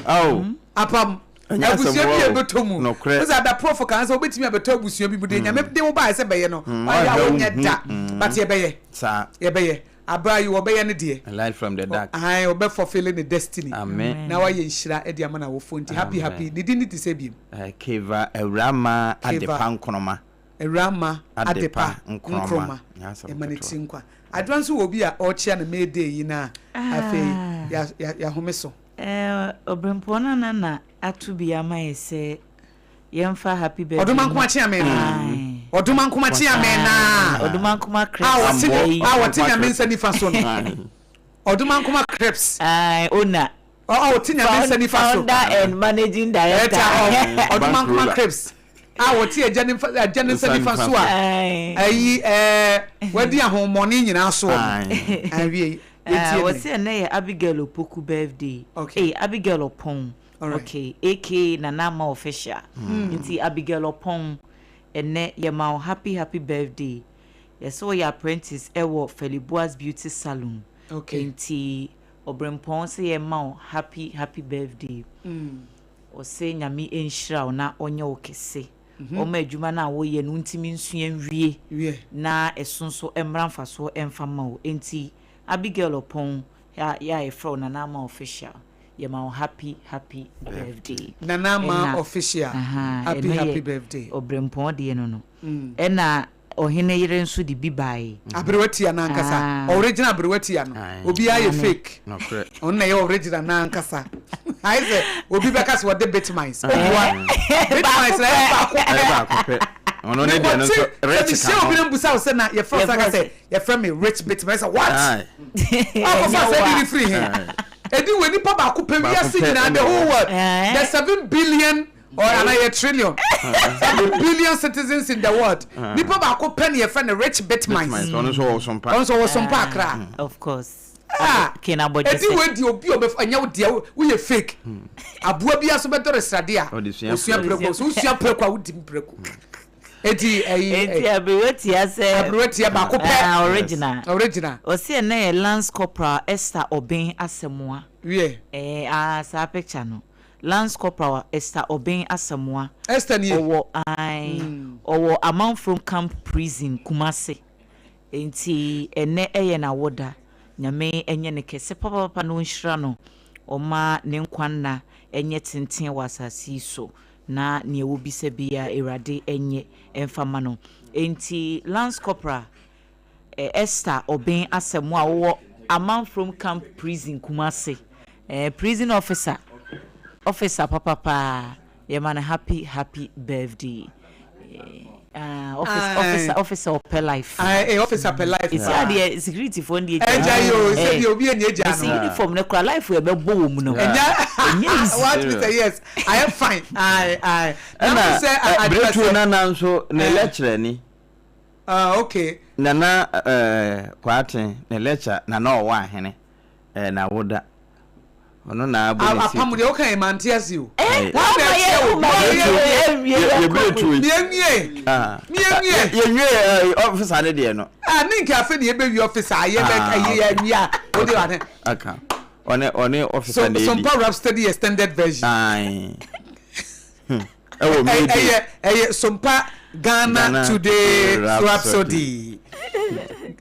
Speaker 1: Apam. Abusua bi yɛbɛtɔ mu. Wosɛ adaporɔfo kan sɛ wobɛtumi abɛtɔ abusua bi mu deɛ Nyame de wo baeɛ sɛ bɛyɛ no. Wayɛ a wonyɛ da. But yɛbɛyɛ. Yɛbɛyɛ. Abaa yi wɔbɛyɛ ne deɛ.
Speaker 2: Light from the dark.
Speaker 1: Ahan ɔbɛ fulfill ne destiny. Amen. Na wayɛ nhyira de ama n'awofoɔ nti happy happy. Ne din ne te sɛ biem.
Speaker 2: Keva Awurama Adepa Nkrumah.
Speaker 1: Awurama Adepa Nkrumah. Ɛma ne tiri nkwa. Adwoa nso wɔ obi a ɔrekyea no May Day yi na afei yɛahome so.
Speaker 3: Ɔbrempɔn Nana na ato bi ama yɛ sɛ yɛmfa happy birthday.
Speaker 1: Ɔdomankoma kyea me naa. Ɔdomankoma kyea me naa.
Speaker 3: Ɔdomankoma
Speaker 1: Crepes. A wɔte Nyame nsa nifa so no. Ɔdomankoma Crepes.
Speaker 3: Owner.
Speaker 1: A ɔte Nyame nsa nifa so.
Speaker 3: Founder and managing director.
Speaker 1: Ɔdomankoma Crepes. A wɔte agya ne agya ne nsa nifa so a ayi ɛɛ wadi ahommɔne nyinaa soɔ no. Awie.
Speaker 3: Wɔsi ɛnɛ yɛ Abigail Opoku birthday. Okay. Abigail Opong. Okay, aka Nana Ama Official. Nti Abigail Opong, ɛnɛ yɛma wo happy happy birthday. Yɛsɛ woyɛ apprentice ɛwɔ Feliboas Beauty Salon.
Speaker 1: Okay.
Speaker 3: Nti Ɔbrempɔn sɛ yɛma wo happy happy birthday. Ɔsɛ Nyame nhyira wo na ɔnyɛ wo kɛse. Ɔma adwuma no a woyɛ no wontumi nsua nwie na ɛso nso mmra mfasoɔ ɛmfa mma wo. Nti Abigail Opong a yɛ a yɛfrɛ wo Nana Ama Official. Yɛma wo happy happy birthday.
Speaker 1: Nana Ama Official happy happy birthday.
Speaker 3: Ɔbrempɔn deɛ no no. Ɛna ɔhene yere nso de bi bae.
Speaker 1: Aberewa tia no ankasa. Original aberewa tia no. Obiara yɛ fake. Ɔno na ɛyɛ original no ankasa. Ayɛ sɛ obi bɛka sɛ ɔde bitmines. Ɔboa. Bitmines na ɛyɛ baako pɛ.
Speaker 2: Ɛyɛ baako pɛ. Ɔno ne deɛ no nso rich
Speaker 1: ka ho. Sɛ mehyia obi na mbusa wo sɛ na yɛfrɛ wo sɛ aka sɛ yɛfrɛ me rich bitmines. Sɛ what? Ɔkɔfa sɛ ɛde ne firi he? Ɛdi wɔ nipa baako pɛ wiase nyinaa the whole world. The 7 billion or anaa trillion 7 billion citizens in the world. Nipa baako pɛ ne yɛfrɛ no rich bitmines.
Speaker 2: Ɔno nso wɔ sompa.
Speaker 1: Ɔno nso wɔ sompa akra.
Speaker 3: Of course.
Speaker 1: Ah, ɛdi wo di obi a ɔbɛfa ɛnyɛ wo deɛ, woyɛ fake. Aboa bi aso bɛdɔre srade a osua preko so, wosua preko a wodi preko. Eti ɛyi.
Speaker 3: Eti aberewa tia sɛ.
Speaker 1: Aberewa tia baako pɛ.
Speaker 3: Original.
Speaker 1: Original.
Speaker 3: Ɔsi ɛnɛ yɛ Lance Corporal Esther Obeng Asamoah.
Speaker 1: Wiɛ.
Speaker 3: Ɛɛ aa saa picture no. Lance Corporal Esther Obeng Asamoah.
Speaker 1: Esther nie.
Speaker 3: Ɔwɔ ae ɔwɔ Amanfrom Camp Prison, Kumasi. Nti ɛnɛ ɛyɛ n'awoda. Nyame ɛnyɛ ne kɛse papapapa na ɔnhyira no. Ɔma ne nkwa nna ɛnyɛ tenten wɔ asase yi so. Na nea wɔbisa biara Awurade ɛnyɛ ɛmfa ma no. Nti Lance Corporal Esther Obeng Asamoah a wɔwɔ Amanfrom Camp Prison, Kumasi. Prison officer, officer papapaa, yɛma no happy happy birthday. Ah, office, officer, officer ɔpɛ life.
Speaker 1: Ah, eh, officer pɛ life.
Speaker 3: Esi adeɛ security fo ndi
Speaker 1: egya. Ɛgya yi o, sɛ bi obi enyi egya no.
Speaker 3: Esi uniform ne kora life yɛ bɛ bɔ wɔ mu no.
Speaker 1: Ɛnya,
Speaker 3: ɛnyɛ easy.
Speaker 1: What me say yes, ayɛ fine, ayi ayi.
Speaker 2: Ɛna Bretuo Nana nso ne lecturer ni.
Speaker 1: Ah, okay.
Speaker 2: Nana eh, Kwaaten ne lecture Nana ɔwɔ ahene eh, na woda. Ɔno na abɔ ne si.
Speaker 1: Apam deɛ woka yɛ mante ase o.
Speaker 3: Eh, wɔn na ɛkyɛ o.
Speaker 2: Yɛbere tu yi.
Speaker 1: Mienwie. Mienwie.
Speaker 2: Yɛnwie ɔfisa ne deɛ no.
Speaker 1: Ah, ne nka afei ne yɛbɛwie ɔfisa yɛ bɛ ɛyɛ yɛ wie a o de wa ne.
Speaker 2: Aka. Ɔne ɔne ɔfisa ne edi.
Speaker 1: Sompa Rhapsody extended version.
Speaker 2: Ayi. Ɛwɔ May Day.
Speaker 1: Ɛyɛ ɛyɛ Sompa Ghana Today Rhapsody.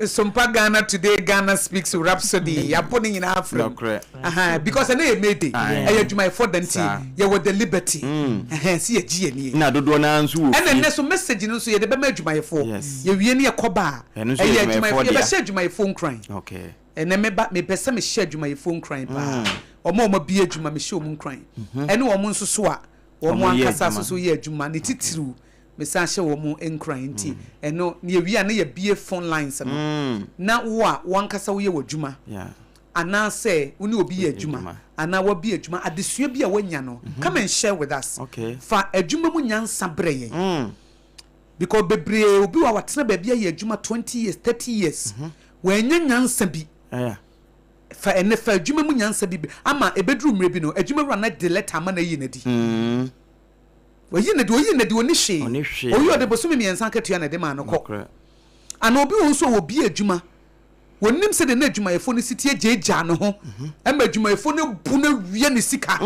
Speaker 1: Sompa Ghana Today Ghana Speaks Rhapsody. Yɛabɔ ne nyinaa afrɛ mu. Aha, because ɛnɛ yɛ May Day. Ɛyɛ adwumayɛfoɔ da nti yɛwɔ the liberty. Ɛhɛn, sɛ yɛgye yɛn nie.
Speaker 2: Na dodoɔ no ara nso wɔ fie.
Speaker 1: Ɛna ɛnɛ so message no nso yɛde bɛma adwumayɛfoɔ. Yɛwie ne yɛkɔ ba a, ɛyɛ adwumayɛfoɔ, yɛbɛhyɛ adwumayɛfoɔ nkuran. Ɛnɛ meba, mepɛ sɛ mehyɛ adwumayɛfoɔ nkuran paa. Wɔn a wɔabue adwuma, mehyɛ wɔn nkuran. Ɛne wɔn nso so a wɔn ankasa nso so yɛ adwuma, ne titiriw mesan hyɛ wɔn nkuran nti ɛno na yɛwie a na yɛabue phone lines no na wo a w'ankasa woyɛ w'adwuma anaasɛ wo ne obi yɛ adwuma anaa wabue adwuma adesua bi a woanya no come and share with us fa adwuma mu nyansa brɛ yɛn because bebree obi wɔ a watena baabi ayɛ adwuma 20 years 30 years wannya nyansa bi. Fa ɛnnɛ, fa adwuma mu nyansa bi ama ɛbɛduru mmerɛ bi no, adwuma wura no de lɛta ama no ayi no adi. Wayi no adi, ɔyii no adi, ɔnni hwee. Ɔyi ɔde bosome mmiɛnsa akatua na ɛde maa no kɔ. Anaa obi wɔ hɔ nso a ɔbie adwuma, wɔnim sɛdeɛ na adwumayɛfoɔ no si teɛ gyaagyaa ne ho ma adwumayɛfoɔ no abu no awia ne sika.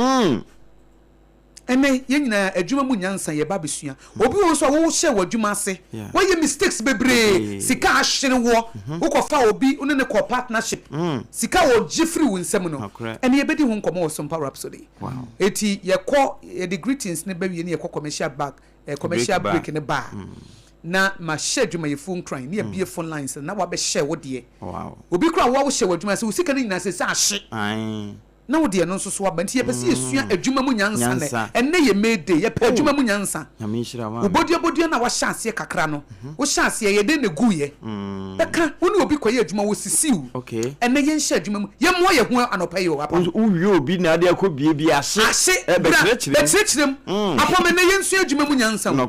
Speaker 1: Ɛnnɛ, yɛn nyinaa, adwuma mu nyansa, yɛba abɛsua. Obi wɔ hɔ nso a, wohyɛɛ w'adwuma ase, woayɛ mistakes bebree, sika ahyere woɔ, wokɔfaa obi, wo ne no kɔɔ partnership, sika a ɔgye firi wo nsam no, ɛnnɛ yɛbɛdi ho nkɔmmɔ wɔ Sompa Rhapsody. Enti yɛkɔ, yɛde greetings no ba wie ne yɛkɔ commercial back, eh, commercial break no ba a, na mahyɛ adwumayɛfoɔ nkuran, ne yɛabue phone lines no, na woabɛhyɛ wo deɛ. Obi koraa a wo a wohyɛ w'adwuma ase, wo sika no nyinaa seesei ahye. Na wode ɛno nso so aba. Nti yɛpɛ sɛ yɛsua adwuma mu nyansa nnɛ. Ɛnnɛ yɛ May Day, yɛpɛ adwuma mu nyansa. Wo boduabodua no a woahyɛ aseɛ kakra no, wohyɛ aseɛ, ɛyɛ dɛn na ɛguiɛ? Bɛka, wo ne obi kɔyɛ adwuma, wɔsisi wo. Ɛnnɛ yɛnhyɛ adwuma mu, yɛmmoa yɛn ho anɔpa yi o, Apam.
Speaker 2: Wowie obi na ade akɔ bie bi ahye.
Speaker 1: Ahye, bra, bɛkyerɛkyerɛ mu. Apam, ɛnnɛ yɛnsua adwuma mu nyansa o.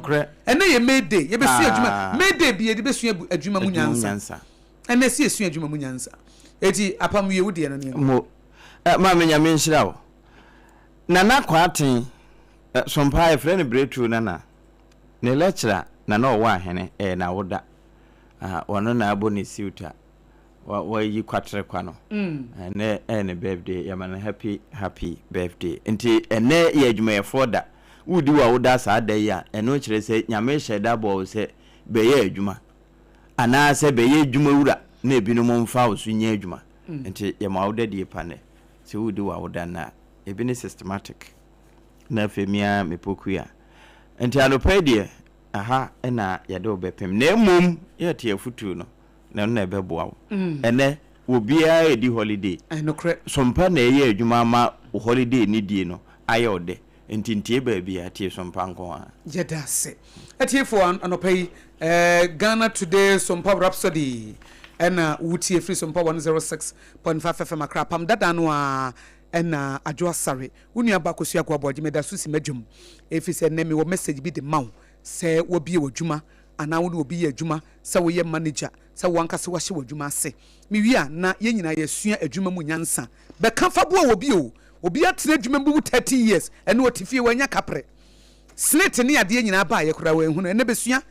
Speaker 1: Ɛnnɛ yɛ May Day, yɛbɛsua adwuma, May Day bi yɛde bɛsua adwuma mu nyansa. Ɛnnɛ sɛ yɛsua adwuma mu nyansa. Eti Apam wie wo deɛ no neɛ.
Speaker 2: Mo eh, maame Nyame nhyira wo. Nana Kwaaten eh, Sompaa yɛfrɛ no Biretuo Nana. Ne lecturer Nana ɔwɔ ahene ɛyɛ n'awoda. Ah, ɔno na abɔ ne suit a wa wayi kwaterekwa no. Ɛnɛ ɛyɛ ne birthday, yɛma no happy happy birthday. Nti ɛnɛ yɛ adwumayɛfoɔ da. Wodi w'awoda saa da yi a, ɛno kyerɛ sɛ Nyame hyɛ da bɔɔ wo sɛ bɛyɛ adwuma. Anaasɛ bɛyɛ adwuma wura na ebinom mfa wo so nyɛ adwuma. Nti yɛma wo dadie pa nnɛ. Sɛ woredi w'awoda nnɛ a, ebi ne systematic na afei me ara me pokua. Nti anɔpa yi deɛ, ɛha na yɛde wo bɛpem. Na mmom yɛte afotuo no, na ɛno na ɛbɛboa wo. Ɛnnɛ, obiara redi holiday. Sompa na ɛyɛ adwuma ama wo holiday no die no ayɛ wo dɛ. Nti ntie baabiara, tie Sompa nko ara.
Speaker 1: Yɛda ase atiefoɔ anɔpa yi eh, Ghana Today Sompa Rhapsody ɛna wotie firi Sompa 106.5 FM Accra Apam dada no ara ɛna Adwo Asare wo nua ba Akosua Akoa Aboagye meda so si m'adwam ɛfiri sɛ nnɛ mewɔ message bi de ma wo sɛ wabie w'adwuma anaa wo ne obi yɛ adwuma sɛ woyɛ manager sɛ wo ankasa wahyɛ w'adwuma ase mewie a na yɛn nyinaa yɛasua adwuma mu nyansa bɛka fa boa wɔ bi o Obi atena adwuma mu 30 years ɛnɛ ɔte fie wanya kaprɛ. Snit ne adeɛ nyinaa baeɛ koraa wanhunu. Ɛnɛ bɛsua.